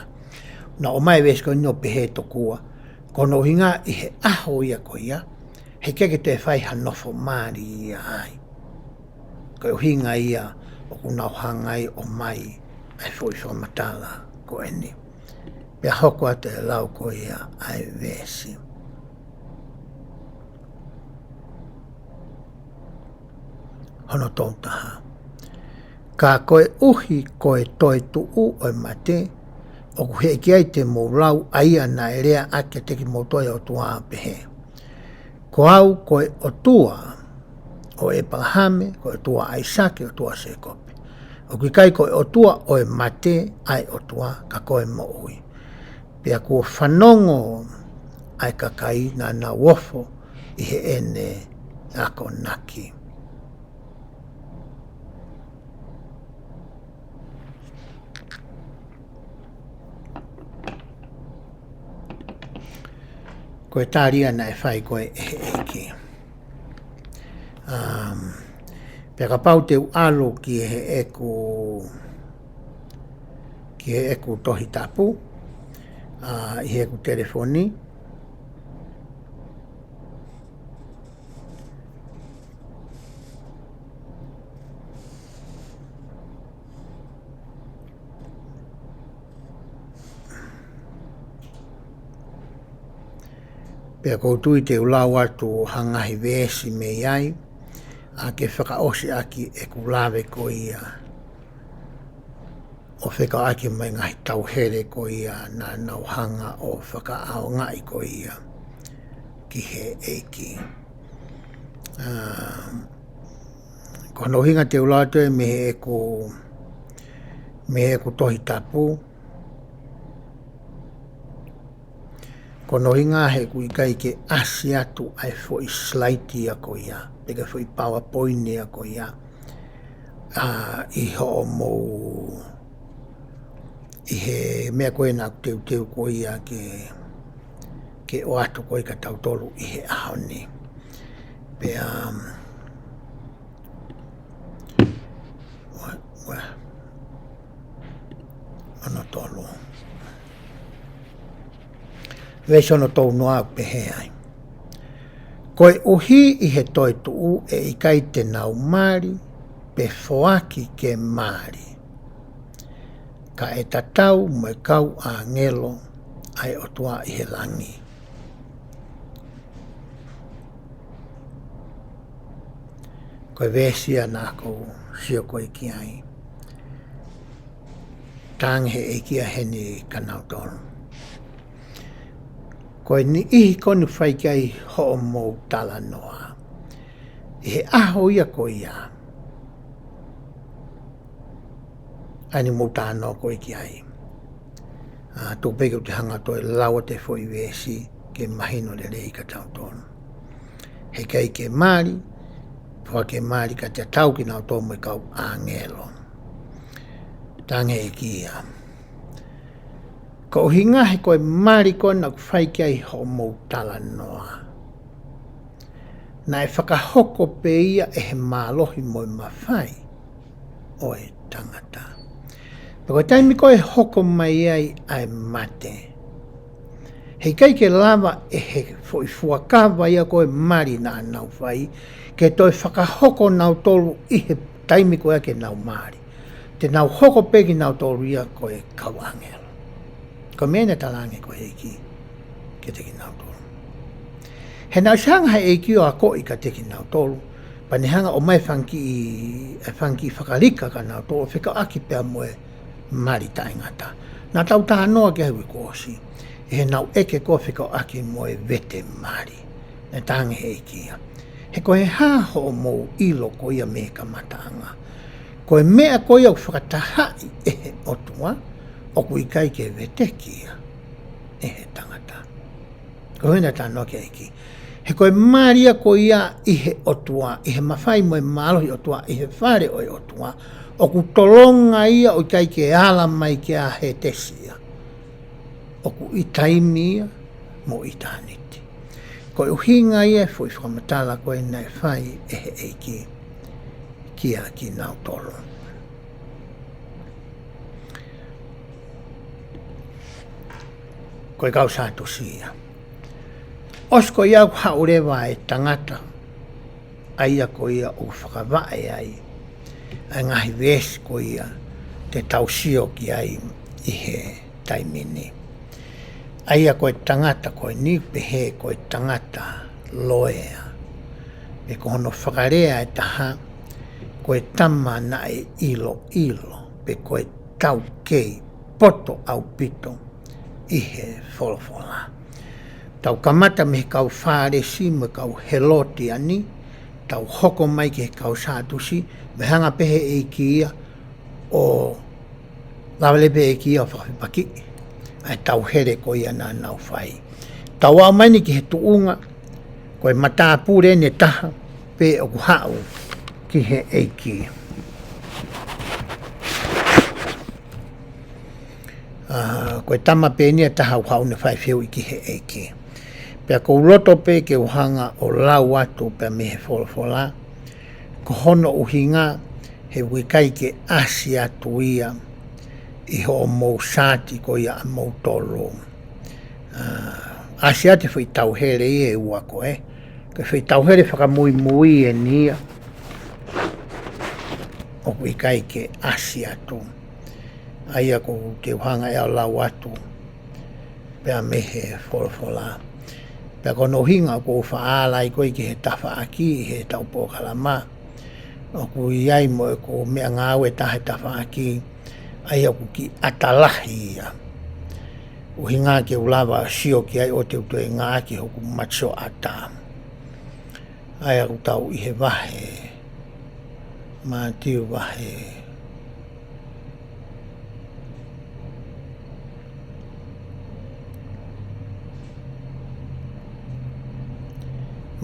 Naʻe ʻomai e veesi ko eni ʻo pehē tokua, ko hono ʻuhinga ʻi he ʻaho ia ko ia, heʻikai ke toe fai ha nofo mali ia ai. Ko e ʻuhinga ia ʻoku nau hanga ai ʻo ʻomai ʻa e foʻi fakamatala ko eni. Pea hoko atu e lau ko ia ʻa e veesi hono tolu taha. Ka koeʻuhi ko e toetuʻu ʻo e mate, ʻoku heʻeki ai te mou lau ʻa ia naʻe lea ʻaki kiate kimoutolu ʻe he ʻOtua ʻo pehē, ko au ko e ʻOtua ʻo ʻĒpalahame, ko e ʻOtua ʻo ʻAisake, ʻOtua ʻo Sēkope. ʻOku ʻikai ko e ʻOtua ʻo e mate ʻa e ʻOtua, ka ko e moʻui. Pea kuo fanongo ʻa e kakai naʻa nau ofo ʻi heʻene akonaki. Ko e tali ia naʻe fai ko ē ʻe he ʻEiki. Um, pea kapau te u ʻalu ki heʻeku, ki heʻeku Tohi Tapu, ʻa, ʻi heʻeku telefoni, pea ʻoku ou tui te u lau atu ha ngaahi veesi mei ai, ʻa, ke fakaʻosi ʻaki ʻeku lave ko ia ʻo fekauʻaki mo e ngaahi tauhele ko ia naʻa nau hanga ʻo fakaʻaongaʻi ko ia ki he ʻEiki. ʻA, ko hono ʻuhinga te u lau atu ē mei heʻeku, mei heʻeku Tohi Tapu, ko hono ʻuhinga he ʻoku ʻikai ke ʻasi atu ʻa e foʻi slide ia ko ia, pe ko e foʻi PowerPoint ia ko ia, ʻa, ʻi hoʻomou, ʻi he meʻa ko ē naʻa ku teuteu ko ia ke, ke ʻoatu ko ē kia tautolu ʻi he ʻaho ni. Pea, um, ua, ua, hono tolu. Veesi hono tolu noa ʻoku pehē ai. Koeʻuhi ʻi he toetuʻu ʻe ʻikai te nau mali, pe foaki ke mali, ka ʻe tatau mo e kau ʻāngelo ʻa e ʻOtua ʻi he langi. Ko e veesi ia naʻa ku sio ko ē ki ai. Tala ange he ʻEiki ia heni kia nautolu. Ko e niʻihi ko eni ʻoku fai ki ai hoʻomou talanoa ʻi he ʻaho ia ko ia, ʻa eni ʻoku mou talanoa ko ē ki ai. ʻA, tuku pē ke u toe hanga ʻo toe lau atu e foʻi veesi ke mahino lelei kia tautolu. Heʻikai ke mali, foaki ke mali, ka ʻe tatau kinautolu mo e kau ʻāngelo. Tala ange he ʻEiki ia. Ko e ʻuhinga he ko e mali ko ena ʻoku fai ki ai hoʻomou talanoa, naʻe fakahoko pē ia ʻe he mālohi mo e mafai ʻo e tangata. Pea ko e taimi ko ē ʻe hoko mai ai ʻa e mate, heʻikai ke lava ʻe he foʻi fuakava ia ko ē mali naʻa nau fai, ke toe fakahoko nautolu ʻi he taimi ko ia ke nau mali. Te nau hoko pē kinautolu ia ko e kau ʻāngelo. Ko e meʻa naʻe tala ange ko ē he ʻEiki kiate kinautolu. He naʻe ʻosi hanga he ʻEiki ʻo akoʻi kiate kinautolu, pea ne hanga ʻo ʻomai e fanga kiʻi, e fanga kiʻi fakalika kia nautolu, fekauʻaki pea mo e mali taʻengata. Naʻa tau talanoa ki ai he uike kuo ʻosi. ʻi heʻenau ʻeke ko ē fekauʻaki mo e vete mali. Naʻe talaange ʻe he ʻEiki ia, he ko e hā hoʻomou ʻilo ko ia mei he kamataʻanga? Ko e meʻa ko ia ʻoku fakatahaʻi ʻe he ʻOtua, ʻoku ʻikai ke veteki ia ʻe he tangata. Ko e hā e talanoa ki ai e ʻEiki? He ko e mali ia ko ia ʻi he ʻOtua, ʻi he mafai mo e mālohi ʻo e ʻOtua, ʻi he fale ʻo e ʻOtua, ʻoku tolonga ia, ʻoku ʻikai ke ala mai ki ai ha tesi ia. ʻOku ʻi taimi ia mo ʻitāniti. Ko e ʻuhinga ia e foʻi fakamatala ko ē naʻe fai ʻe he ʻEiki kia kinautolu. Ko e kau Sātusi ia. ʻOsi ko ia ʻoku haʻu leva e tangata, ʻa ia ko ia ʻoku fakavaʻe ai ʻa e ngaahi veesi ko ia te tau sio ki ai ʻi he taimi ni. ʻA ia ko e tangata ko eni pehē ko e tangata loea. Pe ko hono fakalea ʻe taha, ko e tama naʻe ʻiloʻilo, pe ko e taukei poto ʻaupito ʻi he folofola. Tau kamata mei he kau Fālesi mo e kau Helotiani, tau hoko mai ki he kau Sātusi, mo e hanga pē ʻe he ʻEiki ia ʻo lava leva pē ʻe he ʻEiki ia ʻo fakafepakiʻi ʻa e tauhele ko ia naʻa nau fai. Tau aʻu mai eni ki he tuʻunga, ko e matāpule eni ʻe taha pē ʻoku haʻu ki he ʻEiki. ʻA, ko e tama pē eni ʻe taha ʻoku haʻu ʻo ne fai fehuʻi ki he ʻEiki. Pea ʻoku ou loto pē ke u hanga ʻo lau atu pē mei he folofola, ko hono ʻuhinga he ʻoku ʻikai ke ʻasi atu ia ʻi hoʻomou saati ko ia ʻamoutolu. ʻA, ʻasi atu e foʻi tauhele ia ʻe ua ko ē. Ko e foʻi tauhele fakamuimui eni ia ʻoku ʻikai ke ʻasi atu. ʻA ia ʻoku ou hanga ʻe au ʻo lau atu pē mei he folofola. Pea ko hono ʻuhinga ʻoku ou faʻa ʻalu ai ko ē ki he tafaʻaki ʻi heʻetau polokalama. ʻOku ʻi ai mo ʻeku meʻangāue ʻe taha he tafaʻaki, ʻa ia ʻoku kiʻi ʻata lahi ia. ʻUhinga ke u lava ʻo sio ki ai ʻo te u toe ngāueʻaki hoku matasioʻata. ʻA ia ʻoku tau ʻi he vahe, Mātiu vahe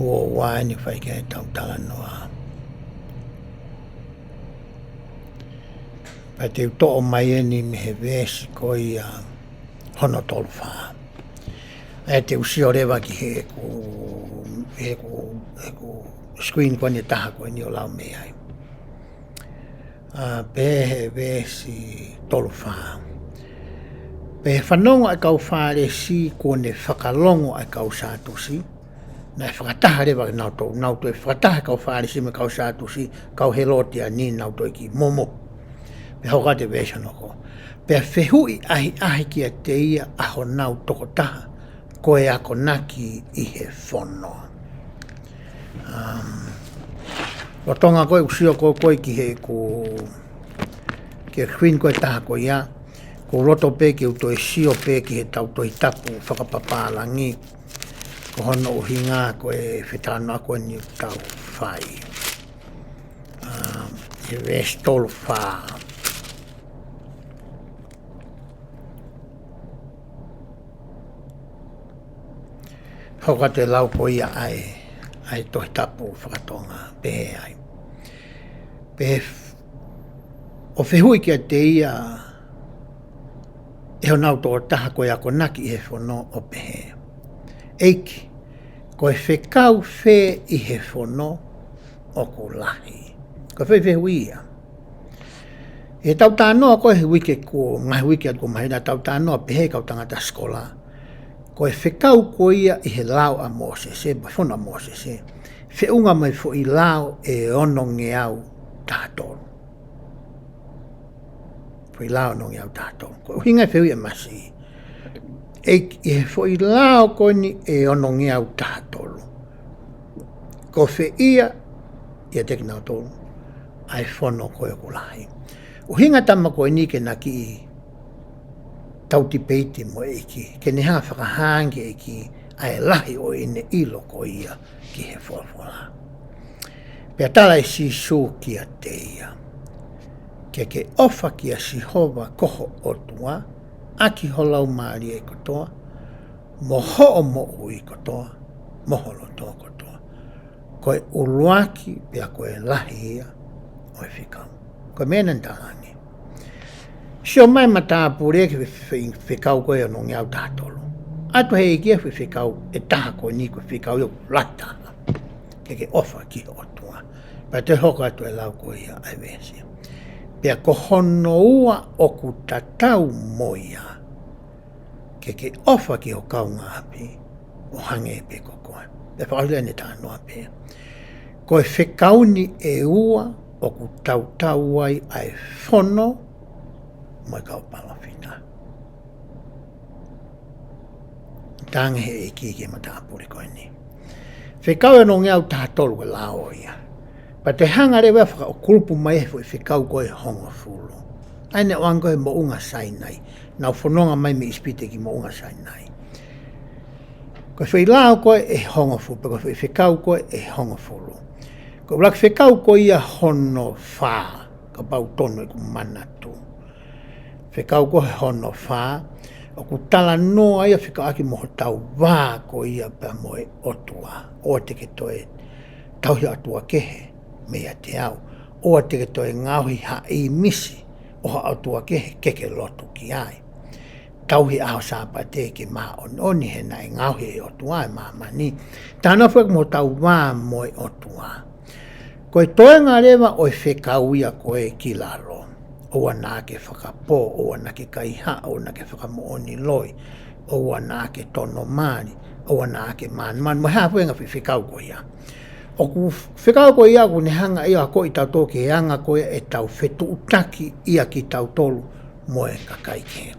ua ua eni fai ki ai ʻetau talanoa. Pea te u toʻo mai eni mei he veesi ko ia hono tolu fā. ʻE te u sio leva ki heʻeku, heʻeku, heʻeku screen ko eni ʻe taha ko eni ʻo lau mei ai. ʻA, pehē he veesi tolu fā. Pea fanongo ʻa e kau Fālesi kuo ne fakalongo ʻa e kau Sātusi, naʻe fakataha leva kinautolu, nau toe fakataha e kau Fālesi mo e kau Sātusi, kau Helotiani nau toe kiʻi momo. Pea hoko atu e veesi hono hoko. Pea fehuʻi ʻahiʻahi kiate ia ʻa honau tokotaha, ko e akonaki ʻi he fono. Um, lolotonga ko ē ʻeku sio ko ē ki heʻeku, ki he screen ko ē ʻe taha ko ia, ʻoku ou loto pē ke u toe sio pē ki heʻetau Tohi Tapu fakapapālangi, ko hono ʻuhinga ko e fetalanoaʻaki eni ʻoku tau fai. Um, he veesi tolu fā. Hoko atu e lau ko ia ʻa e, ʻa e Tohi Tapu faka-Tonga, pehē ai. Pehē f-, ʻo fehuʻi kiate ia ʻe honau tokotaha ko e akonaki ʻi he fono ʻo pehē, ʻEiki, ko e fekau fē ʻi he fono ʻoku lahi? Ko e foʻi fehuʻi ia. ʻI heʻetau talanoa ko ē he uike kuo, ngaahi uike atu kuo maliu naʻa tau talanoa pehē kau tangata sikola, ko e fekau ko ia ʻi he lao ʻa Mōsese, pe fono ʻa Mōsese, feʻunga mo e foʻi lao ʻe onongeau taha tolu. Foʻi lao ʻe onongeau taha tolu. Ko e ʻuhinga e fehuʻi ʻa Masi, ʻEiki, ʻi he foʻi lao ko eni ʻe onongeau taha tolu, ko fē ia ʻiate kinautolu ʻa e fono ko ē ʻoku lahi? ʻUhinga tama ko eni ke na kiʻi tau tipeiti mo e ʻEiki, ke ne hanga fakahā ange ki he ʻEiki ʻa e lahi ʻo ʻene ʻilo ko ia ki he folofola. Pea tala ʻe Sīsū kiate ia, ke ke ʻofa kia Sihova ko ho ʻOtua ʻaki ho laumālie kotoa, mo hoʻo moʻui kotoa, mo ho loto kotoa. Ko e ʻuluaki pea ko e lahi ia ʻo e fekau. Ko e meʻa naʻa ne talaange. Sio mai matāpule ki he fe-, fe-, fekau ko ē ʻo e onongeau taha tolu. ʻOatu ʻe he ʻEiki ʻa e fe-, fekau ʻe taha ko eni ko e fekau ia ʻoku lahi taha. Ke ke ʻofa ki ho ʻOtua. Pea toe hoko atu e lau ko ia ʻa e veesi. Pea ko hono ua ʻoku tatau mo ia, ke ke ʻofa ki ho kaungāʻapi ʻo hangē pē ko koe. Pea fakaʻosi leva ʻene talanoa pē. Ko e fekau ni ʻe ua ʻoku tautau ai ʻa e fono mo e kau palōfita. Talaange ʻe he ʻEiki ki he matāpule ko eni. Fekau ʻe onongeau taha tolu ko e lao ia. Pea toe hanga leva ʻo fakakulupu mai ʻa e foʻi fekau ko ē ʻe hongofulu. ʻA ia naʻe ʻoange ko ē he moʻunga Sainai. Naʻa nau fononga mai mei ʻIsipite ki moʻunga Sainai. Ko e foʻi lao ko ē ʻe hongofulu, pe ko e foʻi fekau ko ē ʻe hongofulu. Ko e ʻuluaki fekau ko ia hono fā, kapau tonu ʻeku manatu. Fekau ko ē hono fā, ʻoku talanoa ia fekauʻaki mo hotau vā ko ia pea mo e ʻOtua. ʻOua te ke toe tauhi ʻotua kehe meiate au. ʻOua te ke toe ngaohi ha ʻīmisi ʻo ha ʻotua kehe ke ke lotu ki ai. Tauhi ʻaho Sāpate ke māʻoniʻoni he naʻe ngaohi ʻe he ʻOtua ʻa māmani. Talanoa foki mo hotau vā mo e ʻOtua. Ko e toenga leva ʻo e fekau ia ko ē ki lalo. ʻOua naʻa ke fakapō, ʻoua naʻa ke kaihaʻa, ʻoua naʻa ke fakamoʻoni loi, ʻoua naʻa ke tono mali, ʻoua naʻa ke mānumanu, mo e hā fua e ngaahi fe-, fekau ko ia. ʻOku fekau ko ia ʻoku ne hanga ia ʻo akoʻi kitautolu ki he anga ko ia ʻetau fetuʻutaki ia kitautolu mo e kakai kehe.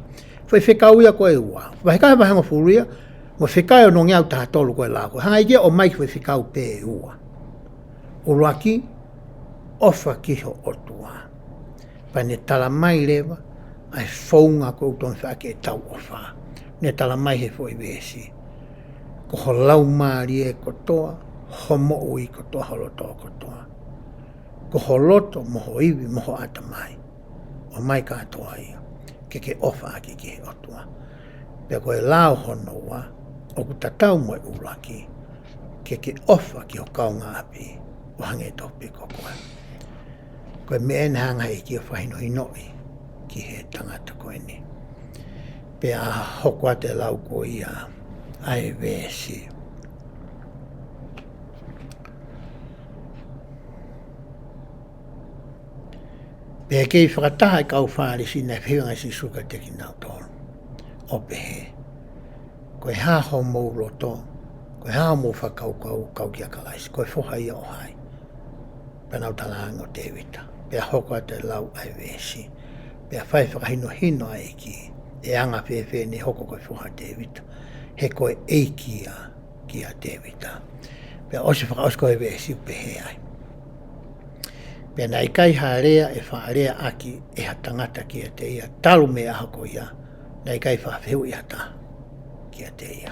Foʻi fekau ia ko ē ʻe ua. Vahe ʻe taha vahe hongofulu ia, mo e fekau ʻe onongeau taha tolu ko e lao ko ē. Hanga ʻe he ʻEiki ʻo ʻomai ki he foʻi fekau pē ʻe ua. ʻUluaki, ʻofa ki ho ʻOtua. Pea ne tala mai leva ʻa e founga ko ē ʻoku totonu ke fai ʻaki ʻetau ʻofa. Ne tala mai he foʻi veesi. Ko ho laumālie kotoa, ho moʻui kotoa, ho loto kotoa. Ko ho loto mo ho ivi mo ho ʻatamai. ʻOmai kātoa ia, ke ke ʻofa ʻaki ki he ʻOtua. Pea ko e lao hono ua, ʻoku tatau mo e ʻuluaki, ke ke ʻofa ki ho kaungāʻapi ʻo hangē tofu pē ko koe. Ko e meʻa eni naʻe hanga ʻe he ʻEiki ʻo fakahinohinoʻi ki he tangata ko eni. Pea hoko atu e lau ko ia ʻa e veesi. Pea kei fakataha e kau Fālesi naʻe fehuʻi ange ʻe Sīsū kiate kinautolu, ʻo pehē, ko e hā homou loto, ko e hā homou fakakaukau, kau kia Kalaisi, ko e foha ia ʻo hai? Pea nau talaange ʻo Tēvita. Pea hoko atu e lau ʻa e veesi. Pea fai fakahinohino ʻa e ʻEiki, ʻe anga fēfē ʻene hoko ko e foha ʻo Tēvita? He ko e ʻEiki ia kia Tēvita. Pea ʻosi fakaʻosi ko e veesi ʻoku pehē ai. Pea naʻe ʻikai ha lea ʻe faʻa lea ʻaki ʻe ha tangata kiate ia, talu mei he ʻaho ko ia, naʻe ʻikai faʻa fehuʻi ha taha kiate ia.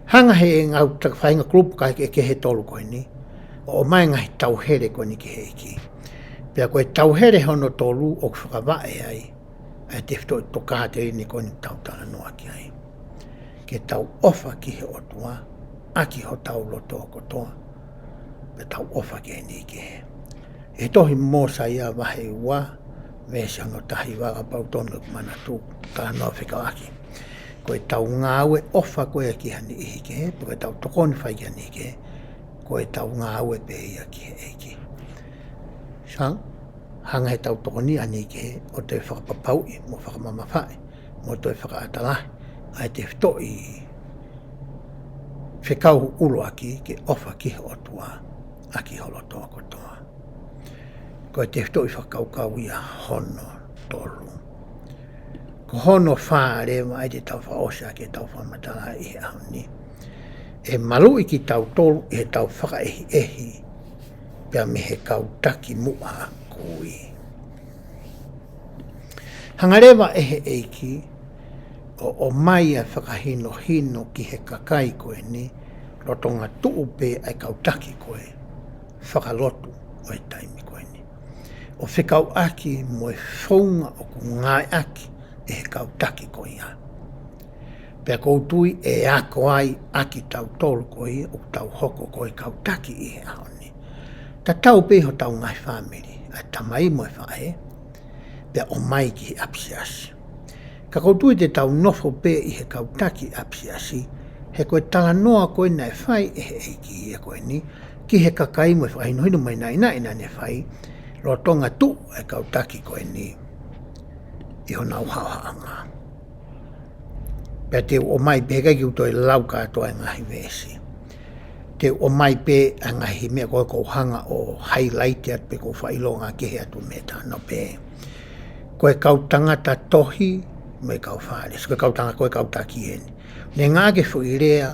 Hanga ʻe he ngaahi ta-, faʻahinga kulupu kakai kehekehe ʻe tolu ko eni, ʻo ʻomai e ngaahi tauhele ko eni ki he ʻEiki. Pea ko e tauhele hono tolu ʻoku fakavaʻe ai ʻa e tefitoʻi tokāteline ko eni ʻoku tau talanoa ki ai. Ke tau ʻofa ki he ʻOtua ʻaki hotau loto kotoa, pea tau ʻofa ki he niʻihi kehe. ʻI he tohi Mōsaia vahe ua, veesi hono taha hiva, kapau tonu ʻeku manatu, talanoa fekauʻaki. Ko ʻetau ngāue ʻofa ko ia ki ha niʻihi kehe, pe ko ʻetau tokoni fai ki ha niʻihi kehe, ko ʻetau ngāue pē ia ki he ʻEiki. Sai, hanga ʻe heʻetau tokoni ki ha niʻihi kehe, ʻo toe fakapapauʻi, mo fakamamafaʻi, mo toe fakaʻatā lahi ʻa e tefitoʻi fekau ʻuluaki, ke ʻofa ki he ʻOtua ʻaki ho loto kotoa. Ko e tefitoʻi fakakaukau ia hono tolu. Ko hono fā leva ʻa ia te tau fakaʻosi ʻaki ʻetau fakamatala ʻi he ʻaho ni. ʻE maluʻi kitautolu ʻi heʻetau fakaʻehiʻehi pea mei he kau taki muʻa kui. Hanga leva ʻe he ʻEiki ʻo ʻomai ʻa e fakahinohino ki he kakai ko eni, lolotonga tuʻu pē ʻa e kau taki ko ē fakalotu ʻo e taimi ko eni, ʻo fekauʻaki mo e founga ʻoku ngāueʻaki ʻe he kau taki ko ia. Pea ʻoku ou tui ʻe ako ai ʻa kitautolu ko ia ʻoku tau hoko ko e kau taki ʻi he ʻaho ni. Tatau pē hotau ngaahi fāmili, ʻa e tamai mo e faʻē, pea ʻomai ki he ʻapisiasi. Ka ʻoku ou tui te tau nofo pē ʻi he kau taki ʻapisiasi, he ko e talanoa ko ē naʻe fai ʻe he ʻEiki ia ko eni ki he kakai mo e fakahinohino mo e naʻinaʻi naʻa ne fai, lolotonga tuʻu ʻa e kau taki ko eni ʻi honau haʻohaʻonga. Pea te u ʻomai pē, he ʻikai ke u toe lau kātoa e ngaahi veesi. Te u ʻomai pē ʻa e ngaahi meʻa ko ē ʻoku ou hanga ʻo highlight atu pē, ʻoku ou fakaʻilonga kehe atu mei he taʻanoa pē. Ko e kau tangata tohi mo e kau Fālesi, ko e kau tangata, ko e kau taki eni. Ne ngāueʻaki e foʻi lea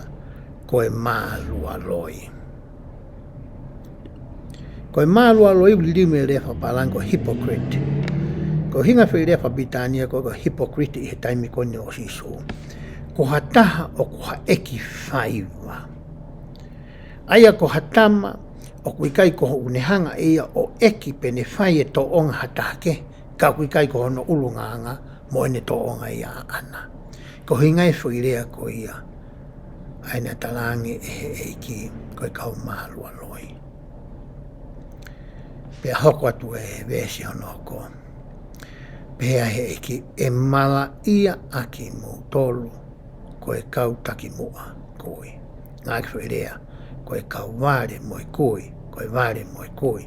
ko e mālualoi. Ko e mālualoi ʻoku liliu mei he lea fakapālangi ko e hypocrite. Ko e ʻuhinga e foʻi lea fakapilitānia ko e, ko e hypocrite ʻi he taimi ko eni ʻo Sīsū, ko ha taha ʻoku haʻeki faiva. ʻA ia ko ha tama ʻoku ʻikai ko hono hanga ʻe ia ʻo ʻeke pe ne fai e tōʻonga ha taha kehe, ka ʻoku ʻikai ko hono ʻulungaanga mo ʻene tōʻonga ia ʻaʻana. Ko e ʻuhinga e foʻi lea ko ia ʻa ia naʻe talaange ʻe he ʻEiki ko e kau mālualoi. Pea hoko atu e veesi hono hoko, pehē ʻe he ʻEiki, ʻe malaʻia ʻa kimoutolu ko e kau takimuʻa kui. Ngāueʻaki e foʻi lea ko e kau vale mo e kui, ko e vale mo e kui.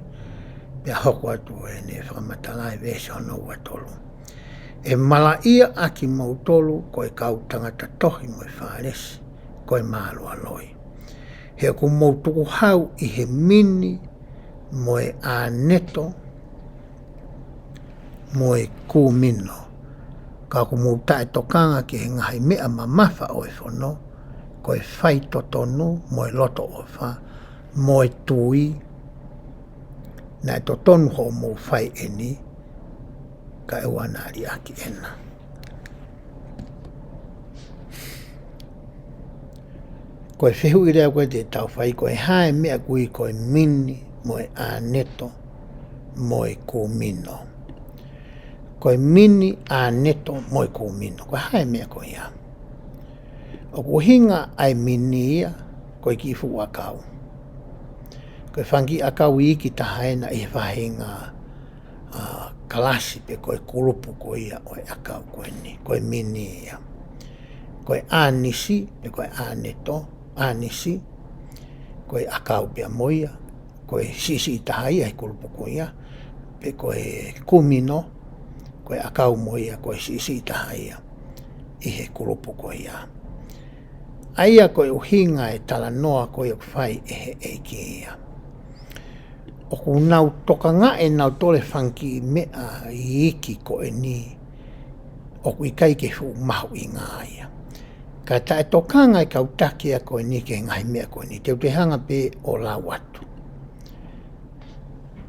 Pea hoko atu ʻene fakamatala e veesi hono ua tolu, ʻe malaʻia ʻa kimoutolu ko e kau tangata tohi mo e Fālesi, ko e mālualoi. He ʻoku mou tukuhau ʻi he mini mo e ʻāneto mo e kūmino, ka ʻoku mou taʻetokanga ki he ngaahi meʻa mamafa ʻo e fono, ko e faitotonu mo e loto ʻofa mo e tui. Naʻe totonu hoʻomou fai eni, ka ʻoua naʻa liʻaki ena. Ko e fehuʻi lea ko ē te tau fai, ko e hā e meʻa ʻoku ui ko e mini mo e ʻāneto mo e kūmino? Ko e mini, ʻāneto mo e kūmino, ko e hā e meʻa ko ia? ʻOku ʻuhinga ʻa e mini ia ko e kiʻi fuʻu ʻakau. Ko e fanga kiʻi ʻakau iiki taha ena ʻi he faʻahinga, ʻa, kalasi pe ko e kulupu ko ia ʻo e ʻakau ko eni, ko e mini ia. Ko e ʻānisi pe ko e ʻāneto, ʻānisi, ko e ʻakau pea mo ia, ko e siʻisiʻi taha ia he kulupu ko ia, pe ko e kūmino, ko e ʻakau mo ia ko e siʻisiʻi taha ia ʻi he kulupu ko ia. ʻA ia ko e ʻuhinga e talanoa ko ia ʻoku fai ʻe he ʻEiki ia. ʻOku nau tokangaʻi ʻe nautolu e fanga kiʻi meʻa iiki ko eni ʻoku ʻikai ke fuʻu mahuʻinga ia. Ka taʻetokanga e kau taki ia ko eni ki he ngaahi meʻa ko eni, te u toe hanga pē ʻo lau atu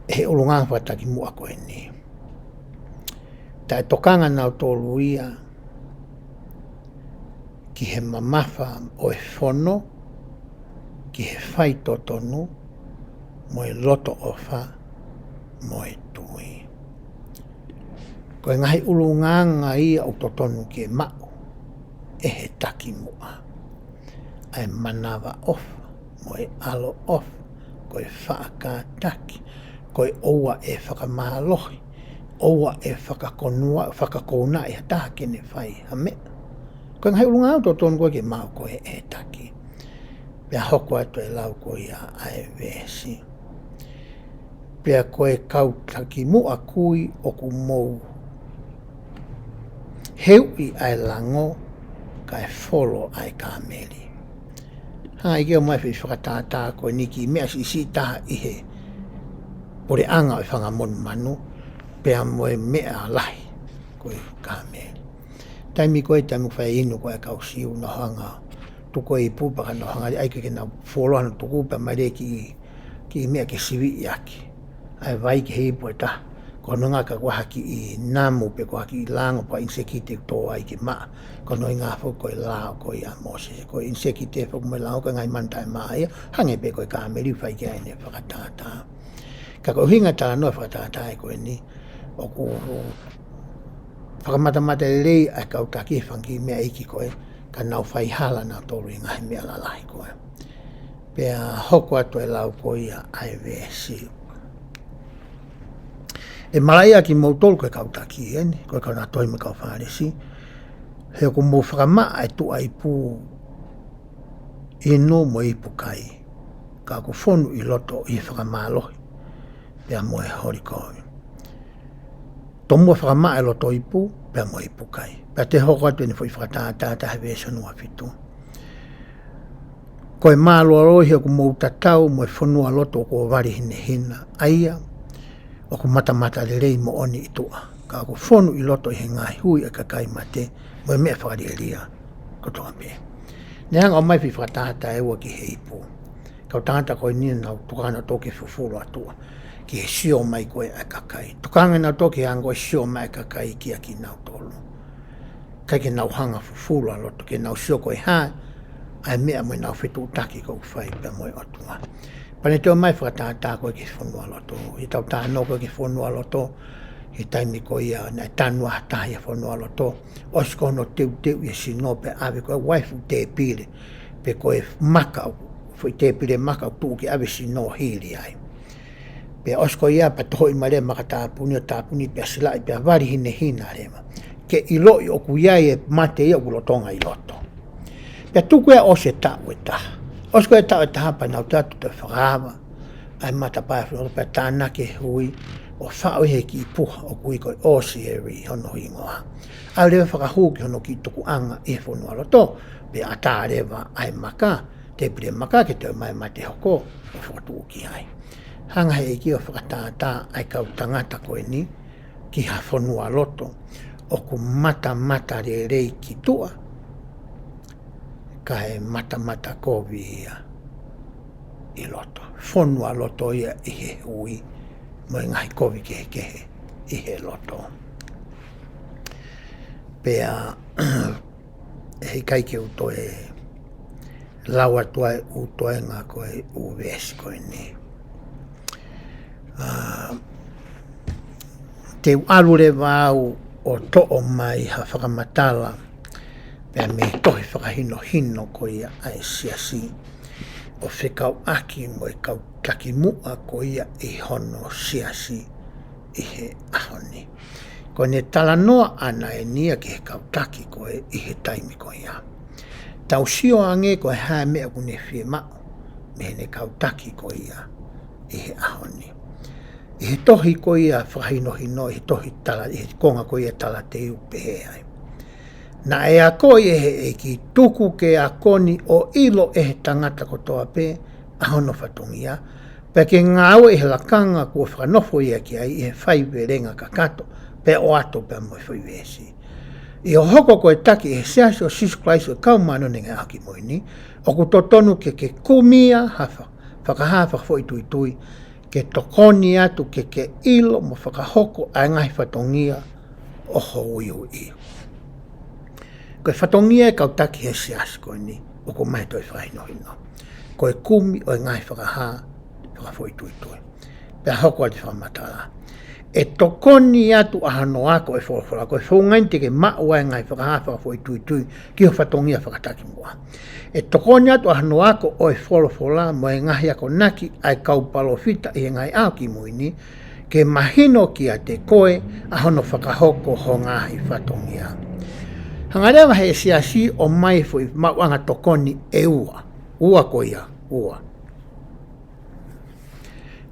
ʻe he ʻulungaanga fakatakimuʻa ko eni. Taʻetokanga nautolu ia ki he mamafa ʻo e fono, ki he faitotonu, mo e loto ʻofa, mo e tui. Ko e ngaahi ʻulungaanga ia ʻoku totonu ke maʻu ʻe he takimuʻa. ʻA e manavaʻofa, mo e ʻaloʻofa, ko e faʻa kātaki, ko e ʻoua ʻe fakamālohi, ʻoua ʻe fakakonua, fakakounaʻi ha taha ke ne fai ha meʻa. Ko e ngaahi ʻulungaanga ʻoku totonu ko ē ke maʻu ko ē ʻe he taki. Pea hoko atu e lau ko ia ʻa e veesi. Pea ko e kau takimuʻa kui ʻoku mou heuʻi ʻa e lango kae folo ʻa e kāmeli. Hanga ʻe he ʻEiki ʻo ʻomai e foʻi fakatātā ko eni ki he meʻa siʻisiʻi taha ʻi he puleʻanga ʻo e fanga monumanu, pea mo e meʻa lahi ko e kāmeli. Taimi ko ē, taimi ʻoku fai inu ko ē ʻa e kau Siu, nau hanga tuku e ipu pea ka nau hanga ʻai ke nau folo ʻa hono tuku pea ʻomai leva e kiʻi, kiʻi meʻa ke siviʻi ʻaki ʻa e vai ki he ipu ʻe taha. Ko hono ʻuhinga ka ko ha kiʻi namu pe ko ha kiʻi lango pe ko ha ʻinisekite ʻoku tō ai ki he maʻa. Ko hono ʻuhinga foki ko e lao ko ia ʻa Mōsese. Ko e ʻinisekite foki mo e lango ko e ngaahi manu taʻemaʻa ia, hangē pē ko e kāmeli ʻoku fai ki ai ʻene fakatātā. Ka ko e ʻuhinga talanoa fakatātā ē ko eni, ʻoku fakamatamata lelei ʻa e kau taki he fanga kiʻi meʻa iiki ko ē, ka nau faihala nautolu ʻi he ngaahi meʻa lalahi ko ē. Pea hoko atu e lau ko ia ʻa e veesi. ʻE malaʻia kimoutolu ko e kau taki eni, ko e kau naʻa tohi mo e kau Fālesi, he ʻoku mou fakamaʻa e tuʻa ipu inu mo e ipu kai, ka ʻoku fonu ʻi loto ʻi he fakamālohi pea mo e holi kovi. Tomuʻa fakamaʻa e loto ipu pea mo e ipu kai. Pea toe hoko atu ʻene foʻi fakatātā he veesi hono ua fitu. Ko e mālualoi he ʻoku mou tatau mo e fonualoto kuo vali hinehina, ʻa ia ʻoku matamata lelei moʻoni ʻi tuʻa, ka ʻoku fonu ʻi loto ʻi he ngaahi hui ʻa e kakai mate mo e meʻa fakalielia kotoa pē. Ne hanga ʻo ʻomai foʻi fakatātā ʻe ua ki he ipu. Kau tangata ko eni naʻa nau tokanga nautolu ke fufulu ʻa tuʻa ki he sio mai ko ē ʻa e kakai. Tokanga nautolu ki he anga ko ē sio mai ʻa e kakai kia kinautolu. ʻIkai ke nau hanga fufulu ʻa loto ke nau sio ko e hā ʻa e meʻa mo ʻenau fetuʻutaki ʻoku fai pea mo e ʻOtua. Pea ne toe ʻomai fakatātā ko ē ki he fonualoto. ʻI heʻetau talanoa ko ē ki he fonualoto, he taimi ko ia naʻe tanu ai ha taha ʻi he fonualoto, ʻosi ko hono teuteu ʻi he sino pea ʻave ko e waifu tēpile, pe ko e maka, foʻi tēpile maka ʻoku tuʻu ke ʻave sino hili ai. Pea ʻosi ko ia pea tohoʻi mai leva maka tāpuni ʻo tāpuni pea silaʻi pea vali hinehina leva. Ke ʻiloʻi ʻoku ʻi ai e mate ia ʻoku lolotonga ʻi loto. Pea tuku ia ʻosi e taʻu ʻe taha. ʻOsi ko e taʻu ʻe taha pea nau ō atu ʻo toe fakaava ʻa e matapā ʻo e fonualoto pea tānaki e hui ʻo faʻu ʻi he kiʻi puha ʻoku ui ko e ʻōsieli hono hingoa. ʻAlu leva ʻo fakahū ki hono kiʻi tukuʻanga ʻi he fonualoto, pea ʻatā leva ʻa e maka, tēpile maka ke toe ʻomai mate hoko ʻo fakatuʻu ki ai. Hanga he ʻEiki ʻo fakatātā ʻa e kau tangata ko eni ki ha fonualoto ʻoku matamata lelei ki tuʻa, kae matamata kovi ia ʻi loto. Fonualoto ia ʻi he hui mo e ngaahi kovi kehekehe ʻi he loto. Pea ʻe ʻikai ke u toe lau atu ʻa e ʻū toenga ko e ʻū veesi ko eni. ʻA, te u ʻalu leva au ʻo toʻo mai ha fakamatala pea mei he tohi fakahinohino ko ia ʻa e siasi ʻo fekauʻaki mo e kau takimuʻa ko ia ʻi hono siasi ʻi he ʻaho ni. Ko ʻene talanoa ʻana eni ia ki he kau taki ko ē ʻi he taimi ko ia. Tau sio ange ko e hā e meʻa ʻoku ne fiemaʻu mei heʻene kau taki ko ia ʻi he ʻaho ni. ʻI he tohi ko ia fakahinohino, ʻi he tohi tala, ʻi he konga ko ia talateu pehē ai. Naʻe akoʻi ʻe he ʻEiki tuku ke akoni ʻo ʻilo ʻe he tangata kotoa pē ʻa hono fatongia, pea ke ngāue ʻi he lakanga kuo fakanofo ia ki ai ʻi he faivelenga kakato, pea ʻoatu pea mo e foʻi veesi. ʻI hoʻo hoko ko e taki ʻi he Siasi ʻo Sīsū Kalaisi ʻo e Kau Māʻoniʻoni ʻi he Ngaahi ʻAho Kimui Ni, ʻoku totonu ke ke kumi ia ha fa-, fakahā fakafoʻituitui, ke tokoni atu ke ke ʻilo mo fakahoko ʻa e ngaahi fatongia ʻo ho uiuiʻi. Ko e fatongia ʻo e kau taki he siasi ko eni, ʻoku ʻomai he tohi fakahinohino, ko e kumi ʻo e ngaahi fakahā fakafoʻituitui. Pea hoko atu e fakamatala. ʻE tokoni atu ʻa hono ako ʻo e folofola, ko e founga eni te ke maʻu ai e ngaahi fakahā fakafoʻituitui ki ho fatongia fakatakimuʻa. ʻE tokoni atu ʻa hono ako ʻo e folofola mo e ngaahi akonaki ʻa e kau palōfita ʻi he Ngaahi ʻAho Kimui Ni, ke mahino kiate koe ʻa hono fakahoko ho ngaahi fatongia. Hanga leva he siasi ʻo ʻomai e foʻi maʻuʻanga tokoni ʻe ua. Ua ko ia, ua.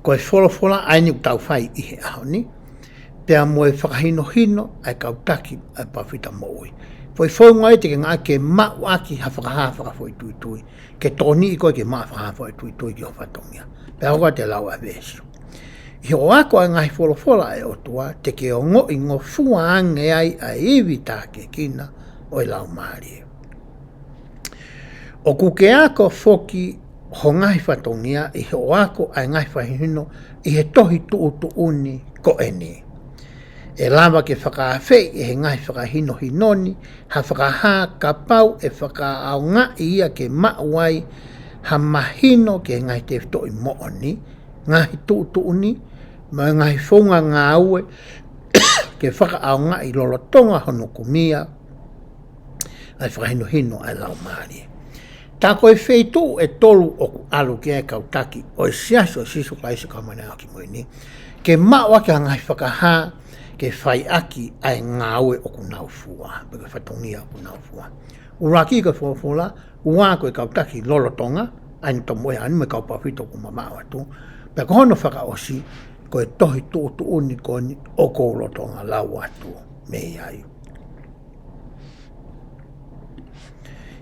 Ko e folofola ʻa eni ʻoku tau fai ʻi he ʻaho ni, pea mo e fakahinohino ʻa e kau taki ʻa e palōfita moʻui. Foʻi founga ia te ke ngāueʻaki ke maʻu ʻaki ha fakahā fakafoʻituitui, ke tokoniʻi koe ke maʻu ha fakahā fakafoʻituitui ki ho fatongia. Pea hoko atu e lau ʻa e veesi. ʻI hoʻo ako ʻa e ngaahi folofola ʻa e ʻOtua, te ke ongoʻi ngofua ange ai ʻa e ivi tākiekina ʻo e Laumālie. ʻOku ke ako foki ho ngaahi fatongia ʻi hoʻo ako ʻa e ngaahi fakahinohino ʻi he tohi tuʻutuʻuni ko eni. ʻE lava ke fakaafeʻi ʻe he ngaahi fakahinohino ni ha fakahā kapau ʻe fakaʻaongaʻi ia ke maʻu ai ha mahino ki he ngaahi tefitoʻi moʻoni, ngaahi tuʻutuʻuni, mo e ngaahi founga ngāue ke fakaʻaongaʻi lolotonga hono kumi ʻa e fakahinohino ʻa e Laumālie. Tā ko e feituʻu ʻe tolu ʻoku ʻalu ki ai e kau taki ʻo e Siasi ʻo Sīsū Kalaisi ʻo e Kau Māʻoniʻoni ʻi he Ngaahi ʻAho Kimui Ni, ke maʻu ʻaki ha ngaahi fakahā ke fai ʻaki ʻa e ngāue ʻoku nau fua, pe ko e fatongia ʻoku nau fua. ʻUluaki ko e folofola, ua ko e kau taki lolotonga, ʻa eni tomuʻa ʻa eni mo e kau palōfita ʻoku mamaʻo atu. Pea ko hono fakaʻosi, ko e tohi tuʻutuʻuni ko eni ʻoku ou lolotonga lau atu mei ai.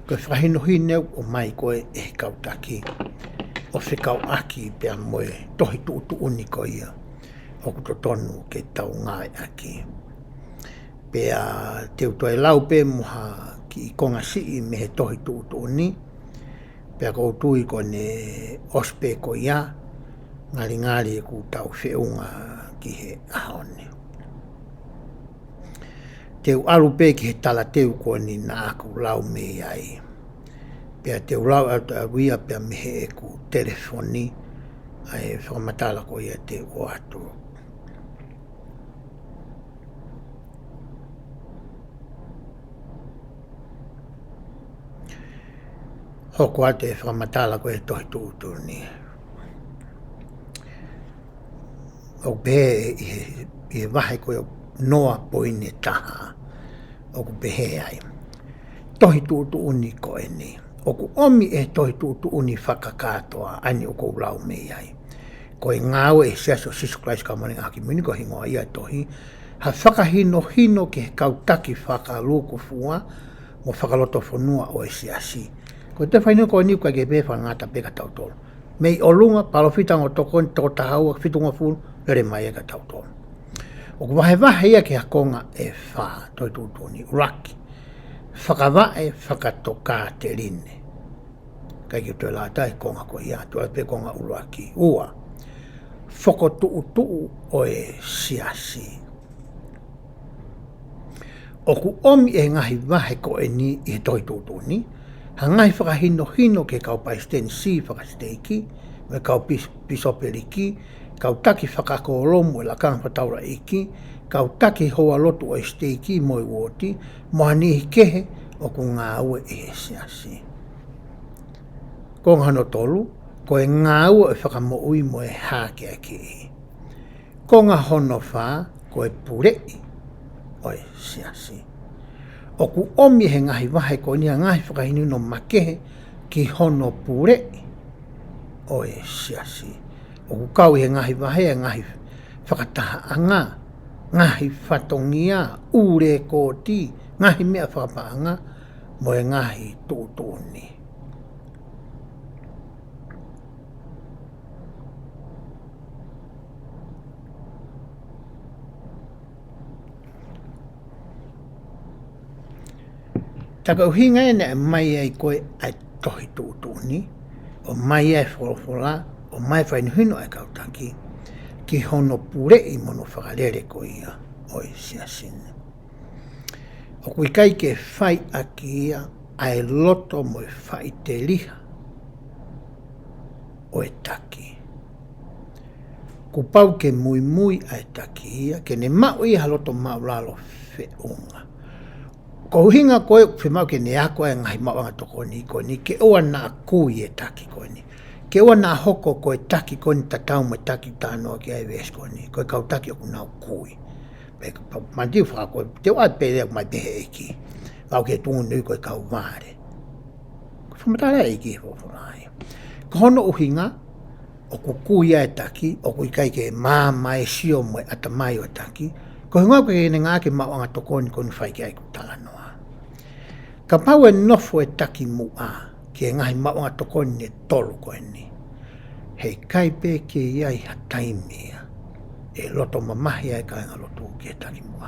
Ko e fakahinohino ʻoku ʻomai ko ē ʻe he kau taki ʻo fekauʻaki pea mo e tohi tuʻutuʻuni ko ia ʻoku totonu ke tau ngāueʻaki. Pea te u toe lau pē mo ha kiʻi konga siʻi mei he tohi tuʻutuʻuni, pea ʻoku ou tui ko ʻene ʻosi pē ko ia, ngalingali ʻoku tau feʻunga ki he ʻaho ni. Te u ʻalu pē ki he talateu ko eni naʻa ku lau mei ai. Pea te u lau atu ʻa ia pea mei heʻeku telefoni ʻa e fakamatala ko ia te u ʻoatu. Hoko atu e fakamatala ko e tohi tuʻutuʻuni. ʻOku pehē ʻi he, ʻi he vahe ko e noa poini taha. ʻOku pehē ai. Tohi tuʻutuʻuni ko eni. ʻOku ʻomi ʻe he tohi tuʻutuʻuni fakakātoa ʻa eni ʻoku ou lau mei ai. Ko e ngāue ʻa e Siasi ʻo Sīsū Kalaisi ʻo e Kau Māʻoniʻoni ʻi he Ngaahi ʻAho Kimui Ni ko e hingoa ia e tohi. Ha fakahinohino ki he kau taki fakalūkufua mo fakalotofonua ʻo e Siasi. Ko e tohi fakahinohino ko eni ʻoku ʻikai ke pehē fakangata pē kia tautolu. Mei ʻolunga, palōfita ongo tokoni, toko taha ua, fitungofulu, lele mai ia kia tautolu. ʻOku vahevahe ia ki ha konga ʻe fā, tohi tuʻutuʻuni, ʻuluaki. Fakavaʻe, fakatokāteline. ʻIkai ke toe lata e konga ko ia, toe pē konga ʻuluaki. Ua. Fokotuʻutuʻu ʻo e Siasi. ʻOku ʻomi ʻe he ngaahi vahe ko eni ʻi he tohi tuʻutuʻuni, ha ngaahi fakahinohino ki he kau palesitenisī fakasiteiki, mo e kau pis-, pisopeliki, kau taki fakakōlomu ʻo e lakanga fakataulaʻeiki, kau taki houalotu ʻo e siteiki mo e uooti, mo ha niʻihi kehe ʻoku ngāue ʻi he Siasi. Konga hono tolu, ko e ngāue ʻo e fakamoʻui mo e hākeakiʻi. Konga hono fā, ko e puleʻi ʻo e Siasi. ʻOku ʻomi ʻe he ngaahi vahe ko eni ha ngaahi fakahinohino makehe ki hono puleʻi ʻo e Siasi. ʻOku kau ʻi he ngaahi vahe ʻa e ngaahi fakatahaʻanga, ngaahi fatongia, ʻū lekooti, ngaahi meʻa fakapaʻanga, mo e ngaahi tuʻutuʻuni. Tā ko e ʻuhinga eni ʻoku ʻomai ai ko ē ʻa e tohi tuʻutuʻuni, ʻomai ai e folofola, ʻomai e fakahinohino ʻa e kau taki, ki hono puleʻi mo hono fakalele ko ia ʻo e Siasi ni. ʻOku ʻikai ke fai ʻaki ia ʻa e loto mo e faʻiteliha ʻo e taki. Kuo pau ke muimui ʻa e taki ia, ke ne maʻu ia ha loto māʻulalo feʻunga. Ko e ʻuhinga ko ē ʻoku fiemaʻu ke ne ako ʻa e ngaahi maʻuʻanga tokoni ko eni, ke ʻoua naʻa kui e taki ko eni. Ke ʻoua naʻa hoko ko e taki ko eni tatau mo e taki talanoa ki ai e veesi ko eni, ko e kau taki ʻoku nau kui. Pea ka pa-, manatu fakako, te u ʻai pē lea mai pē he ʻEiki. Lau ke tungu nui ko e kau vale. Ko e fakamatala ʻa e ʻEiki he folofola ia. Ko hono ʻuhinga, ʻoku kui ʻa e taki, ʻoku ʻikai ke maama e sio mo e ʻatamai ʻo e taki. Ko e ʻuhinga ʻoku ʻikai ke ne ngāueʻaki e maʻuʻanga tokoni ko eni ʻo fai ki ai ʻeku talanoa. Kapau ʻe nofo e taki muʻa ki he ngaahi maʻuʻanga tokoni ʻe tolu ko eni, heʻikai pē ke ʻi ai ha taimi ia ʻe loto mamahi ai e kāingalotu ki he taki muʻa.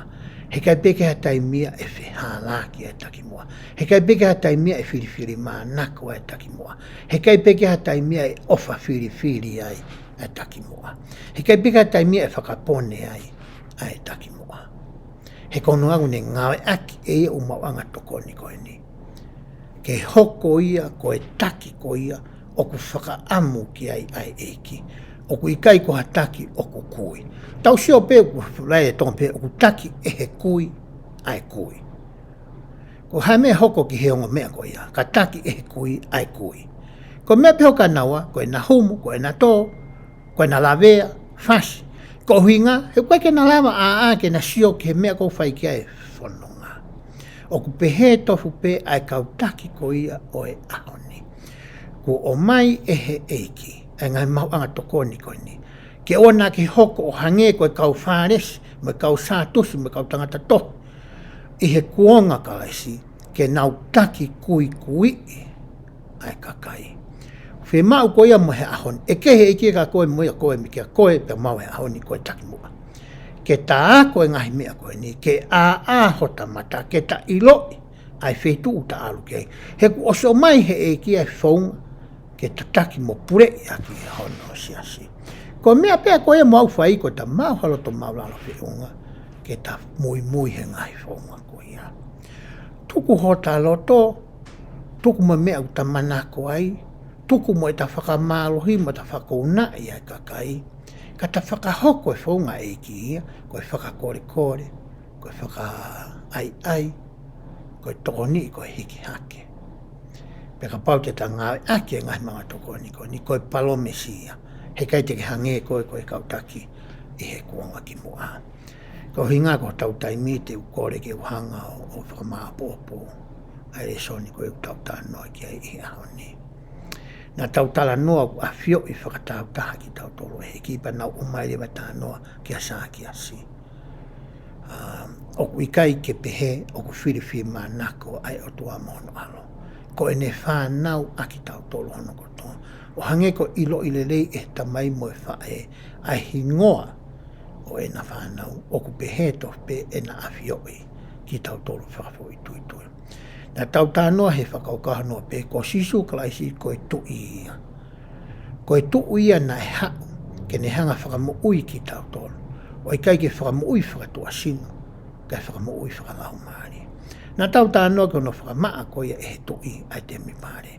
Heʻikai pē ke ʻi ai ha taimi ia ʻe fehālaaki ai e taki muʻa. Heʻikai pē ke ʻi ai ha taimi ia ʻe filifilimānako ai e taki muʻa. Heʻikai pē ke ʻi ai ha taimi ia ʻe ʻofa filifili ai ʻa e taki muʻa. Heʻikai pē ke ʻi ai ha taimi ia ʻe fakapone ai ʻa e taki muʻa. He ko hono ʻuhinga ne ngāueʻaki ʻe ia ʻū maʻuʻanga tokoni ko eni ke hoko ia ko e taki ko ia ʻoku fakaʻamu ki ai ʻa e ʻEiki. ʻOku ʻikai ko ha taki ʻoku kui. Tau sio pē ʻoku fai e Tonga pē ʻoku taki ʻe he kui ʻa e kui. Ko e hā e meʻa ʻe hoko ki he ongo meʻa ko ia, ka taki ʻe he kui ʻa e kui. Ko e meʻa pē ʻoku ʻi ai ʻa naua, ko ʻena humu, ko ʻena tō, ko ʻena lavea, fasi. Ko e ʻuhinga, he ʻoku ʻikai ke na lava ʻaʻana ke na sio ki he meʻa ʻoku fai ki ai e fononga. ʻOku pehē tofu pē ʻa e kau taki ko ia ʻo e ʻaho ni. Kuo ʻomai ʻe he ʻEiki ʻa e ngaahi maʻuʻanga tokoni ko eni ke ʻoua naʻa ke hoko ʻo hangē ko e kau Fālesi, mo e kau Sātusi, mo e kau tangata tohi ʻi he kuonga ʻo Kalaisi, ke nau taki kuikuiʻi ʻa e kakai. Fiemaʻu ko ia mo e ʻaho ni, ʻe kehe ʻa e ʻEiki kia koe mo ia, koe mo ia, koe pea mo au he ʻaho ni, ko e takimuʻa. Ke ta ako e ngaahi meʻa ko eni, ke ʻāʻā hota mata, ke ta ʻiloʻi ʻa e feituʻu ʻoku ta ʻalu ki ai. He kuo ʻosi ʻomai ʻe he ʻEiki ʻa e founga ke ta taki mo puleʻi ʻaki ʻa hono siasi. Ko e meʻa pē ko ia ʻoku mau fai, ko ʻeta maʻu ha loto māʻulalo feʻunga ke ta muimui he ngaahi founga ko ia. Tuku hota loto, tuku mo e meʻa ʻoku ta manako ai, tuku mo ʻeta fakamālohi mo ʻeta fakaungaʻi ʻa e kakai, ka ta fakahoko e founga ʻa e ʻEiki ia, ko e fakakolekole, ko e fakaʻaiʻai, ko e tokoniʻi, ko e hiki hake. Pea kapau te ta ngāueʻaki e ngaahi maʻuʻanga tokoni ko eni, ko e palōmesi ia. He ʻikai te ke hangē koe ko e kau taki ʻi he kuonga kimuʻa. Ko e ʻuhinga ko hotau taimi, te u kole ke u hanga ʻo, ʻo fakamāʻopoʻopo ʻa e lēsoni ko ē ʻoku tau talanoa ki ai ʻi he ʻaho ni. Naʻa tau talanoa ʻoku ʻafioʻi fakatāutaha kitautolu ʻe he ʻEiki, pea naʻa ku ʻomai leva e talanoa kia Sākiasi. ʻA, ʻoku ʻikai ke pehē ʻoku filifilimānako ʻa e ʻOtua mo hono ʻAlo. Ko ʻene fānau ʻa kitautolu hono kotoa. ʻO hangē ko e ʻiloʻi lelei ʻe he tamai mo e faʻē ʻa e hingoa ʻo ʻena fānau, ʻoku pehē tofu pē ʻena ʻafioʻi kitautolu fakafoʻituitui. Naʻa tau talanoa he fakakaukau noa pē ko Sīsū Kalaisi ko e Tuʻi ia. Ko e Tuʻi ia naʻe haʻu ke ne hanga ʻo fakamoʻui kitautolu. ʻO ʻikai ke fakamoʻui fakatuʻasino, kae fakamoʻui fakalaumālie. Naʻa tau talanoa ki hono fakamaʻa ko ia ʻe he Tuʻi ʻa e temipale.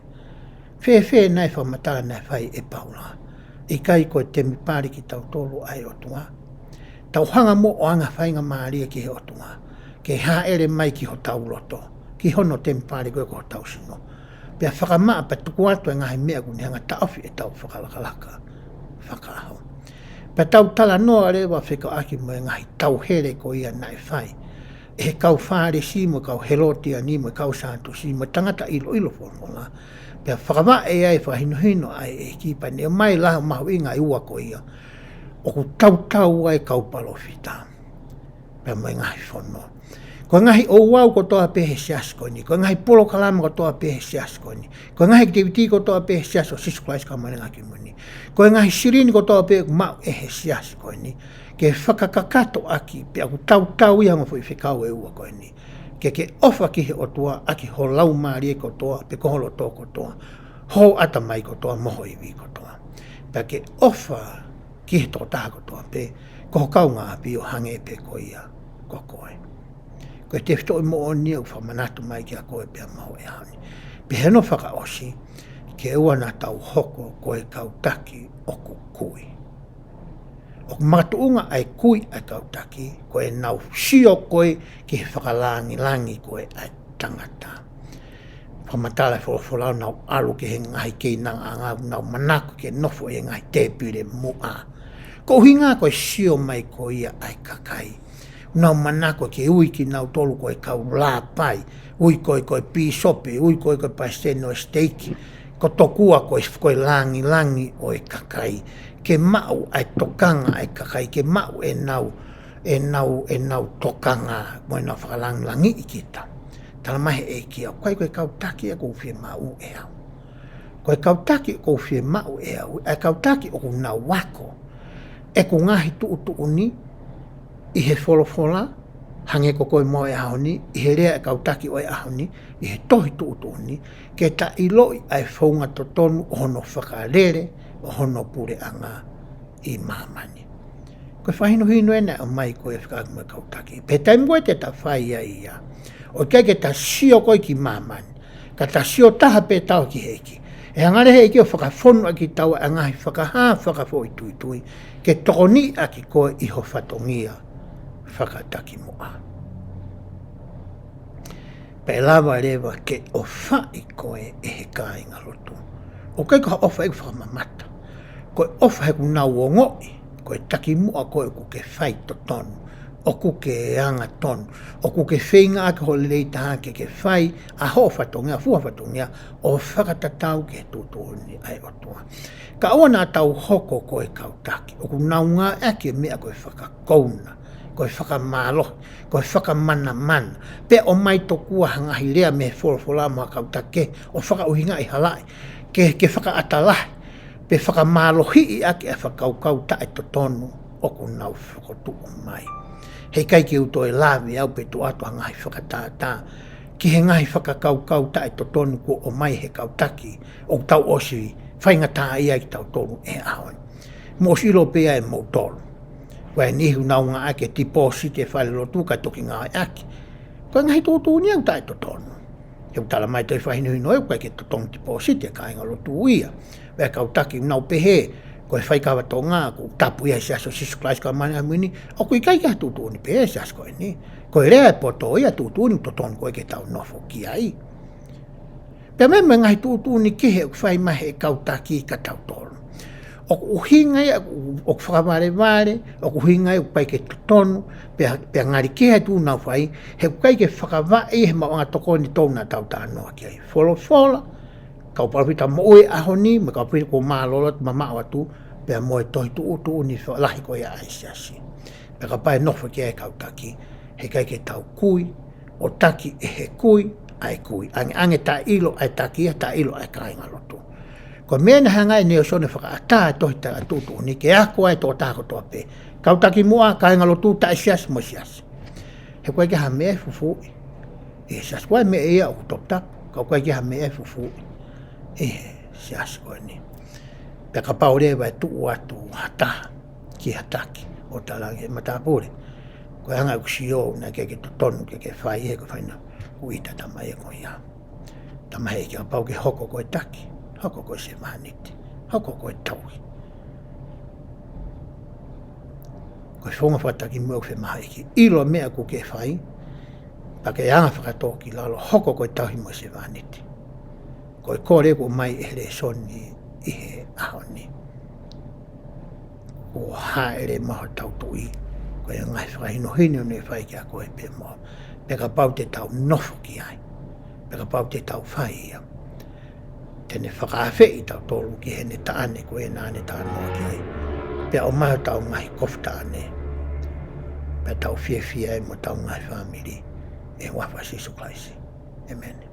Fēfē naʻe fakamatala naʻe fai ʻe Paula? ʻIkai ko e temipale kitautolu ʻa e ʻOtua? Tau hanga muʻa ʻo anga faingamālie ki he ʻOtua ke hāʻele mai ki hotau loto, ki hono temipale ko ē ko hotau sino. Pea fakamaʻa pea tuku atu e ngaahi meʻa ʻoku ne hanga ʻo taʻofi ʻetau fakalakalaka fakaʻaho. Pea tau talanoa leva fekauʻaki mo e ngaahi tauhele ko ia naʻe fai ʻe he kau Fālesi mo e kau Helotiani mo e kau Sātusi mo e tangata ʻiloʻilo folofola. Pea fakavaʻe ai e fakahinohino ʻa e ʻEiki, pea ne ʻomai e lao mahuʻinga ʻe ua ko ia ʻoku tautau ai e kau palōfita pea mo e ngaahi fono. Ko e ngaahi ouau kotoa pē he siasi ko eni, ko e ngaahi polokalama kotoa pē he siasi ko eni, ko e ngaahi activity kotoa pē he Siasi ʻo Sīsū Kalaisi ʻo e Kau Māʻoniʻoni ʻi he Ngaahi ʻAho Kimui Ni, ko e ngaahi silini kotoa pē ʻoku maʻu ʻe he siasi ko eni ke fakakakato ʻaki, pea ʻoku tautau ia mo e foʻi fekau ʻe ua ko eni. Ke ke ʻofa ki he ʻOtua ʻaki ho laumālie kotoa, pe ko ho loto kotoa, ho ʻatamai kotoa, mo ho ivi kotoa. Pea ke ʻofa ki he tokotaha kotoa pē ko ho kaungāʻapi ʻo hangē pē ko ia ko koe. Ko e tefitoʻi moʻoni ʻoku fakamanatu mai kiate koe pea mo au he ʻaho ni. Pea hono fakaʻosi, ke ʻoua naʻa tau hoko ko e kau taki ʻoku kui. ʻOku makatuʻunga ʻa e kui ʻa e kau taki, ko ʻenau sio ko ē ki he fakalāngilangi ko ē ʻa e tangata. Fakamatala e folofola ʻoku nau ʻalu ki he ngaahi keinanga ʻanga, ʻoku nau manako ke nofo ʻi he ngaahi tēpile muʻa. Ko e ʻuhinga ko e sio mai ko ia ʻa e kakai. Nau manako ke ui kinautolu ko e kau lāpai, ui ko ē ko e pīsope, ui ko ē ko e palesiteni ʻo e siteiki, ko e tokua ko e, ko e lāngilangi ʻo e kakai. Ke maʻu ʻa e tokanga ʻa e kakai, ke maʻu ʻenau, ʻenau, ʻenau tokanga, mo ʻenau fakalāngilangiʻi kita. Tala mai ʻe he ʻEiki, ʻoku ʻikai ko e kau taki ʻoku ou fiemaʻu ʻe au. Ko e kau taki ʻoku ou fiemaʻu ʻe au, ʻa e kau taki ʻoku nau ako ʻeku ngaahi tuʻutuʻuni ʻi he folofola, hangē ko koe mo au he ʻaho ni, ʻi he lea ʻa e kau taki ʻo e ʻaho ni, ʻi he tohi tuʻutuʻuni, ke ta ʻiloʻi ʻa e founga totonu ʻo hono fakalele ʻo hono puleʻanga ʻi māmani. Ko e fakahinohino ʻeni ʻoku ʻomai ko e fekauʻaki mo e kau taki. Pea taimi ko ē te ta fai ai ia, ʻoku ʻikai ke ta sio ko ē ki māmani, ka ta sio taha pē ʻetau ki he ʻEiki. ʻE hanga leva he ʻEiki ʻo fakafonu ʻaki kitaua ʻa e ngaahi fakahā fakafoʻituitui ke tokoniʻaki koe ʻi ho fatongia fakatakimuʻa. Pea ʻe lava leva ke ʻofaʻi koe ʻe he kāingalotu. ʻOku ʻikai ko ha ʻofa ʻoku fakamamata. Ko e ʻofa he ʻoku nau ongoʻi ko e takimuʻa koe ʻoku ke fai totonu, ʻoku ke angatonu, ʻoku ke feinga ʻaki ho lelei taha ke ke fai ʻa hoʻo fatongia, fua fatongia, ʻo fakatatau ki he tuʻutuʻuni ʻa e ʻOtua. Ka ʻoua naʻa tau hoko ko e kau taki ʻoku nau ngāueʻaki e meʻa ko e fakakouna, ko e fakamālohi, ko e fakamanamana, pea ʻomai tokua ha ngaahi lea mei he folofola mo ha kau taki ʻo fakaʻuhingaʻi halaʻi, ke, ke fakaʻatalahi, pe fakamālohiʻi ʻaki e fakakaukau taʻetotonu ʻoku nau fokotuʻu mai. Heʻikai ke u toe lave au pe tuʻu atu ha ngaahi fakatātā ki he ngaahi fakakaukau taʻetotonu kuo ʻomai he kau taki ʻoku tau ʻosi faingataʻaʻia ai kitautolu he ʻaho ni. Mou ʻosi ʻilo pē ia ʻe moutolu. Ko e niʻihi ʻoku nau ngāueʻaki e tipōsiti e falelotu kae toki ngāueʻaki. Ko e ngaahi tuʻutuʻuni ia ʻoku taʻetotonu. He ʻoku tala mai ʻe he fakahinohino ʻoku ʻikai ke totonu tipōsiti e kāingalotu ia. Pea kau taki ʻoku nau pehē, ko e faikava Tonga, ʻoku tapu ia he Siasi ʻo Sīsū Kalaisi ʻo e Kau Māʻoniʻoni ʻi he Ngaahi ʻAho Kimui Ni. ʻOku ʻikai ke ha tuʻutuʻuni pehē he Siasi ko eni. Ko e lea ʻo e poto ia tuʻutuʻuni totonu ko ē ke tau nofo ki ai. Pea mo e ngaahi tuʻutuʻuni kehe ʻoku fai mai he kau taki kia tautolu. ʻOku ʻuhinga ia ʻoku, ʻoku fakavalevale, ʻoku ʻuhinga ia ʻoku ʻikai ke totonu, pea, pea ngali kehe ʻa e tuʻu ʻoku nau fai, he ʻoku ʻikai ke fakavaʻe he maʻuʻanga tokoni ʻoku tau talanoa ki ai. Folofola, kau palōfita moʻui ʻaho ni, mo e kau palōfita kuo mālōlō atu, mamaʻo atu, pea mo e tohi tuʻutuʻuni lahi ko ia ʻa e Siasi. Pea kapau ʻe nofo ki ai e kau taki, heʻikai ke tau kui, ʻo taki ʻe he kui ʻa e kui. ʻAngeʻange taʻeʻilo ʻa e taki ia, taʻeʻilo ʻa e kāingalotu. Ko e meʻa naʻe hanga ʻe Nalesoni ʻo fakaʻatā e tohi tā tuʻutuʻuni ke ako ai e tokotaha kotoa pē. Kau takimuʻa, kāingalotu, taʻesiasi mo e siasi. He ʻoku ʻikai ke ha meʻa ʻe fufuuʻi ʻi he siasi. Ko e meʻa ia ʻoku toputapu, ka ʻoku ʻikai ke ha meʻa ʻe fufuuʻi ʻi he siasi ko eni. Pea kapau leva ʻe tuʻu atu ha taha ki ha taki ʻo talaange, matāpule, ko e anga ʻeku sio naʻe ʻikai ke totonu ke ke fai he ko e fai na kuita tamai e ko ia. Tamai he kapau ke hoko ko e taki, hoko ko e sevāniti, hoko ko e tauhi. Ko e founga fakatakimuʻa ʻoku fiemaʻu ke ʻilo e meʻa ʻoku ke fai, pea ke anga fakatōkilalo, hoko ko e tauhi mo e sevāniti. Ko e kole ʻoku ʻomai ʻe he lēsoni ʻi he ʻaho ni. Kuo hāʻele mai hotau Tuʻi, ko e ngaahi fakahinohino naʻe fai kia koe pea mo au. Pea kapau te tau nofo ki ai, pea kapau te tau fai ia, te ne fakaafeʻi tautolu ki heʻene taʻane ko ē naʻa ne talanoa ki ai. Pea ʻomai hotau ngaahi kofu taʻane, pea tau fiefia ai mo hotau ngaahi fāmili, ʻi he huafa ʻo Sīsū Kalaisi. ʻĒmeni.